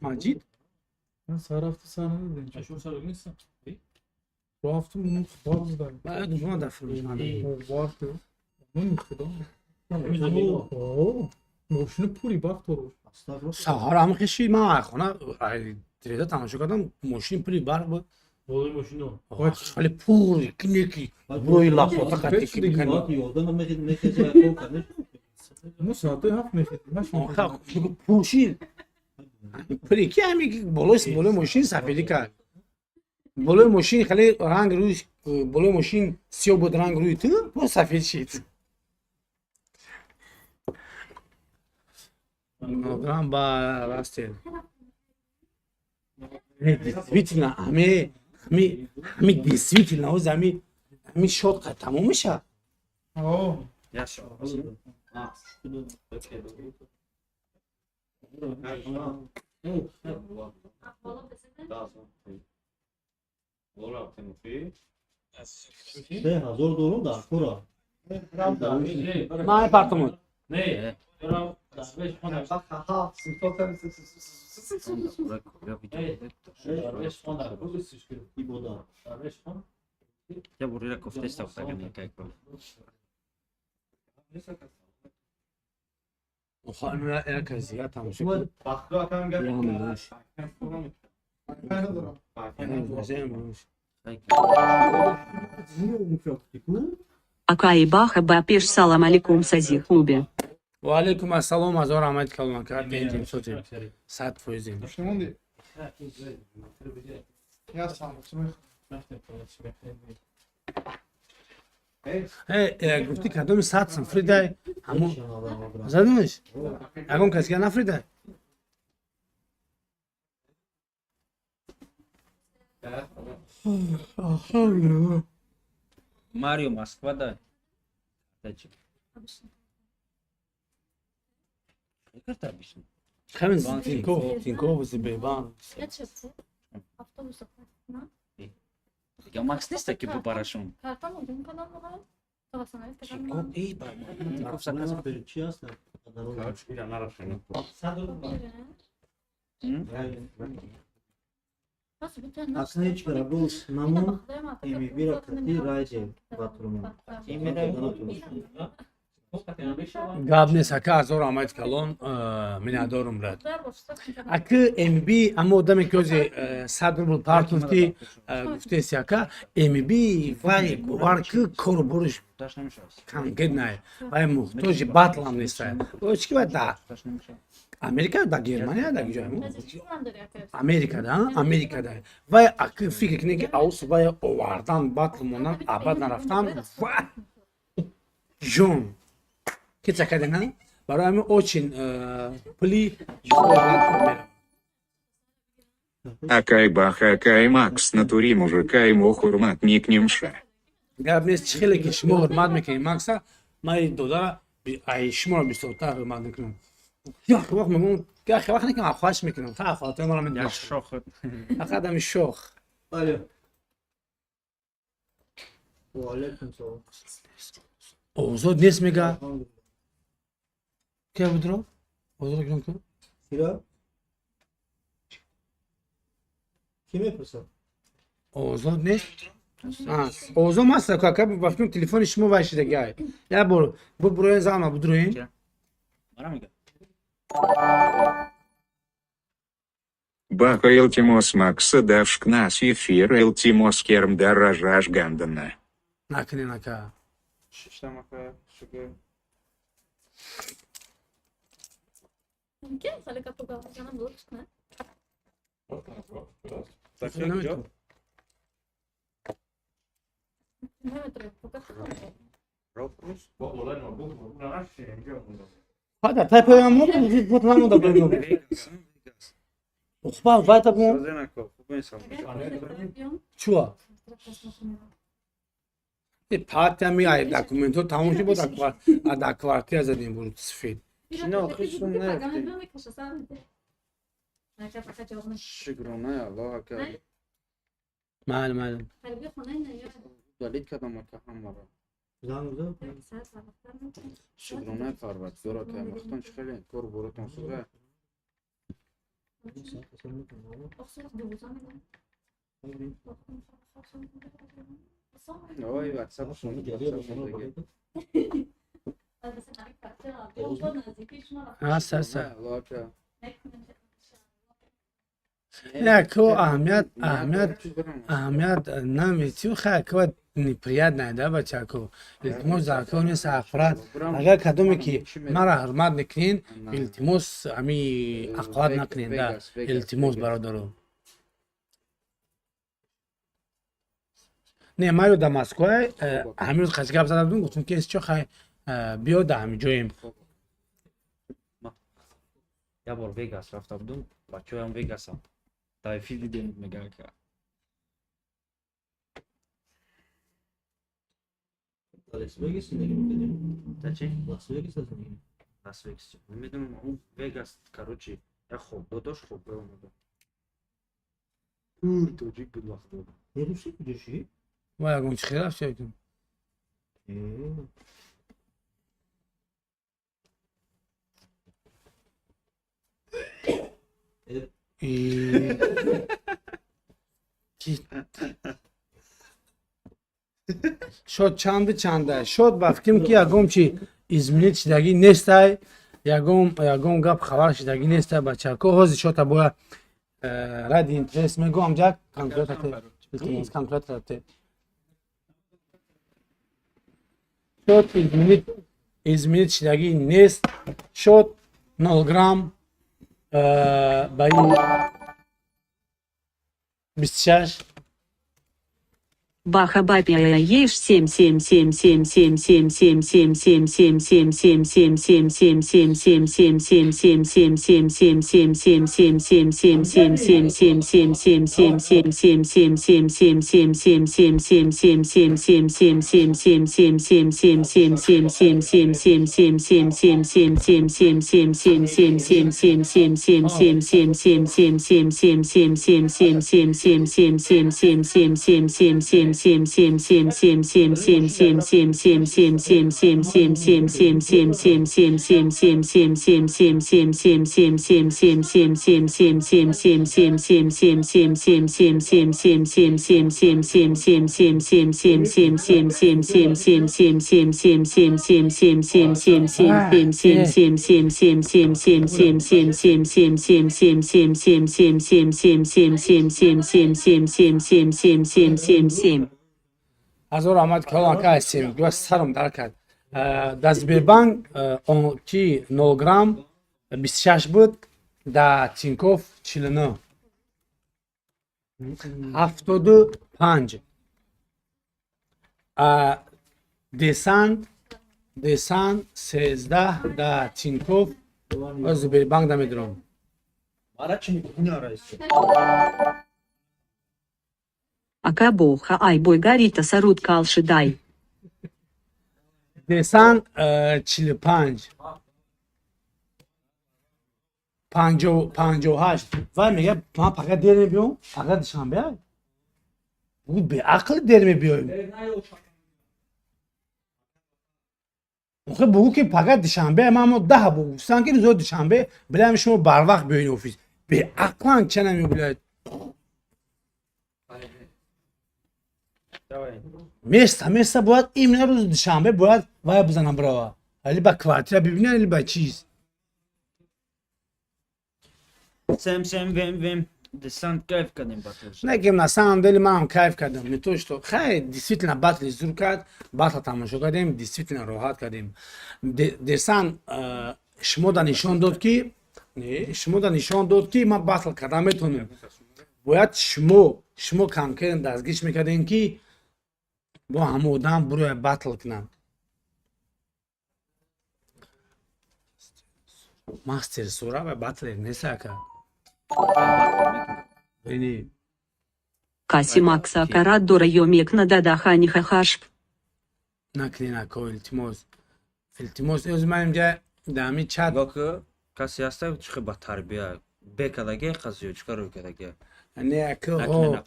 Маҷид? Сарафту сарнадем. Рафтум ну худо здар. Баъд ма дафр. Варту. Ну худо. О. Мошини пури барқ тору. Саҳар ҳам хиши ман хона телевизор тамошо кардам, мошини пури барқ буд. Болои мошино. Хеле пур кинеки рӯи лапота қати ки мекани. Мо соатҳои 7 мехезем. Пуршид. Пури ки ҳами болои мошин сафедӣ кард. Болои мошин хеле ранг рӯи болои мошин сиёҳ буд, ранг рӯи ту боз сафед шид. Нограм ба расте. Действительно, ами ами действительно оз ами шот қад тамом меша. О. Се ҳазор дорум дар кора. Ман партумон. Не. Я бурира кофтеста Акаи Баха ба пеш салам алейкум сази хубе. Ва алейкум ассалом, азор раҳмат калон кард бентим соти 100%. Гуфти кадоми 100 сум фридай ҳамун задумаш? Ягон касга нафридай? Марио Москва да. Хамин Тинькофф Сбербанк. Я Макс нест таки бубарашон. Аслан ҳеҷ парабол намон эмибира кати райде батурмон. Гап нест, ака азор раҳмат калон, миннатдорум брат. Аки МБ ама одаме ки ози 100 рубл партуфти гуфтеси ака МБ вай бовар ки кору бориш конкретнае, вай муҳтоҷи батлам нестае. Чӣ ки вай да Америка, да Германия, да ҷои Америка, да Америка да. Вай аки фикр кунед ки аус вай овардан батл мондан абад нарафтан ва ҷон ки чакаде на? Барои ҳамин очень пули Акай Баха, акай Макс, натури мужика имо ҳурмат мекунемша. Гап нест, чӣ хеле ки шумо ҳурмат мекунед Макса, ман додара ай шуморо бисёртар ҳурмат мекунам. Як вақт мегӯям, як вақт некам хоҳиш мекунам, та хотири маро медонам. Як шох. Фақат ҳамин шох. Алло. Ва алейкум салом. Озод нест мега. Кия будро? Озод гирам ку? Кира? Ки мепурсад? Озод нест? Озод маст ака, ба фикрам телефони шумо вай шидагиай. Як бор бубуроен зама будроен. Мара мега. Баха илтимос Макса давшк нас эфир илтимос керм даражаш гандана. Накунен ака. Хада тай паём мо буд намонда буд. Ухба вайта бу. Чуа? Партия ми ай документҳо тамом шуд, дар квартира задем буд сафед. Шукрона Аллоҳ ака. Майли, майли. Далид кардам ака ҳамаро. Шукронаи Парвардигор ака, махтон чӣ хеле кор боротон суза. Ой, WhatsApp. Аст, аст. Не, ко аҳамият, аҳамият, аҳамият наметию. Хай, ко неприятно, да, бачако. Илтимос, дар кор нест ақрат. Агар кадоме ки мара ҳурмат мекунен, илтимос, ами ақват накунен, да, илтимос, бародаро. Не, маро дар Москва ҳамин рӯз қачи гап зада будем, гуфтем ки чо, хай, биё, дар ҳамин ҷоем. Я бор Вегас рафта будум, бачаҳоям Вегасам. Дар эфир дидем, мегӯянд ки Лас-Вегас зиндагӣ мекардем? Да чи? Лас-Вегас зиндагӣ. Лас-Вегас. Намедонам, он Вегас, короче, як хобгоҳ дошт, хобгоҳ омада. Пур тоҷик буд вақто. Медонӣ куҷо ши? Ва ягон чи хел рафт якун. Шод чанду чанда шод, ба фикрам ки ягон чи изменить шидагӣ нестай, ягон гап хабар шидагӣ нестай, бачако. Ҳозир шота бояд ради интерес мегӯям, ҷак калкулятор, илтимос, калкулятор те. Шод изменить шидагӣ нест. Шод 0 грамм ба ин 26. Баха бапия ешь 7 7 7 7 7 7 7 7 7 7 7 7 7 7 7 7 7 7 7 7 7 7 7 7 7 7 7 7 7 7 7 7 7 7 7 7 7 7 7 7 7 7 7 7 7 7 7 7 7 7 7 7 7 7 7 7 7 7 7 7 7 7 7 7 7 7 7 7 7 7 7 7 7 7 7 7 7 7 7 7 7 7 7 7 7 7 7 7 7 7 7 7 7 7 7 7 7 7 7 7 7 7 7 7 7 7 7 7 7 7 7 7 7 7 7 7 7 7 7 7 7 7 7 7 7 7 7 7 7 7 7 7 7 7 7 7 7 7 7 7 7 7 7 7 7 7 7 7 7 7 7 7 7 7 7 7 7 7 7 7 7 7 7 7 7 7 7 7 7 7 7 7 7 7 7 7 7 7 7. Ҳазор раҳмат, калон ака, ҳастем, гӯя сарам дар кард. Дар Сбербанк ки 0 грамм 26 буд, дар Тинькофф 49, 75. Десант 13 дар Тинькофф, Сбербанк намедонам. Мара чи мекунӣ, раиси? Ака боха ай бой гарита сарут калшидай. Десан 45, 58. Вай мега, ман фақат дер мебиём, фақат душанбе. Бугу беақл дер мебиёем. Охе, бугу ки фақат душанбе, ман мо 10 бугу гуфтан ки рӯзои душанбе билам шумо барвақт биёин офис. Беақлан ча намебилад. Места, места бояд именно рӯзи душанбе бояд вай бизанам бирава. Али ба квартира бибинан, или ба чиз. Сем сем вем вем десант кайф кардем батл. Не, на самом деле манам кайф кардам. Не то что, хай, действительно батли зур кард, батла тамошо кардем, действительно роҳат кардем. Десан шумо да нишон дод ки, не, шумо да нишон дод ки ман батл кардан метавонам. Бояд шумо конкретно дастгириш мекардем ки бо ҳама одам буроя батл кунам. Мастер сура ва батлер нест, ака. Ини Каси Макса карат дора ёмекна дада ханиха хашп. Накунен, ако, илтимос. Илтимос, ӯзи ман инҷа дар ҳамин чат Нигоҳ ки, касе ҳаста чӣ ба тарбия бекадаге қазиё чӣ кор кадаге. Не, ака, ҳо.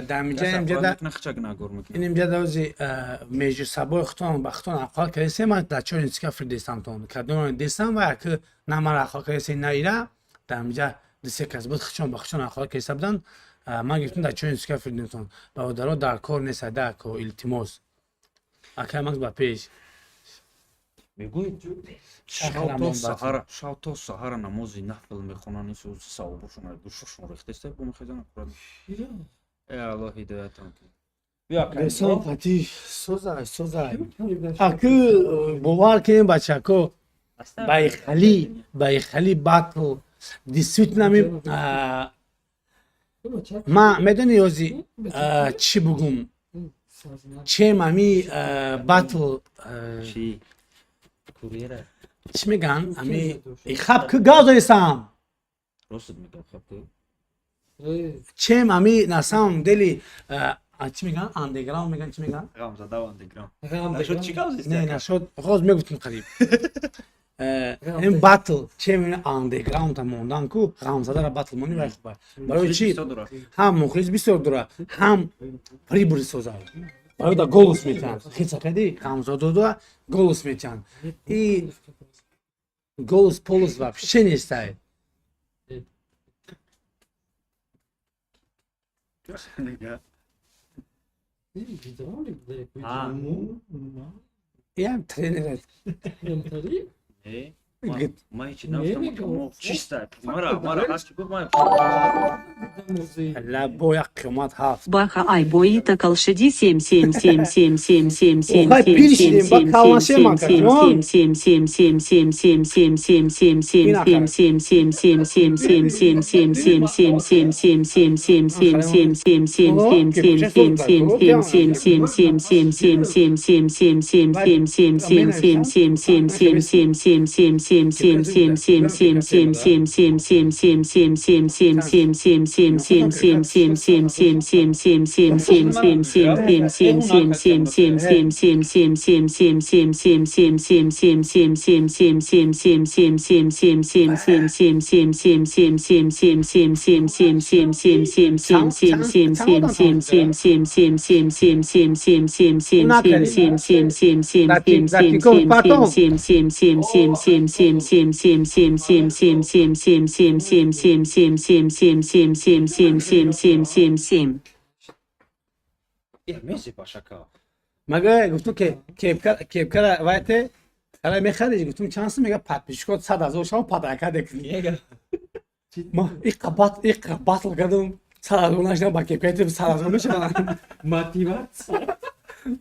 Дар ҳаминҷа инҷа да хчак нагор мекунад. Ин инҷа да ӯзи межу сабои хутон ба хутон ақал кардесем, ман дар чор инсика фирдестамтон. Кадом дестам ва ака на мара ақал кардесем, на ира, дар ҳаминҷа дисе кас буд, хичон ба хичон ақал кардеса буданд. Ман гирифтам дар чор инсика фирдестам. Бародаро, дар кор нест, ада, ако, илтимос. Ака Макс ба пеш. Мегӯй, шав то саҳара, шав то саҳара намози нафл мехонанд, ин савобошон гӯшашон рехтеста, бо мехезан аккурат. Э Аллоҳ, ҳидоятам кун. Ресон қати созай, созай. Аку бовар кунем, бачако, байхали, байхали батл действительно ми ма медони ёзи чӣ бугум, чем ами батл чӣ меган, ами хаб ки гав дорисам. Ростат мегам, хаб ки. Чем ами на самом деле чӣ меган, андеграунд меган, чӣ меган? Ғамзада андеграунд. Нашуд, чӣ гав? Не, нашуд, хоз мегуфтим қариб. Ин батл чем андеграунд мондан ку ғамзадара батл мони вай хуба. Барои чӣ? Ҳам мухлис бисёр дора, ҳам прибыль созад. Барои да голос метиҳанд. Хиса кади ғамзодода голос метиҳанд. И голос полос вообще нестай. Иам тренер. Ма ҳеҷ нафтам, чиста. Мара, мара, ҳар чӣ гуфт, ман Лабоя қиёмат ҳафт. Баха айбоита калшиди 7 7 7 7 7 7 7 Охай, 7 пир 7 шидем, ба 7 калонше 7 мака, 7 ҷон. 7 7 7 7 7 7 7 7 7 Ина 7 7 7 7 7 7 7 7 7 7 7 7 7 7 7 7 7 7 7 7 7 7 7 7 7 7 7 7 7 7 7 7 7 7 7 7 7 7 7 7 7 7 7 7 7 7 7 7 7 7 7 7 7 7 7 7 7 7 7 7 7 7 7 7 7 7 7 7 7 7 7 7 7 7 7 7 7 7 7 7 7 7 7 7 7 7 7 7 7 7 7 7 7 7 7 7 7 7 7 7 7 7 7 7 7 7 7 7 7 7 7 7 7 7 7 7 7 7 7 7 7 7 7 7 7 7 7 7 7 7 7 7 7 7 7 7 7 7 7 7 7 7 7 7 7 7 7 7 7 7 7. Мези башака. Мага гуфтум ки кепкара вайте хара мехариш, гуфтум чанд сум, мега подписчикот 100 000 шава подарка декунӣ. Ма иқа бат иқа батл кардам, 100 000 нашидам, ба кепкаи 100 000 мешавад. Мотивация.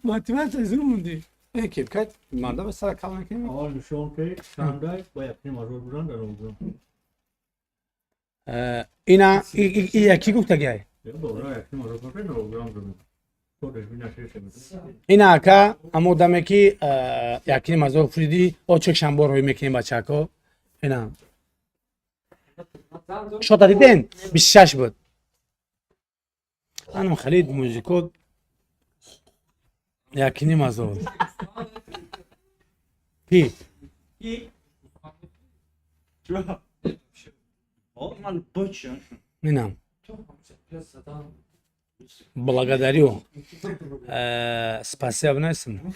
Мотивация зур мунди. Э, кепкай манда ба сара кал накунем. Аввал нишон ки чандай ба якним ҳазор буран дар он. Ина яки гуфтагиай. Бора якним ҳазор буран дар он. Ина ака, амо одаме ки якним ҳазор фуриди, очек шанбо рӯй мекунем, бачако. Ина. Шота диден? 26 буд. Анам халид музико 1,5 ҳазор. Ки? Ман бочан. Инам. Благодарю. Спасибо, Несим.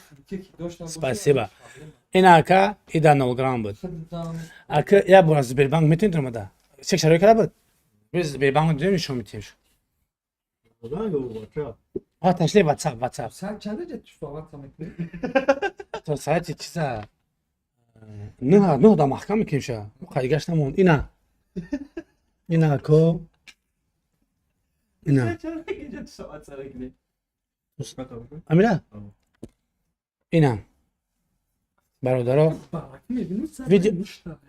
Спасибо. Ина ака, ида 0 грамм буд. Ака, я бора Сбербанк метавонед омада? Чек шарои кара буд? Биз Сбербанк дидем, нишон метиҳем. А, ташле WhatsApp, WhatsApp. Саат чанда ҷа туфават мекунӣ? То саати чиза 9, 9 да маҳкам мекунем ша. Қайгаш намонд. Ина. Ина ако. Ина. Амира? Ина. Бародаро. Видео.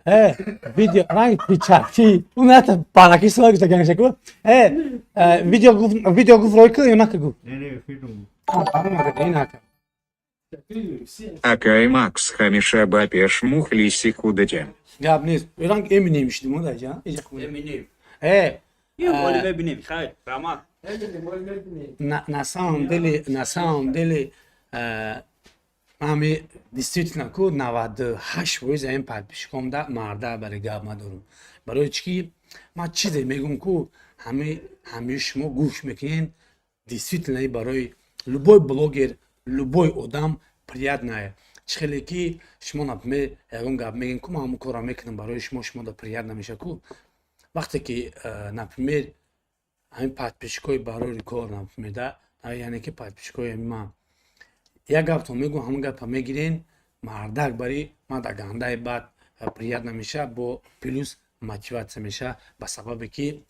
Э, видео ранг пичаки. Уната бараки сила гуфта ганшаку. Э, видео гуфт, видео гуфт рой ку ё нака гуфт? Не, не, филм. Ина ака. Акай Макс ҳамеша ба пеш, мухлиси худатем. Гап нест. Ранг Эминем шидим да ҷа. Иҷа хуб. Эминем. Э, Оли мебинем. Хайр, раҳмат. На самом деле, на самом деле, ами действительно ку 98% ин подписчиком да марда барои гап надорум. Барои чӣ ки ман чизе мегӯм ку ҳами ҳамаи шумо гӯш мекунед, действительно барои любой блогер, любой одам приятное. Чӣ хеле ки шумо, например, ягон гап мегӯем ку ман ҳамон корро мекунам барои шумо, шумо да приятно меша ку. Вақте ки, например, ҳамин подписчикои барори кор, например, да, яъне ки подписчикои ман як гаптон мегӯм, ҳамон гапа мегирен. Мардак бари ман дар гандаи бад приятно меша, бо плюс мотиватсия меша, ба сабабе ки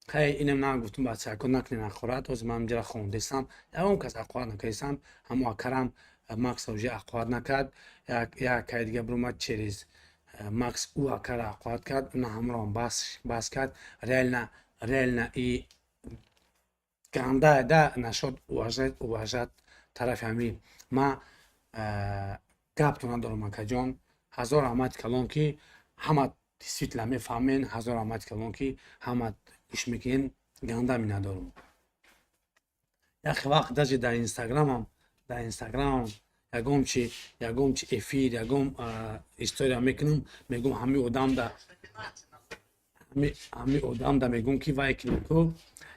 хай инам нагуфтум, бачако накунен ҳақорат. Ҳозир ман инҷара хондесам, ягон кас ҳақорат накардесам. Ҳамо акарам Макс уже ҳақорат накард, як акаи дига биромад, через Макс ӯ акара ҳақорат кард, уна ҳамроам бас кард. Реально, реально и ганда да нашод уважать, уважать тарафи ҳамин. Ма гаптон надорам, акаҷон, ҳазор раҳмати калон, ки ҳама действительно мефаҳмен. Ҳазор раҳмати калон, ки ҳама гӯш мекунен. Ганда минадорам. Яхе вақт даже дар инстаграмам ягон чи эфир, ягон история мекунам, мегӯм ҳами одам да мегӯм, ки вай кунем ку,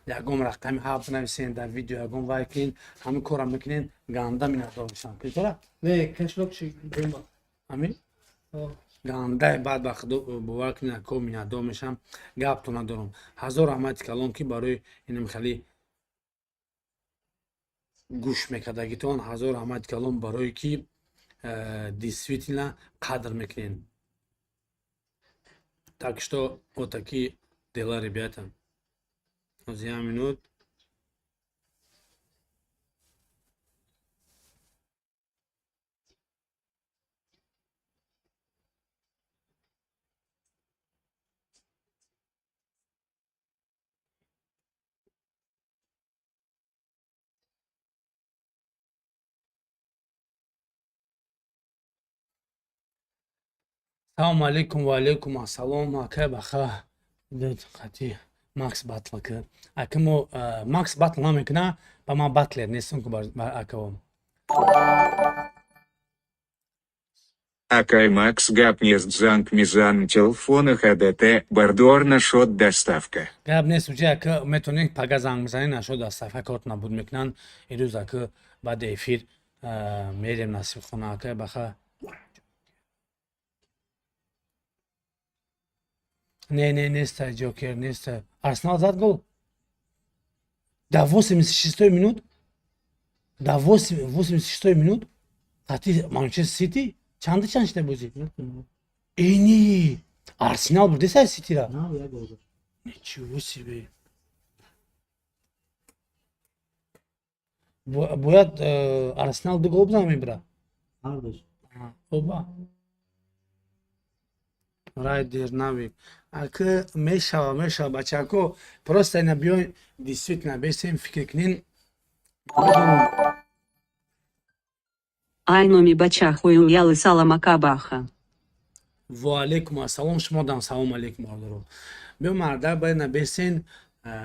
ягон рақами ҳафт бинависен дар видео, ягон вай кунен, ҳамин корро мекунен. Ганда минадор мешавам. Китора? Не, кошелёк чи бомба. Ҳамин гандаи баъд ба худо бовар кунед, ако, миннатдор мешавам. Гаптон надорам. Ҳазор раҳмати калон, ки барои инам хеле гӯш мекардагитон. Ҳазор раҳмати калон, барое ки действительно қадр мекунед. Так что вот такие дела, ребята. Ҳозир як минут. Салому алейкум. Ва алейкум ассалом, акай Баха. Қати Макс батл кард. Ака, мо Макс батл намекуна, ба ман батлер нестам ку акао. Акай Макс, гап нест, занг мизан телефона ХДТ бардор нашод доставка. Гап нест, уҷа ака, метавонед пага занг бизанед, нашод доставка корт набуд мекунанд. Ирӯз ака, баъди эфир мерем насибхона, акай Баха. Не, не, неста, Ҷокер неста. Арсенал зад гол да 86 минут, да 86 минут қати Манчестер Сити. Чанду чанд шида бозӣ? Ини Арсенал бурдеса Ситира. Ничего себе! Бояд Арсенал ду гол бизанад, мебира. Оба райдер навик ака мешава, мешава, бачако. Просто ина биён, действительно бесем, фикр кунен. Айноми бачахою ялы салам, акабаха. Ва алейкум ассалом, шумо дам салом алейкум, бародаро. Биё, марда, байна бесен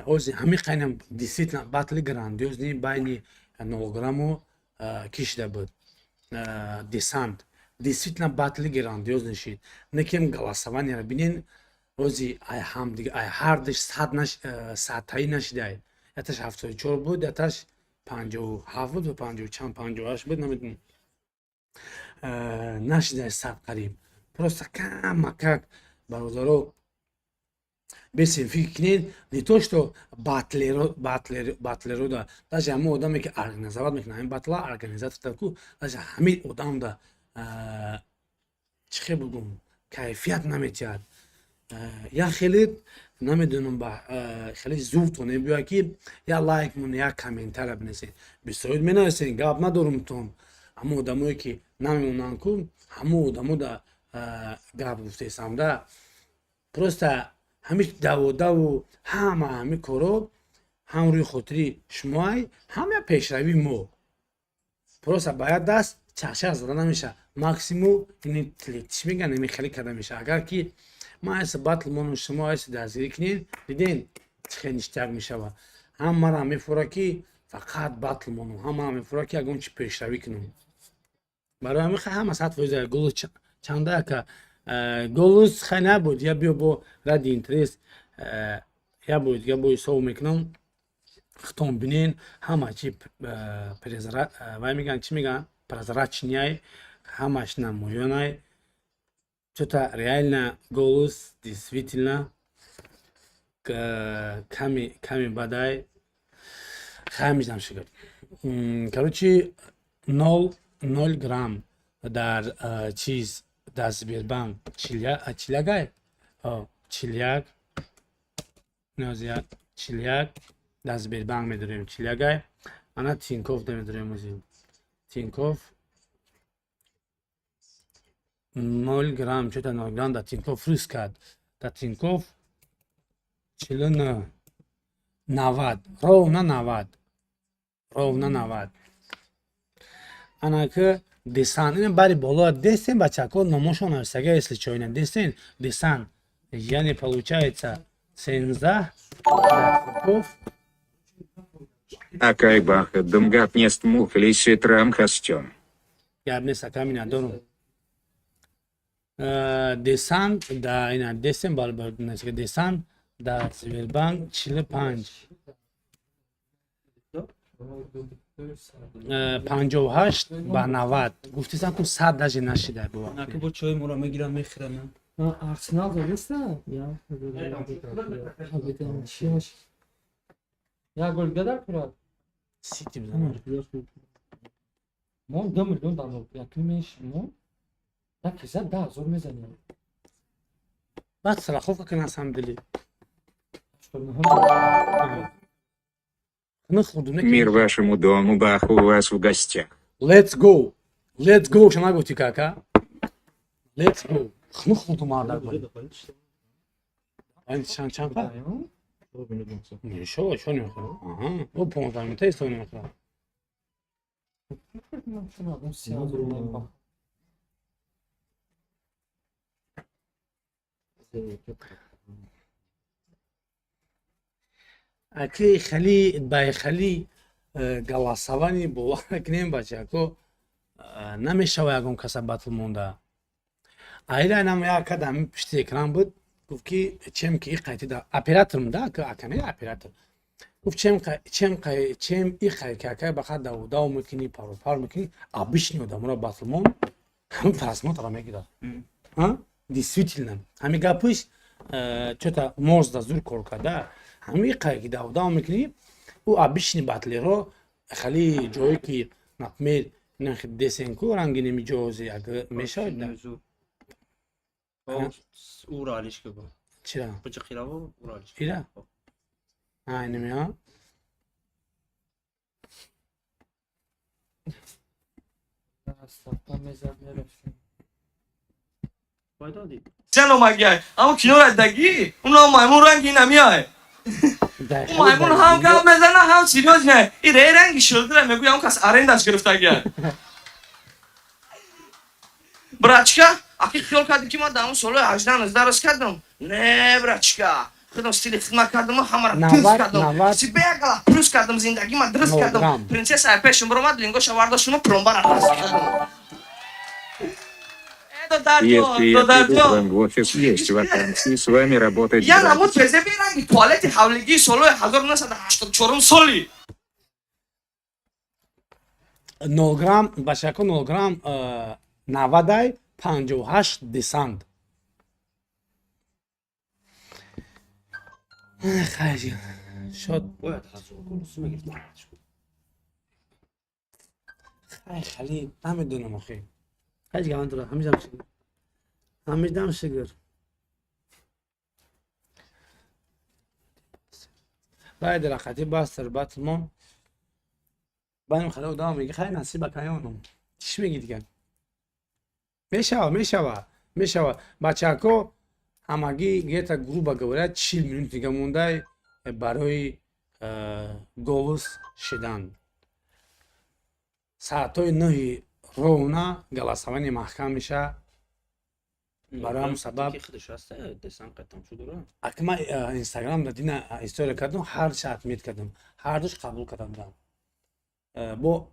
ози ҳамин қайнам действительно батли грандиозный байни нолграмму кишида буд десант. Действительно батли грандиозный шид. Некем голосованияро бинен, ози ай ҳамдига ай ҳардиш сад садтаӣ нашидай. Яташ 74 буд, яташ 57 буд ва панҷоҳу чанд, 58 буд, намедонам, нашидай 100 қариб. Просто камакак, бародаро, бесен, фикр кунед, не то что батлерода, даже ҳамон одаме ки организовать мекунад ҳамин батла, организатор ку, даже ҳамин одамда чӣ хел бугум, кайфият наметиҳад. Як хеле намедонам, ба хеле зудтон мебиёяд, ки як лайк монед, як комментария бинависед. Бисёрид менависед, гап надорумтон. Ҳамон одамое ки намемонанд ку, ҳамон одамо да гап гуфтесам да. Просто ҳамин даводаву ҳама ҳамин коро ҳам рӯи хотири шумоай, ҳам як пешравии мо. Просто ба як даст чахчах зада намеша. Максимум ини чӣ мегӯянд, ими хеле карда меша. Агар ки ман айса батл мону, шумо айса дастгирӣ кунед, диден чӣ хел ништяк мешавад. Ҳам мара мефура, ки фақат батл монум, ҳам мара мефура, ки ягон чи пешравӣ кунам. Барои ҳамин ҳама 100% голус чанда, ака? Голус хай набуд. Я биё, бо ради интерес я бо дига бо ҳисоб мекунам, хитом бинен, ҳама чи вай мегӯянд, чӣ мегӯянд, прозрачный, ҳамаш намоёнай. Что-то реально голос действительно ками ками бадай. Хай миждам шигирд. Короче, нол ноль грамм. Дар чиз, дар Сбербанк 41 ай, 41, 41 дар Сбербанк медорем, 41 ай. Ана Тинькофф намедорем озим, Тинькофф 0 грамм, чета 0 грамм дар Тинькофф рӯз кард. Дар Тинькофф 49, 90, ровно 90, ровно 90. Анаки Десант ина бари боло дестен, бачако, номошон нависага, если чо, ина дестен, Десант, яъне получается 13 дар Тинькофф. Акай Баха, дам гап нест, мухлиси трам ҳастём. Гап нест, ака, миннатдорум. Десант да ина дестен, Десант дар Сбербанк 45, 58 ба 90 гуфтисам ку, 100 даже нашида. Наки бо чой моро мегирам, мехӯрам. Арсенал задиста? Як гол дига дар курад. Сити бизанад. Мо 2 миллион дар якумиш мо як киса 10 000 мезанем. Баъд страховка ка, на самом деле. Мир вашему дому, Баха у вас в гостях. Let's go. Let's go, шама гуфти, кака. Let's go. Хну хурду мардак. Айн чанд чанд қа? Нешо, чо намехӯрам? Аҳа, ӯ 15 минута исто намехӯрам. 3000. Аки хали бай хали голосование бовар накунем, бачако, намешава ягон каса батл монда. Айра нам як када ҳамин пишти экран буд, гуфт ки чем ки и қайти да операторм да акане оператор гуфт, чем чем чем и қай ки акай баха давдав мекунӣ, паропар мекунӣ, обычный одаморо батл мон, ҳамин просмотрро мегирад. Действительно, ҳамин гапиш чё-то мозда зур кор карда. Ҳамин қай ки давдав мекунӣ, ӯ обычный батлеро хали ҷое ки, например, десенку ранги неми ҷози агар мешавад да. Ура алишка бо. Чира? Бычақираво ура алишка. Ира? А, инеми, а? Ставка мезад, мерафтем. Пайдо дид. Чан омагиай, аммо кинора дагӣ, уна маймун ранги намиай. Ӯ маймун ҳам гап мезана, ҳам серьёзный. И ре ранги шилдира мегӯям, кас арендаш гирифтагиай. Братчика, аки хиёл кардем, ки ман дар он солҳои 18 19 рост кардам. Не, братчика, худам стили хидмат кардаму ҳамаро плюс кардам. Себе якала плюс кардам, зиндагима дуруст кардам. Принсесса пешум биромад, лингоша вардоштуму пломбара раст кардам. Если я приду к вам в офис, есть вакансии с вами работать. Я намуд презеби ранги туалети ҳавлигии солҳои 1984 соли. 0 грамм, бачако, 0 грамм 90-ай, 58 Десант. Хайр, шод. Бояд 1000 гол мегирифт. Хай, хали намедонам охи. Ҳеҷ гап надорад, ҳамиҷам шукр. Ҳамиҷам шукр. Баъд рақати бастер батлмон. Баъдем хали одам меги, хай, насиба каёнум. Чӣ меги дигар? Мешава, мешава, мешава. Бачако, ҳамагӣ где-то, грубо говоря, 40 минут дига мондай барои голос шидан. Саатҳои 9-и ровно голосование маҳкам меша. Барои ҳамн сабаб аки ман Инстаграм да дина история кардам, ҳар шаҳр мет кардам, ҳардуш қабул кардам. Бо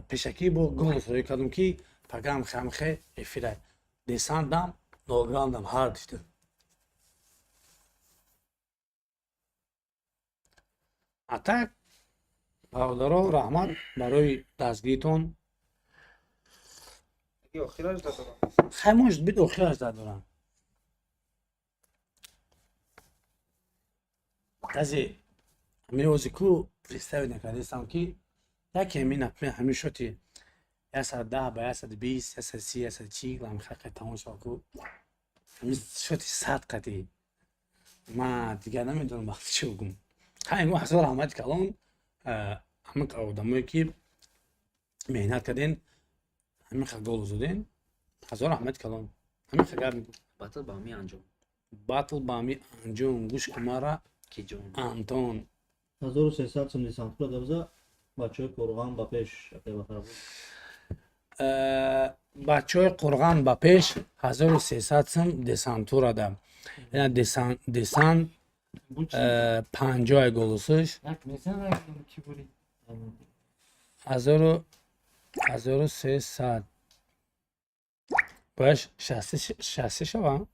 пешакӣ бо голос роӣ кардам, ки пагам хамхе эфира Десантдам, Нограндам, ҳар дишта. А так, бародаро, раҳмат барои дастгиритон. Хай, может быть, охираш дадорам. Кази ҳамин ози ку представить накардистам, ки яке ҳамин, например, ҳамин шоти 110 ба 120, 130, 140 ламхақи тамом шава ку. Ҳамин шоти 100 қати. Ма дигар намедонам вақти чӣ бигӯм. Ҳа, ингу ҳазор раҳмати калон ҳама одамое ки меҳнат карден, ҳамин ха гол зуден. Ҳазор раҳмати калон. Ҳамин ха гап мегӯм. Батл ба ҳамин анҷом. Батл ба ҳамин анҷом. Гӯш кун мара. Ки ҷон. Антон. 1300 сум десантура габза бачаҳои Қурғон ба пеш акай Бахар. Бачаҳои Қурғон ба пеш 1300 сум десантура да. Ина десант 50 голусуш. Як мезан як ки бури. 1300. Бояд 63 шава?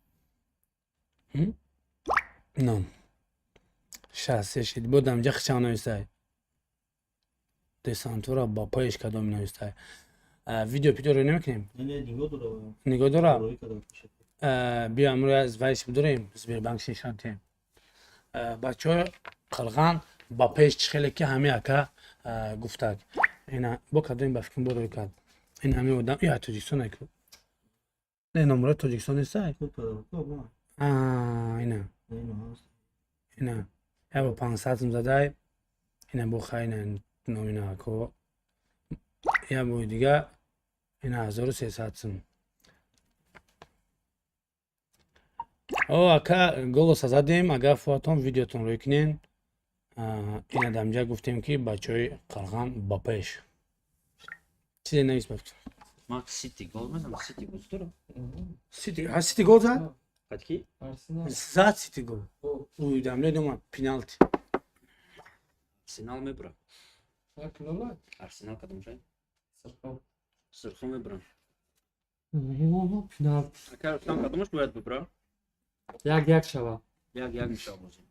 На. 63 шид. Бо дамҷа хичам навистай. Десантура ба пеш кадом навистай. Видео пидоро намекунем? Не, нигоҳ дора. Нигоҳ дора? Биё амро аз вайс бидорем, Сбербанк нишон диҳем. Бачаҳои Қирған ба пеш чӣ хеле ки ҳамин ака гуфтак. Ина бо кадом ба фикр бо рӯй кард. Ин ҳамин одам, я Тоҷикистон аку. Не, номерои Тоҷикистон нестай? Ина. Ина. Я бо 500 сум задай. Ина бо хай ина номина ако. Я бо дига ина 1300 сум. О, ака голоса задем, агар фоҳатон видеотон рӯй кунен. Ина дамҷа гуфтем ки бачаҳои Қирған ба пеш. Чизе навис ба фикр. Ма Сити гол мезанам, Сити боз дора. Сити, ҳа Сити гол зад? Қад ки? Зад Сити гол. Уй дамле дома пеналти. Арсенал мебра. Арсенал кадом жай? Сурхо мебра. Пеналти. Ака Рустам кадомаш бояд бибра? Як як шава. Як як мешава бозӣ.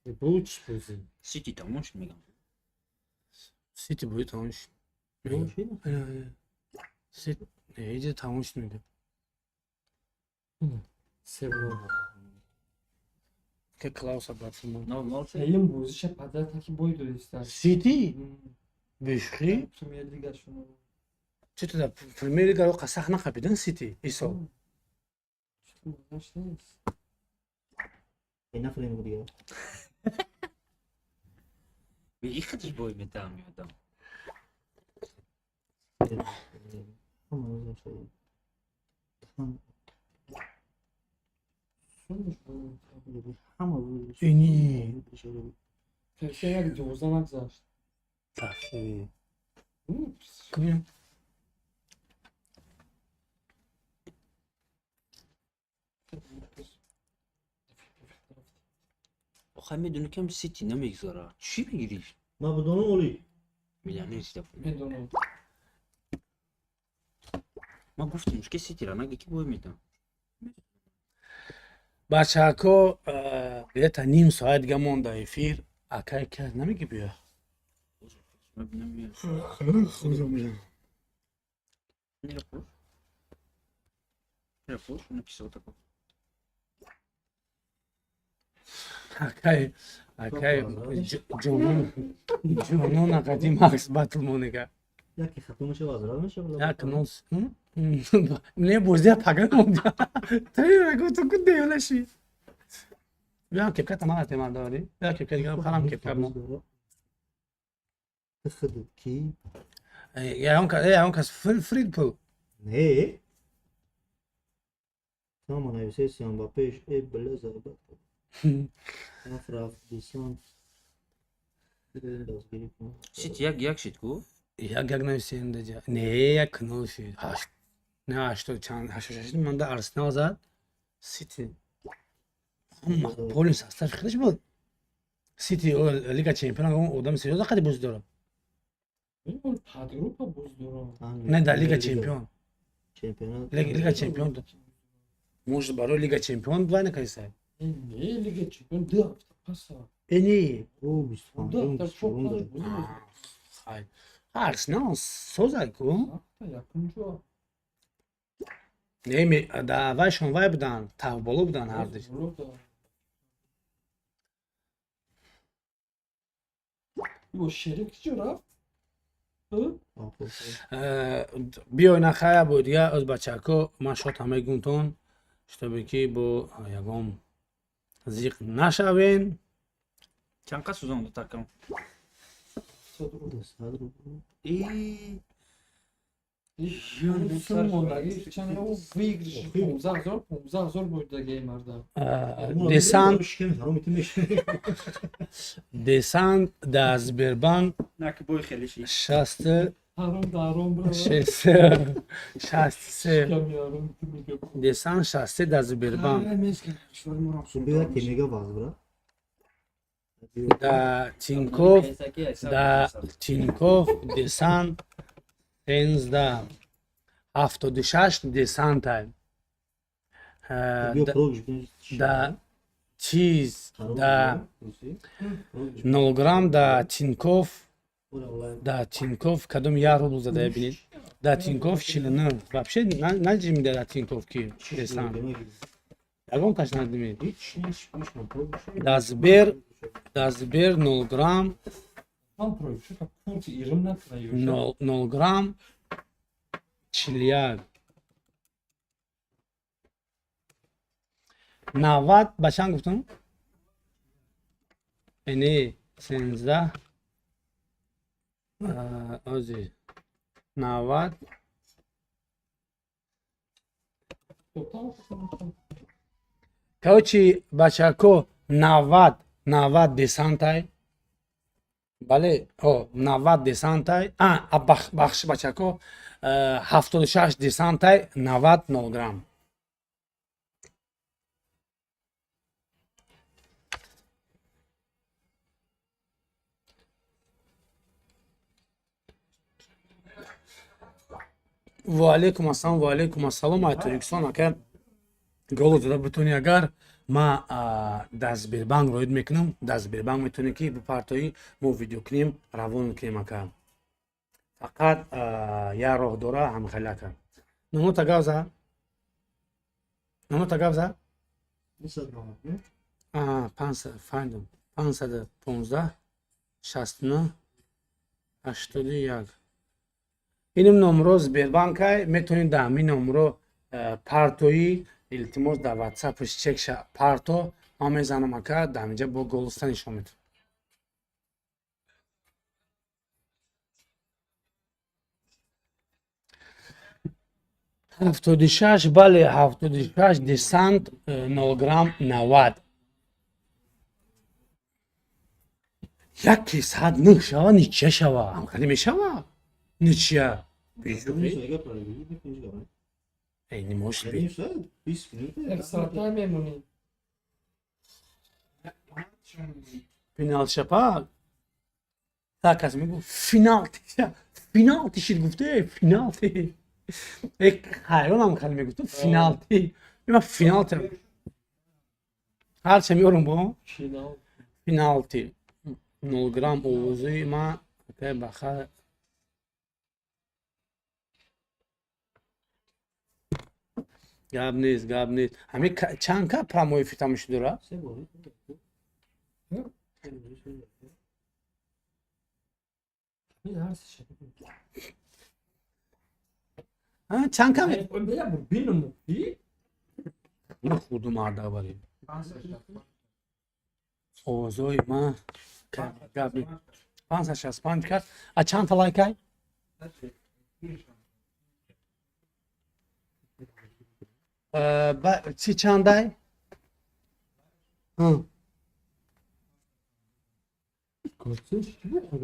Буч бозӣ. Сити тамом шуд мегам. Сити бояд тамом шуд. Сити, не, иҷа тамом шуд мегам. Се гол. Ке Клауса батсман. Нол се. Ин бозиша падар таки бой додиста. Сити? Бешхи? Премьер Лига шуно. Чӣ туда Премьер Лига ро қасах нақапидан Сити исол. Нафрем дига. Меги худаш бой метаҳам ёдам. Ини. Персия як 12 нагзашт. Тафси. Кубин. Охай медонӣ ки Сити намегзара. Чӣ мегирӣ? Ма бидонам оли. Миллионер шида. Медонам. Ма гуфтам, ки Ситира наги ки бой метаҳам. Бачаҳако где-то ним соат дига монда эфир. Акай ка намеги биё. Акай, акай ҷонон ҷонон ақади Макс батл монега. Яке хато мешава, азрал мешава. Як нос. Не бозия пага монда. Ты гу ту ку девлаши. Биё кепка тамара темар дори. Биё кепка дига харам кепка мо. Хд ки? Я он кас, я он кас фрид пул. Не. Тама нависесиам ба пеш, э бля зарбат. Раф десант. Сити як як шид ку? Як як нависем даҷа. Не, як нол шид. Ҳашт. Не, ҳаштод чанд, 86 монда Арсенал зад. Сити. Ҳама полис состав худаш буд. Сити Лига Чемпионон одами серьёзно қади бозӣ дорад. Подгруппа боз дорад. Не, дар Лига Чемпион. Чемпионат. Лига Чемпион. Может, барои Лига Чемпион вай накайсай? Не, Лига Чемпион ду ҳафта паса. Э, не. О, 25. Ду ҳафта чор панҷ бозӣ. Хай. Арсенал созай ку? Якумҷо. Не, да вайшон вай буданд, тавболо буданд ҳардуш. Ё шерик чӣ рафт? Биёй нахая бо дига аз бачако ман шота мегумтон, чтобы ки бо ягон зиқ нашавен. Чанд қад сӯзонду такам? Десант дар Сбербанк 63, десант 63 дар Сбербанк, да Тинькофф, да Тинькофф десант 13, 76 десантай, да чиз, да 0 грамм, да Тинькофф, да Тинькофф кадом я рубл задая бинед, да Тинькофф 49 вообще наҷимида, да Тинькофф ки десант ягон каш надимед, да Сбер, да Сбер 0 грамм, 0 грамм 41, 90 ба чанд гуфтам? Не, 13, ози 90. Короче, бачако, 90, 90 десантай, бале, о 90 десантай, а бахш бачако, 76 десантай, 90 0 грамм. Ва алейкум ассалом, ва алейкум ассалом. Ай Тоҷикистон ака голо зада бутони, агар ма дар Сбербанк роид мекунам, дар Сбербанк метавонем ки бипартоӣ, мо видео кунем, равон мекунем ака. Фақат як роҳ дора ҳамхеле ака. Номота гав за? Номота гав за? Фаҳмидам. 515 69 81. Иним номро Сбербанкай, метавонед дар ҳамин номро партоӣ, илтимос дар ватсапш чекша парто, ман мезанам ака, дар ҳаминҷа бо голоста нишон медиҳам. 76, бале, 76 десант, 0 грамм 90. Яке саат нӯҳ шава, ничия шава, ҳамхеле мешава? Ничия. Эй, не может быть. Финал шапа. Так, аз мегу финал тиша. Финал тишид гуфте, финал ти. Эй, хайронам хали мегуфту финал ти. Има финал ти. Ҳарча меорум бо? Финал ти. 0 грамм овози ма акай баха. Гап нест, гап нест. Ҳами чанд ка прямой эфир тамошо дора? Чанд ка? Хурду марда бари. Овозои ма гап нест. 565 кас. А чанд та лайкай? Чӣ чандай?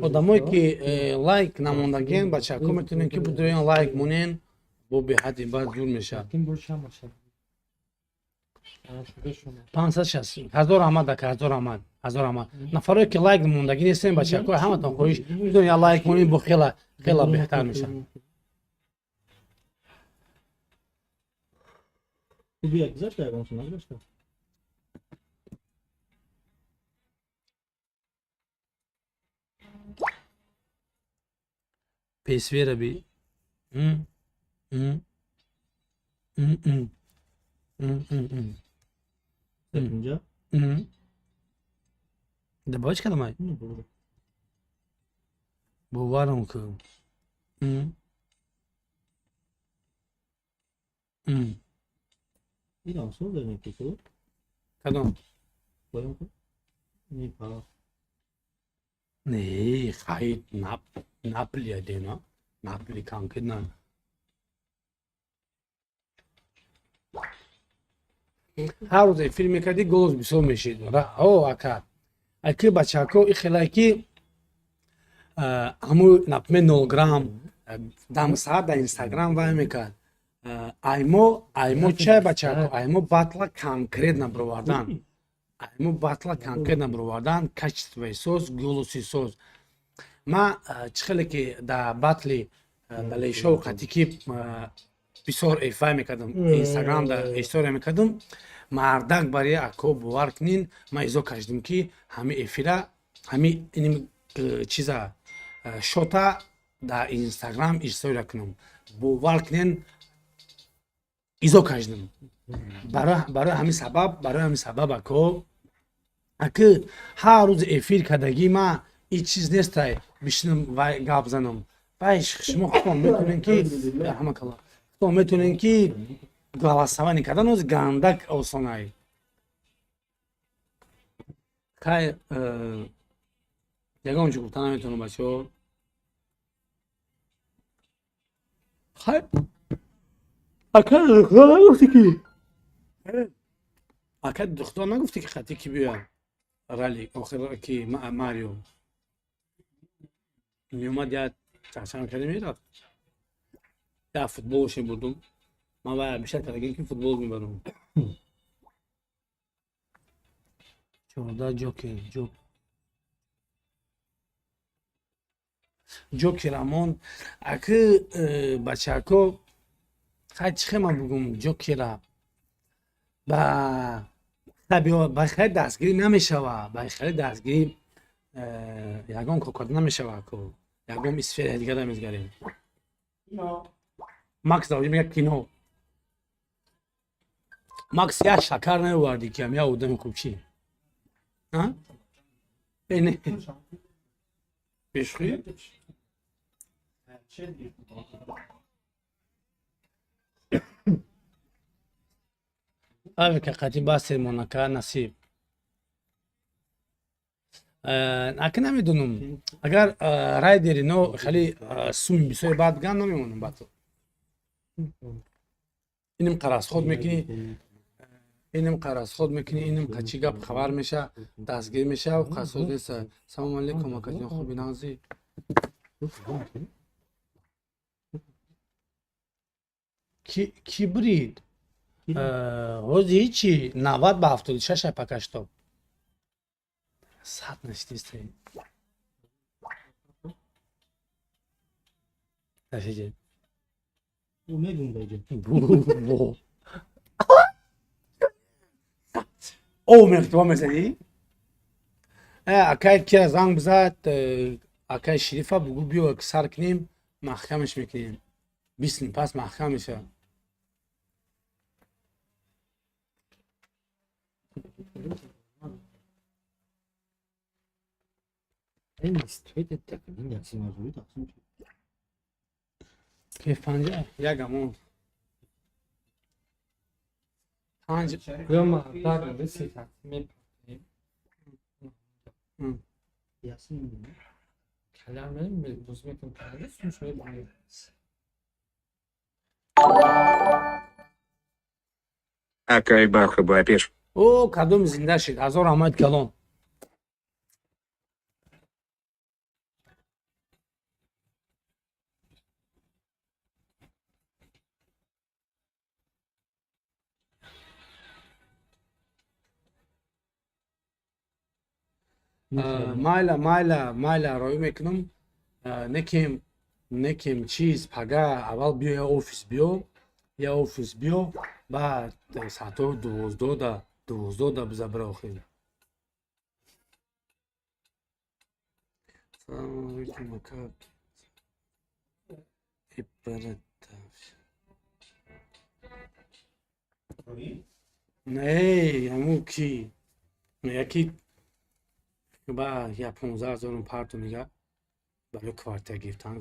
Одамое ки лайк намондагиен, бачако, метавонем ки будроен лайк монен, бо беҳади баъд зур мешавад. 560 ҳазор раҳмат ака, ҳазор раҳмат, ҳазор раҳмат. Нафарое ки лайк мондагӣ нестем, бачако, ҳаматон хоҳиш бидон я лайк монен, бо хела хела беҳтар мешавад. PSV би. М М М М М М М. М. Добавить кадамай? Боварам ку. М. М. Ин осон дорем ки ту. Кадом? Поён кун. Не пара. Не, хай нап Напли дена. Напли конкретно. Ҳар рӯз эфир мекардӣ, голос бисёр мешид. О, ака. Аки бачако и хелай ки ҳаму например 0 грамм дам саат дар Инстаграм вай мекард. Аймо чай бачако, аймо батла конкретно бировардан. Аймо батла конкретно бировардан, качествои соз, голоси соз. Ма чӣ хеле ки дар батли далешоу қатӣ ки бисёр эфай мекардам, Инстаграм дар история мекардам, мардак барои ако бовар кунин, ман изо кашидам ки ҳами эфира, ҳами иним чиза шота дар Инстаграм история кунам. Бовар кунин, изо кашидам. Барои ҳамин сабаб ако аки ҳар рӯз эфир кардагӣ ма ҳеҷ чиз нестай, бишинам вай гап занам. Вай шумо худтон метавонед ки ҳама кала худтон метавонед ки голосование кардан оз гандак осонай. Хай ягон чӣ гуфта наметавонам, бачаҳо. Хай ака духтар нагуфтӣ ки ака духтар нагуфтӣ ки хати ки биёяд рали охир ки Марио меомад, я чарчам карда мерафт, я футболш мебурдум. Ман вай бештар кардагим ки футбол мебарам. 14 ҷокер ҷокерамон аки бачако. Хай чӣ хел ман бугум, ҷокера ба хеле дастгирӣ намешава, ба хеле дастгирӣ ягон кор карда намешава ко ягон сфера дигар намезгарем. Макс давоҷи мега кино. Макс, як шакар наовардӣ ки як одами хуб чӣ? Не бешухӣ. Авика қати басер монака насиб. Ака намедонам, агар райдери но хеле суми бисёри баъд ган намемонам батл. Иним қаразход мекунӣ, иним қаразход мекунӣ, иним чӣ гап хабар меша, дастгир меша, қасоз неста. Салому алейкум, акаҷон, хуби, нағзӣ? Ки брид? Ҳозир ҳичи, 90 ба 76 пока что. 100 наштиста. Нафиҷе. Мегум даҷа. Бу. О, мехтиба мезанӣ? Акай кира занг бизад, акай Шерифа бугу биё сар кунем, маҳкамаш мекунем. 20 пас маҳкам мешавад. Ин 21 тақрибан тақсим аз тақсим шуд. Кеф панҷа як амон. Панҷ. Ё мардак се тақсим мепартем. Ясин. Калам боз мекунем калам сум шуд. Акай Баха ба пеш. О, кадом зинда шид. Ҳазор раҳмат калон. Майла, майла, майла, роӣ мекунам. Некем чиз, пага аввал биё я офис, биё я офис биё, баъд соатҳои 12 да биза бира охир. Салому алейкум, ака. Ибрата. Не, ҳамун ки яки ба я 15 ҳазорум парту мега барои квартира гирифтан.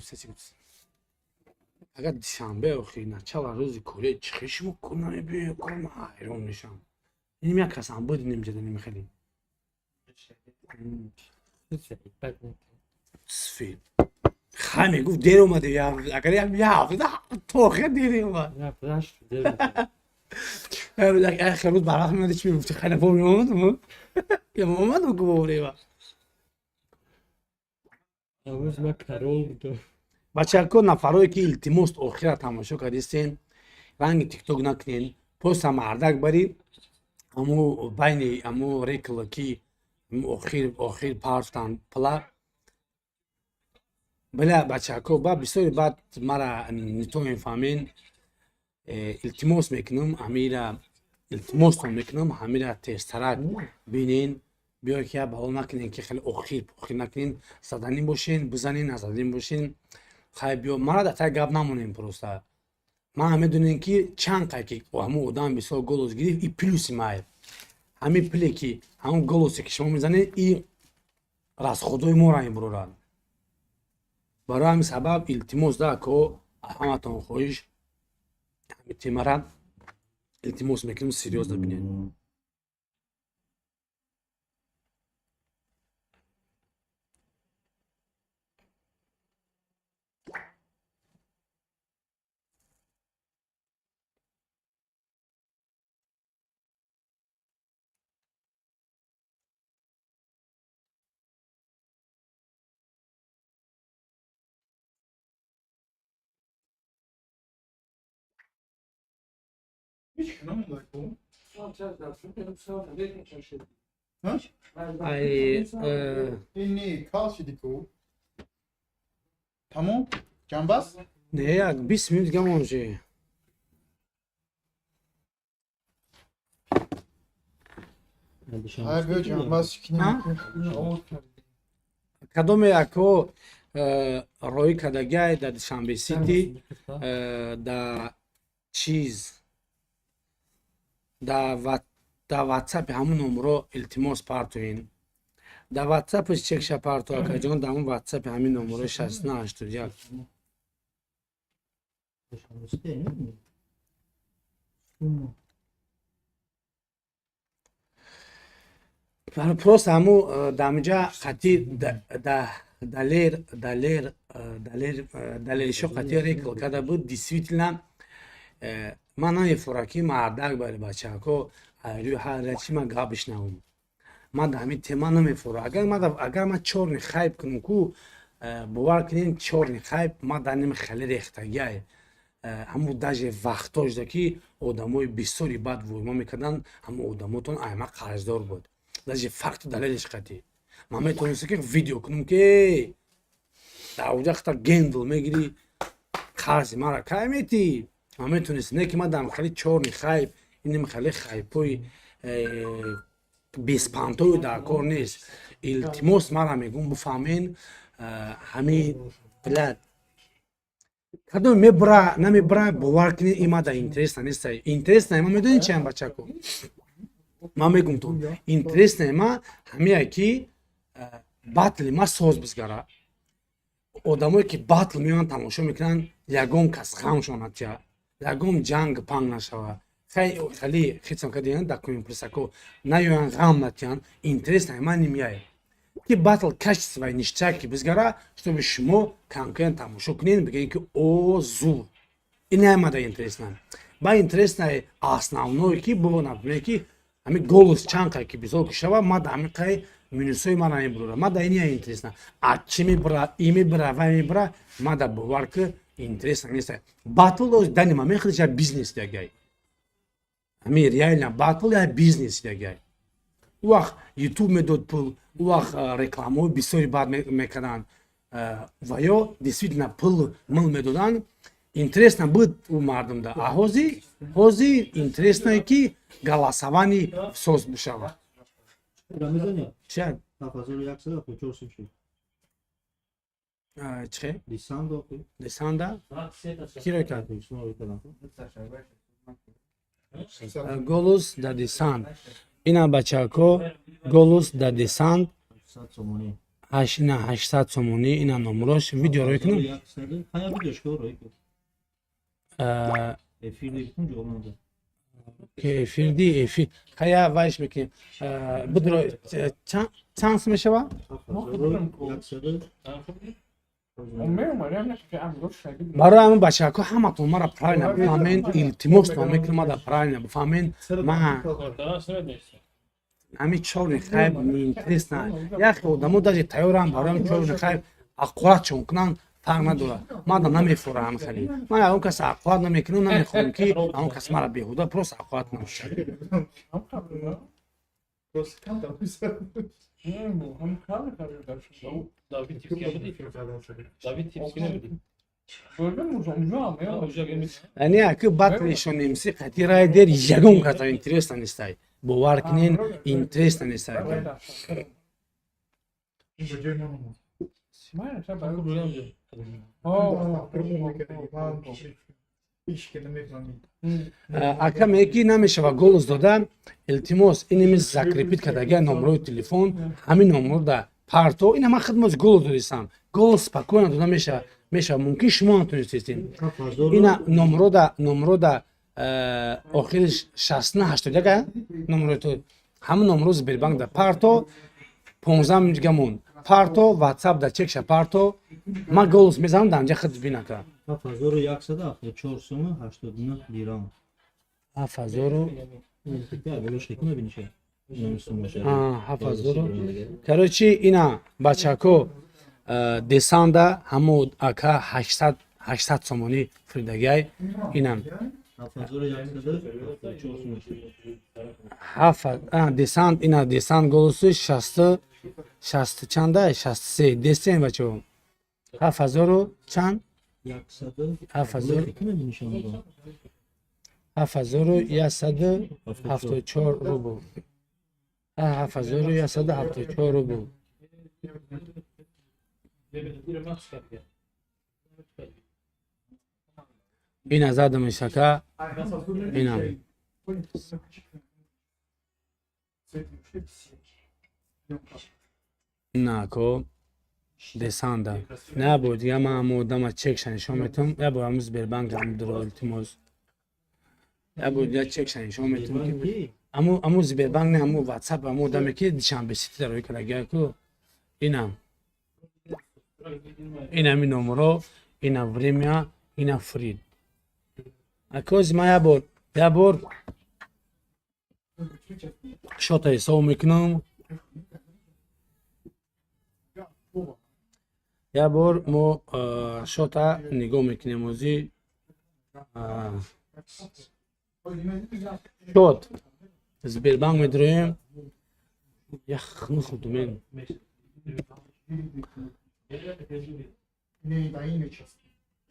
Агар душанбе охи начала рӯзи корӣ чихи шумо кор намебиёед, кор ман ҳайрон мешавам. Иним як касам буд иним ҷаданим хеле. Сфил. Хай мегуфт дер омади, агар як ҳафта то охир дер омад. Як рӯз барвақт меомади, чӣ мегуфти? Хай нафо меомадам. Я омадам ку воврева. Бачако, нафарое ки илтимос охира тамошо кардистен, ранги тикток накунен, просто мардак бари аму байни аму рекла ки охир охир партан пла била. Бачако, ба бисёри баъд мара нито мефаҳмен. Илтимос мекунам, ҳамира илтимостон мекунам, ҳамира тезтарак бинен, биё ки баҳол накунен, ки хеле охир охир накунен. Заданӣ бошен, бизанен, назаданӣ бошен, хай биё мара дар таи гап намонем. Просто ман медонем, ки чанд қай ки ҳамун одам бисёр голос гирифт, и плюси мае. Ҳамин пуле ки ҳамун голосе ки шумо мезанед, и расходои моро мебурорад. Барои ҳамин сабаб илтимос да ко ҳаматон хоҳиш, ҳамин темара илтимос мекунем, серьёзно бинед. Hiç namında ko. Ай. Ини кал шиди ку. Тамом? Ҷанбас? Не, як 20 минут дига монжи. Ай биё ҷанбас кинем. Кадоме ако роӣ кардагиай дар Душанбе Сити, да чиз, да ватсапи ҳамун номро илтимос партоин, да ватсапиш чекша парто, акаҷон, да ҳамун ватсапи ҳамин номро 6981. Просто ҳаму дамиҷа қати Далер Далер Далер Далеришо қати рекл карда буд. Действительно, ман намефурам, ки мардак бари бачако рӯи ҳар чи ман гап бишнавам. Ман дар ҳамин тема намефурам. Агар ман чёрный хайп кунам ку, бовар кунем, чёрный хайп ман дар ними хеле рехтагиай. Ҳамун даже вақтҳо шуда, ки одамои бисёри бад войма мекарданд, ҳамун одамотон айма қарздор буд. Даже факту далелиш қатӣ ман метавонистам, ки видео кунам, ки дар оҷа хата гендл мегирӣ, қарзи мара кай метӣ. Ман метавонистам, не ки ман дар хеле чёрный хайп, инам хеле хайпои беспантою дар кор нест. Илтимос, мара мегӯм, бифаҳмен, ҳамин блядь кадом мебура, намебура, бовар кунед, ин мада интересно неста. Интересно ма медонед чиам, бачако? Ман мегум тон, интересно ма ҳамия ки батли ма соз бизгара, одамое ки батл меоянд, тамошо мекунанд, ягон кас ғамшон натия, ягон ҷанг панг нашава. Хеле хитсам кардиан документ-пресако наёянд, ғам натиянд. Интересно ма нимияе, ки батл качество ништяки бизгара, чтобы шумо конкретно тамошо кунед, бигӯед, ки о зур. Ин намада интересно. Ба интересно основное, ки бо например, ки ҳамин голос чанд қай ки бисёр кушава, ма да ҳамин қай минусои мара мебурора. Ма да ин интересно. А чи мебура, и мебура, вай мебура, ма да бовар ки интересно нест. Батл дани ма мехӯрд, я бизнес дагай. Ҳамин реально батл я бизнес дагай. У вақт ютуб медод пул, у вақт рекламаҳои бисёри бад мекарданд ва ё действительно пул мыл медоданд. Интересно буд у мардумда. А ҳозир интересное, ки голосование соз бишавад. Ча? Чихе? Десанда? Киро кард? Голос да десант. Ина бачако, голос да десант. Ина 800 сомонӣ, ина номрош. Видео рӯй кунам? Эфир дигитон ҷавоб надод. Ки эфир ди эфир хая вайш мекунем, будро чанд сум мешава? Барои ҳамин, бачаҳако, ҳаматон мара правильно бифаҳмен, илтимос то мекунам, мада правильно бифаҳмен. Ма ҳамин чорни хайб неинтересно. Яхе одамо даже тайёрам барои ҳамин чорни хайб аққуратшон кунанд, фарқ надорад, мада намефурам. Хеле ман ягон кас аққурат намекунам, намехоҳам, ки ягон кас мара беҳуда просто аққурат намошад. Не, аки батлишон МС қати райдер ягон каса интересно нестай, бовар кунен, интересно нестай. Ака меги намешава голос дода, илтимос, иними закрепить кардагия номрои телефон, ҳамин номро парто. Ина ман хидмат голос додисам, голос спокойно дода мешава, мешава. Мумкин шумо натонистестин. Ина номрода охириш 6981 номрои ту, ҳамин номро Сбербанк да парто, 15 минут гамон парто, ватсап да чекша парто, ман голос мезанам, дар анҷа хид бинака. 7174 суму 89 дирам. Ҳафт ҳазору 7000. Короче, ина, бачако, десанда ҳамо ака 800 сомонӣ фуридагиай, инам десант, ина десант голоси шасту шасту чанда, 63 десен, бачао, ҳафт ҳазору чанд, ҳафт ҳазор, 7174 рубл, 7174 рубл. Ина задам шака, ина. Нако десанда набуд, я ма ҳамо одама чекша нишон метавам, я бо ҳаму Сбербанк ҳам дуро, илтимос, я бо я чекша нишон метавам, ки аму Сбербанк не, аму ватсап, аму одаме ки Дишанбе Сити дарои кардагия ку. Ина, инами номро, ина время, ина фрид. Акози ман я бор шота ҳисоб мекунам, я бор мо шота нигоҳ мекунем. Ози шот Сбербанк медроем, ях нахудумен.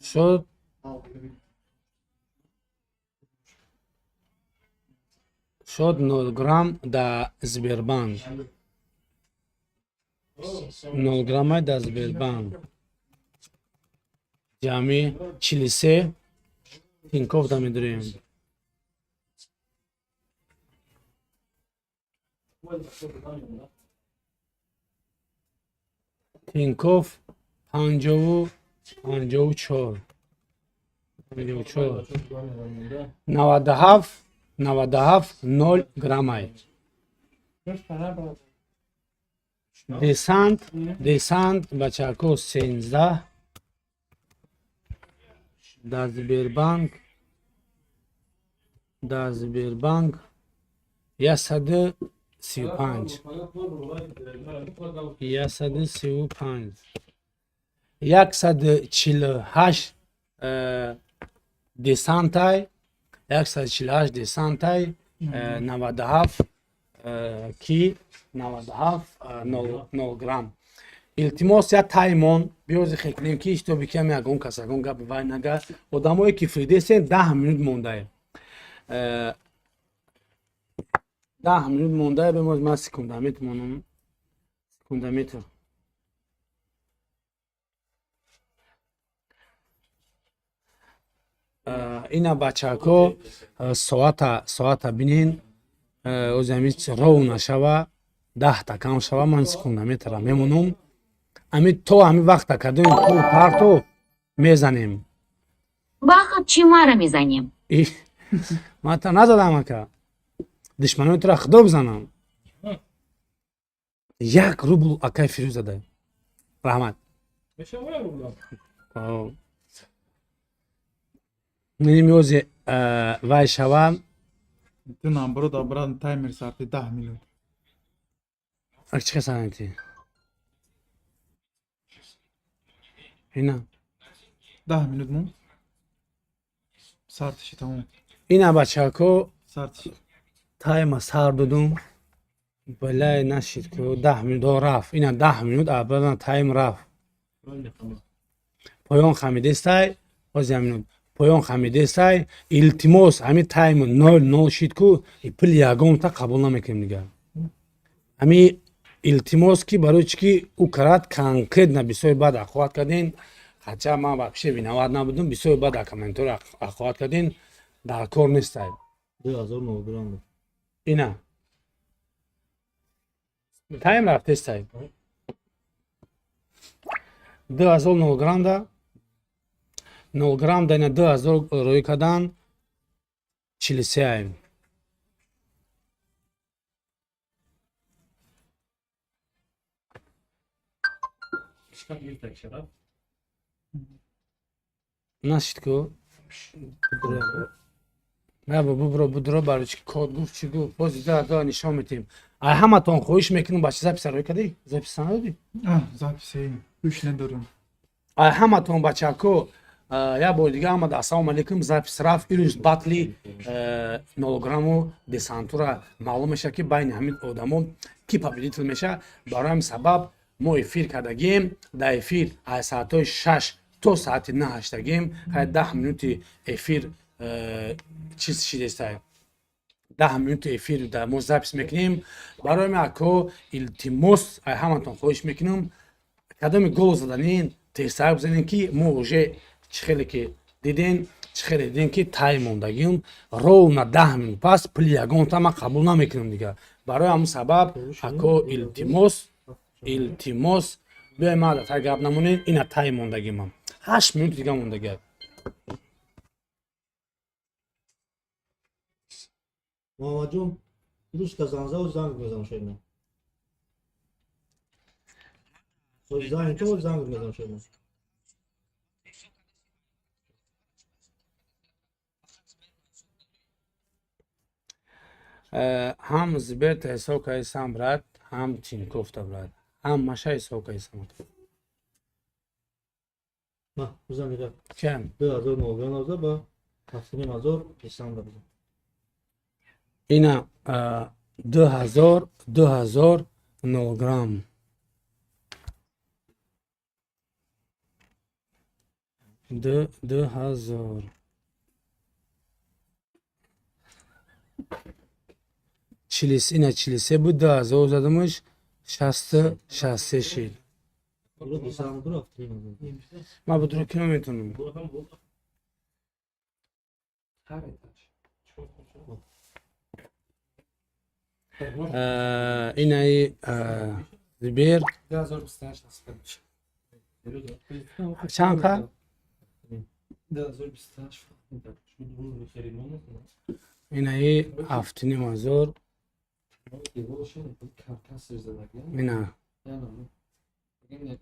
Шот 0 грамм да Сбербанк, 0 граммай да Сбербанк, ҷамъи 43 Тинькофф да медроем. Тинькофф панҷову 54, 54, 97, 97 0 граммай. Десант, бачако, 13 дар Сбербанк, дар Сбербанк 135, 135, 148 десантай, 148 десантай, 97 ки 97 0 грамм. Илтимос, я таймон биёзи хекунем, ки ишто бикам, ягон кас ягон гап вай нага. Одамое ки фридесен, 10 минут мондае, 10 минут мондае. Бемоз ман секундометр монам, секундометр. Ина, бачако, соата бинен, ози ҳами ров нашава, 10-та кам шава, ман секундометра мемонам. Ами то ҳами вақта кардем, пул парто мезанем. Баха, чӣ мара мезанем? Ман та назадам, ака. Душманои тура худо бизанам. 1 рубл акай Фирӯз зада. Раҳмат. Нимёзи вай шава. Ты наоборот, обратно таймер сарти 10 минут. Ак чӣ хесанати? Ина. 10 минут мон. Сартиши тамом. Ина, бачако. Сартиши. Тайма сар додум. Балай нашид ку 10 минут рафт. Ина 10 минут абадан тайм рафт. Поён хамидестай. Боз як минут. Поён хамидестай. Илтимос, ҳами тайм 00 шид ку и пул ягонта қабул намекунем дигар. Ҳами илтимос ки барои чӣ ки ӯ карат конкретно бисёри баъд ахват кардин. Хотя ман вообще виноват набудам, бисёри баъд комментарио ахват кардин, дар кор нестай. 2000 нолграмм. Ина. Тайм рафтестай. 2000 нолграмм нолграмм да ина 2000 рӯй кардан 43 ай. Нашид ку. На бубро, будро, барои чӣ код гуфт, чӣ гуфт, боз 2000 нишон метиҳем. Ай ҳаматон хоҳиш мекунам, бача, записа рӯй кардӣ? Записа надодӣ? Записи гӯш надорам. Ай ҳаматон, бачако, як бори дига ҳамада ассалому алайкум. Запись рафт. Ирӯз батли нолограмму десантура маълум мешавад, ки байни ҳамин одамо ки победитель мешавад. Барои ҳамин сабаб мо эфир кардагием. Дар эфир аз соатҳои 6 то соати 9 ҳаштагием. Хай, 10 минути эфир чиз шидестай, 10 минути эфир дар мо запись мекунем. Барои ҳамин, ако, илтимос, ай ҳаматон хоҳиш мекунам, кадоми гол заданин тезтар бизанем, ки мо уже чӣ хеле ки диден, чӣ хеле диден, ки тай мондагим ровно 10 минут пас пули ягонта ман қабул намекунам дигар. Барои ҳамин сабаб, ако, илтимос, илтимос, биёй, ма дар тай гап намонем. Ина тай мондагимам 8 минут дига мондагиа. Муҳаммадҷон, рӯз казанза занг мезанам шояд. Занг то занг мезанам шояд. Ҳам Сберта ҳисоб кардисам, брат, ҳам Тинькоффта, брат, ҳамаша ҳисоб кардисам. Ма, бизан дигар. Чанд? 2000 нолграмм ба 7500 десанта бизан. Ина 2000, 2000 нолграмм 2000 ина 43 буд, 2000 задамаш, 63 шид. Ман будро ки наметонам. Инаи Сбер чанд қа? Инаи 7500 ина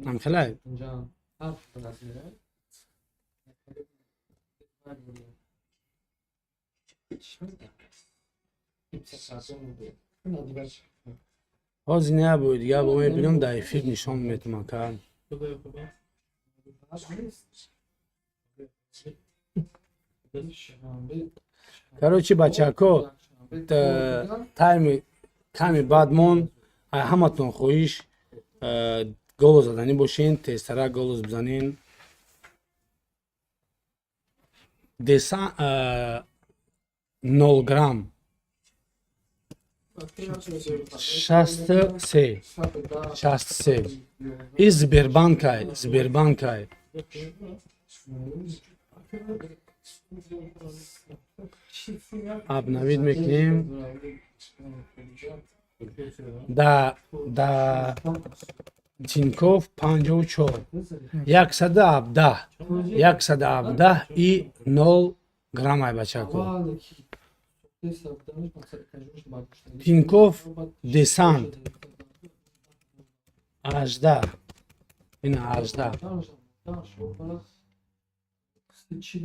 ҳамхелай. Ҳозир не буд, дига бо мебинам, дар эфир нишон метумам ка. Короче, бачако, тайми ками баъд мон. Ай ҳаматон хоҳиш, голос заданӣ бошен, тезтара голос бизанен. Деса 0 грамм 63, 63 и Сбербанкай, Сбербанкай. Обновить мекунем да. Тинькофф 54 117 117,0 грамм, ай бачако. Тинькофф Десант 18, ина 18.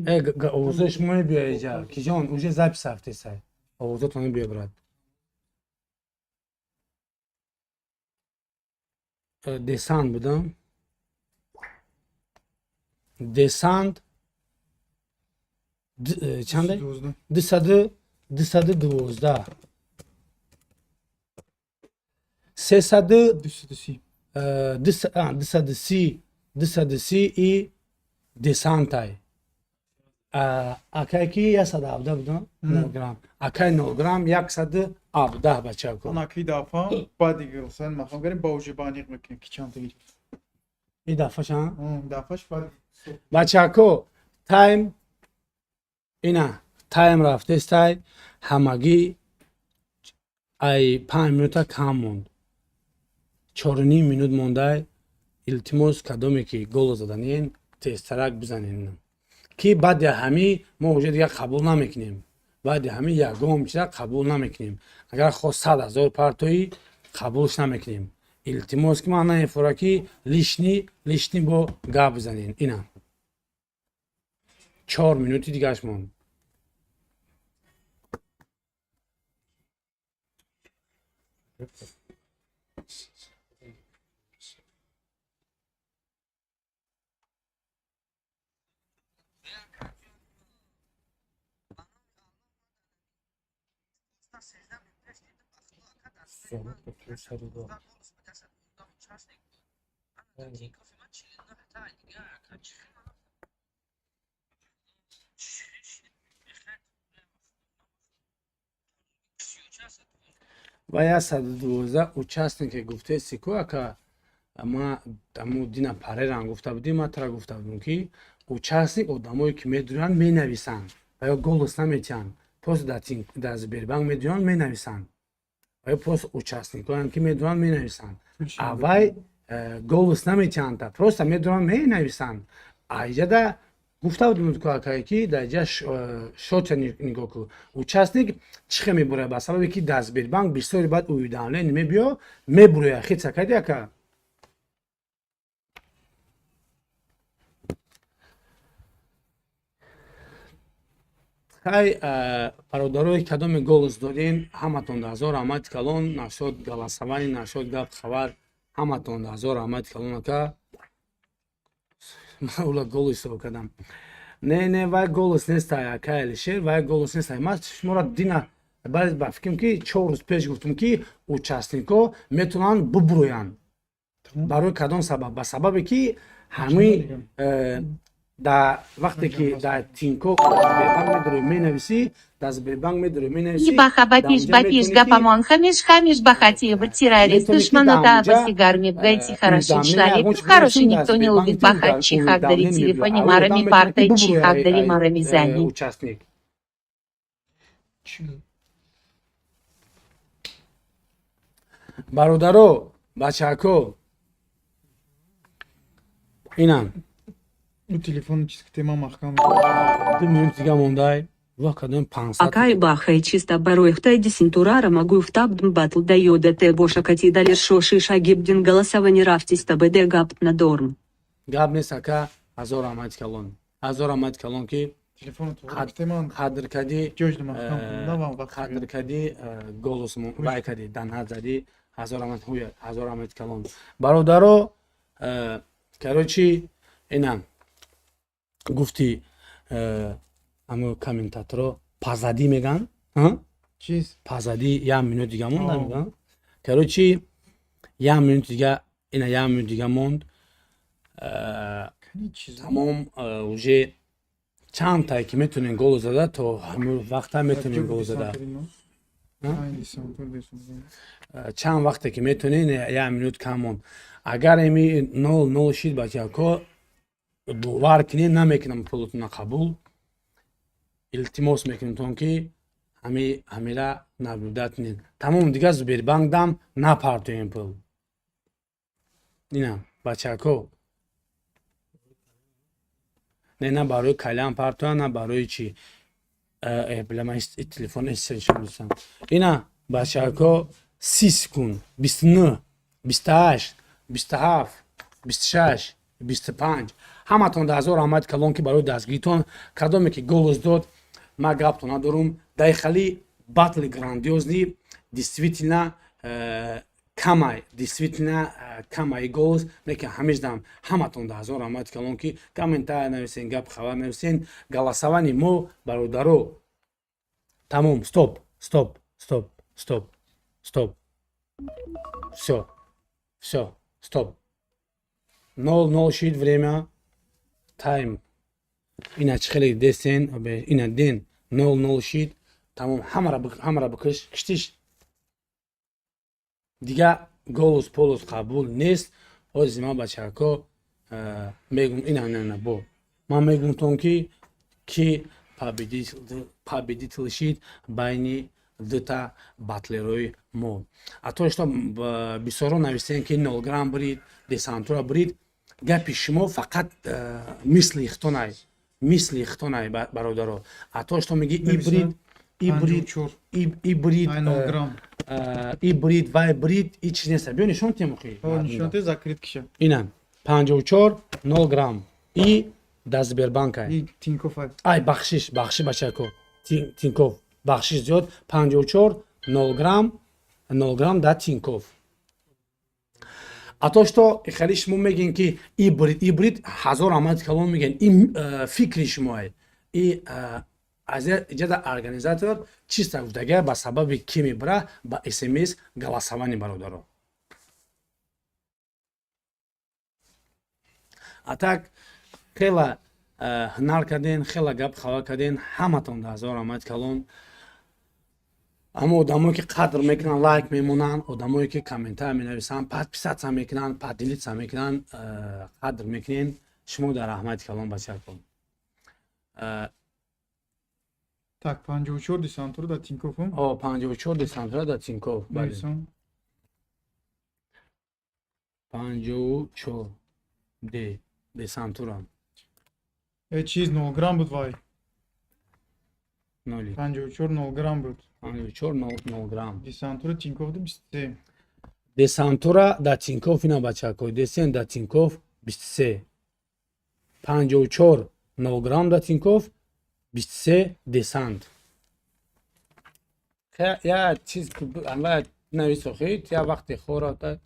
Э, овозои шумо мебиёя иҷа, киҷон, уже запись рафтесай, овозотон мебиёя, брат. Десант будам, Десант чанде? 212, 300, 230, 230 и Десантай. Акай ки 117 будам 0 грамм, акай 0 грамм 117, бачако. Анаки дафа баъди гилсан махам гарем, ба уже ба аниқ мекунем, ки чанд гирифт. И дафаша? Дафаш баъд. Бачако, тайм ина, тайм рафтестай, ҳамагӣ ай 5 минута кам монд, 4,5 минут мондай. Илтимос, кадоме ки голо заданиен, тезтарак бизанен, ки баъди ҳамӣ мо уже дигар қабул намекунем. Баъди ҳамин ягон чиза қабул намекунем. Агар хост 100 000 партоӣ, қабулш намекунем. Илтимос, ки ман намефора, ки лишний бо гап бизанен. Ина 4 минути дигаш монд. Ва 112 участнике гуфтеси ку, ака, ма аму дина пареран гуфта будим, ма тара гуфта будем, ки участник одамое ки медуранд, менависанд ва ё голос наметиҳанд, просто дар Сбербанк медуранд, менависанд, ва ё просто участникоям ки медуранд, менависанд, а вай голос наметиҳанд, просто медуранд, менависанд. Аиҷада гуфта будем ку, акае, ки дар ҷа шота нигоҳ ку, участник чӣ хел мебурад, ба сабабе ки дар Сбербанк бисёри баъд уведомление мебиё, мебуроя хица кади, ака. Хай, бародарои, кадоме голос дорен, ҳаматон ҳазор раҳмати калон. Нашод голосование, нашод гап хабар, ҳаматон ҳазор раҳмати калон, ака. Ман ула голос ҳисоб кардам. Не, не, вай голос нестай, ака Алишер, вай голос нестай. Ман шуморо дина баъд ба фикрам, ки 4 рӯз пеш гуфтум, ки участникҳо метавонанд бубурӯянд. Барои кадом сабаб? Ба сабабе ки ҳамин дар вақте ки дар Тинькофф, Сбербанк медорӣ, менависӣ, дар Сбербанк медорӣ, менависӣ. Ибаха бапиш бапиш гапамон хамиш хамиш бахати террорист душманота басигарми бгайти хороший человек, хороший никто не любит бахать чихак дари телефоне марами партай чихак дари марами зани. Участник бародаро, бачако, инам. Телефон чиз ки тема маҳкам. 2 минут дига мондай, ва кадом 500. Акай бахай чисто бароихтай десентурара могу в табдм батл дайода те боша кати далер шоши шагибдин голосование рафтис табд гапт на дорм. Гап нест, ака, ҳазор раҳмати калон, ҳазор раҳмати калон, ки қадр кадӣ, қадр кадӣ, голос вай кадӣ, данҳат задӣ. Ҳазор раҳмат, ҳазор раҳмати калон, бародаро. Короче, инам гуфти, амо комментаторо пазадӣ меган. Чиз? Пазадӣ, як минут дига монда меган. Короче, як минут дига, ина як минут дига монд, тамом. Уже чанд тай ки метонем гол зада, то ҳамин вақта метонем гол зада, чанд вақте ки метонем, як минут кам монд. Агар эми 0-0 шид, бачако, бовар кунед, намекунам пулотона қабул. Илтимос мекунем, ки ҳамира наблюдать кунед. Тамом, дигар Сбербанк дам напартоем пул. Ина, бачако, не, на барои кальян партоя, на барои чӣ. Бля, ман телефон нишон дистам. Ина, бачако, 30 секунд: 29, 28, 27, 26, 25. Ҳаматон даҳзор раҳмати калон, ки барои дастгиритон. Кадоме ки голос дод, ман гапто надорум. Дайхали батли грандиозный, действительно камай, действительно камай голос, лекин ҳамеждам ҳаматон даҳзор раҳмати калон, ки комментария нависен, гап хабар нависен. Голосование мо, бародаро, тамом. Стоп, стоп, стоп, стоп, стоп, всё, всё, стоп. 00 шид, время, тайм. Ина чӣ хеле дестен, ина ден, 00 шид, тамом. Ҳамара бикиш, киштиш. Дига голос полос қабул нест. Ҳози ман, бачако, мегум, ина, ина, бо ман мегумтон, ки победитель шид байни дута батлерои мо. А то что бисёро нависем, ки 0 грамм брид, десантура брид, гапи шумо фақат мисли ихтонай, мисли ихтонай, бародаро. А то что меги, и брид, и брид, и брид, и брид, вай брид, и чиз неста. Биё, нишон тем охи. Нишон те, закрыть киша. Ина, 54, 0 грамм и да Сбербанкай. Ай, бахшиш, бахшиш, бачако, Тинков, бахшиш зиёд. 54, 0 грамм, 0 грамм да Тинков. А то что хеле шумо мегӯен, ки и брид, и брид, ҳазор раҳмати калон мегӯен, ин фикри шумоае. И аз иҷода организатор чиста гуфтага, ба сабаби ки мебара ба смс голосование, бародаро. А так хела ҳунар карден, хела гап хабар карден. Ҳаматон ҳазор раҳмати калон. Аммо одамое ки қадр мекунанд, лайк мемонанд, одамое ки комментар менависанд, подписаться мекунанд, поделиться мекунанд, қадр мекунен шумо. Дар раҳмати калон, бачако. Так, 54 десантура да Тинков. О, 54 десантура да Тинков, бале. 54 д десантура. Э, чиз, 0 грамм буд вай. Ноли. 54, 0 грамм буд. 54, 0 грамм. Десантура Тинков ду 23. Десантура да Тинков, ина, бачако, десен да Тинков 23. 54, 0 грамм да Тинков, 23 десант. Я чиз нависохи, я вақте хора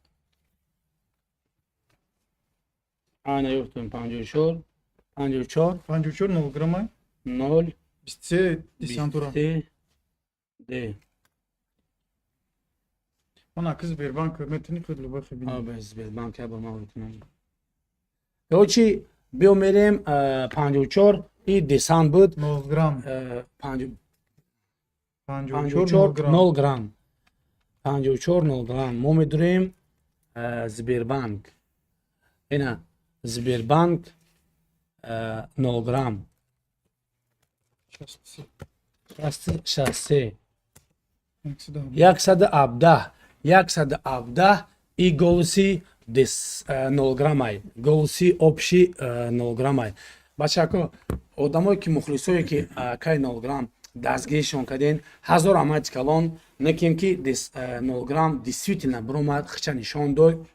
ана ёфтум. 54, 54. 54, 0 грамма. Нол. 23 десантура. 23 д. Ман аки Сбербанк метавонӣ худ любой хебини. Сбербанк я ба ман метавонам. Короче, биё мерем, 54 и десант буд. 0 грамм. 54, 0 грамм, 54, 0 грамм. Мо медурем Сбербанк, ина, Сбербанк, 0 грамм, 63, 117, 117 и голоси 0 граммай, голоси общий 0 граммай. Бачако, одамое ки мухлисое ки кай 0 грамм дастгиришон карден, ҳазор раҳмати калон. Некем ки 0 грамм действительно биромад, хича нишон дод.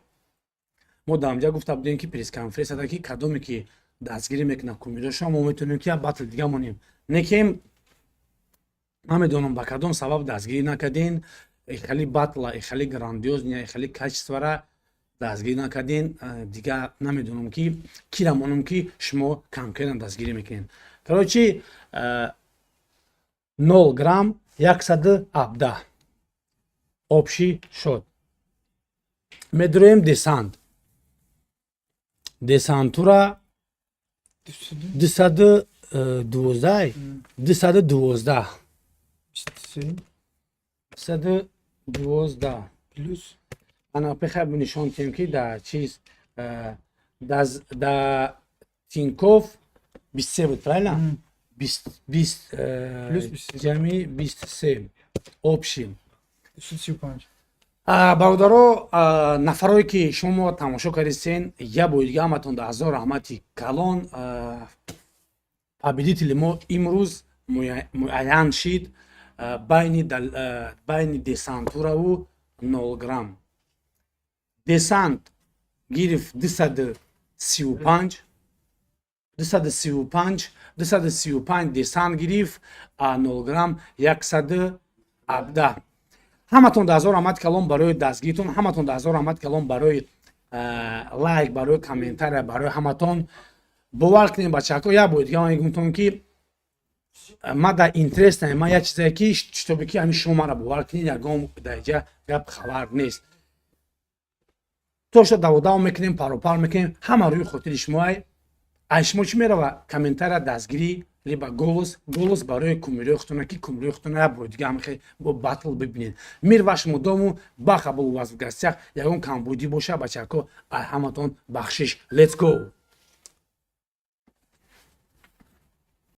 Мо дар ҳамҷа гуфта будем, ки пресс-конференсияда, ки кадоме ки дастгирӣ мекунад кумироша, мо метавонем ки як батл дига монем. Некем намедонам, ба кадом сабаб дастгирӣ накарден. Ихали батла, ихали грандиозный, ихали качествора дастгирӣ накарден. Дига намедонам, ки кира монам, ки шумо конкретно дастгирӣ мекунед. Короче, 0 грамм, 117 общий шод. Медроем десант, десантура 212, 212, 212. Плюс. Ана пехай нишон тем, ки да чиз, да Тинков 23 буд, правильно? Бист. Плюс 23. Ҷами 23, общий. 235. Бародаро, нафарое ки шумо тамошо кардистен, як бори дига ҳаматон да ҳазор раҳмати калон. Победители мо имрӯз муайян шид байни Десантураву Нолграмм. Десант гирифт 235, 235, 235 Десант гирифт, а Нолграмм 117. Ҳаматон да ҳазор раҳмати калон барои дастгиритон, ҳаматон да ҳазор раҳмати калон барои лайк, барои комментария, барои ҳаматон. Бовар кунем, бачаҳако, як бори дига ман мегумтон, ки ма да интересно, ма як чизе ки чтобы ки ҳамин шумо мара бовар кунед, ягон даиҷа гап хабар нест. То шо даводав мекунем, паропар мекунем, ҳама рӯи хотири шумоай. Ай шумо чӣ мерава? Комментария, дастгирӣ, либо голос, голос барои кумирои худтона, ки кумирои худтона як бори дига ҳамихе бо батл бибинед. Мир вашему дому! Баха был у вас в гостях. Ягон камбудӣ боша, бачаҳако, ай ҳаматон бахшиш. Let's go!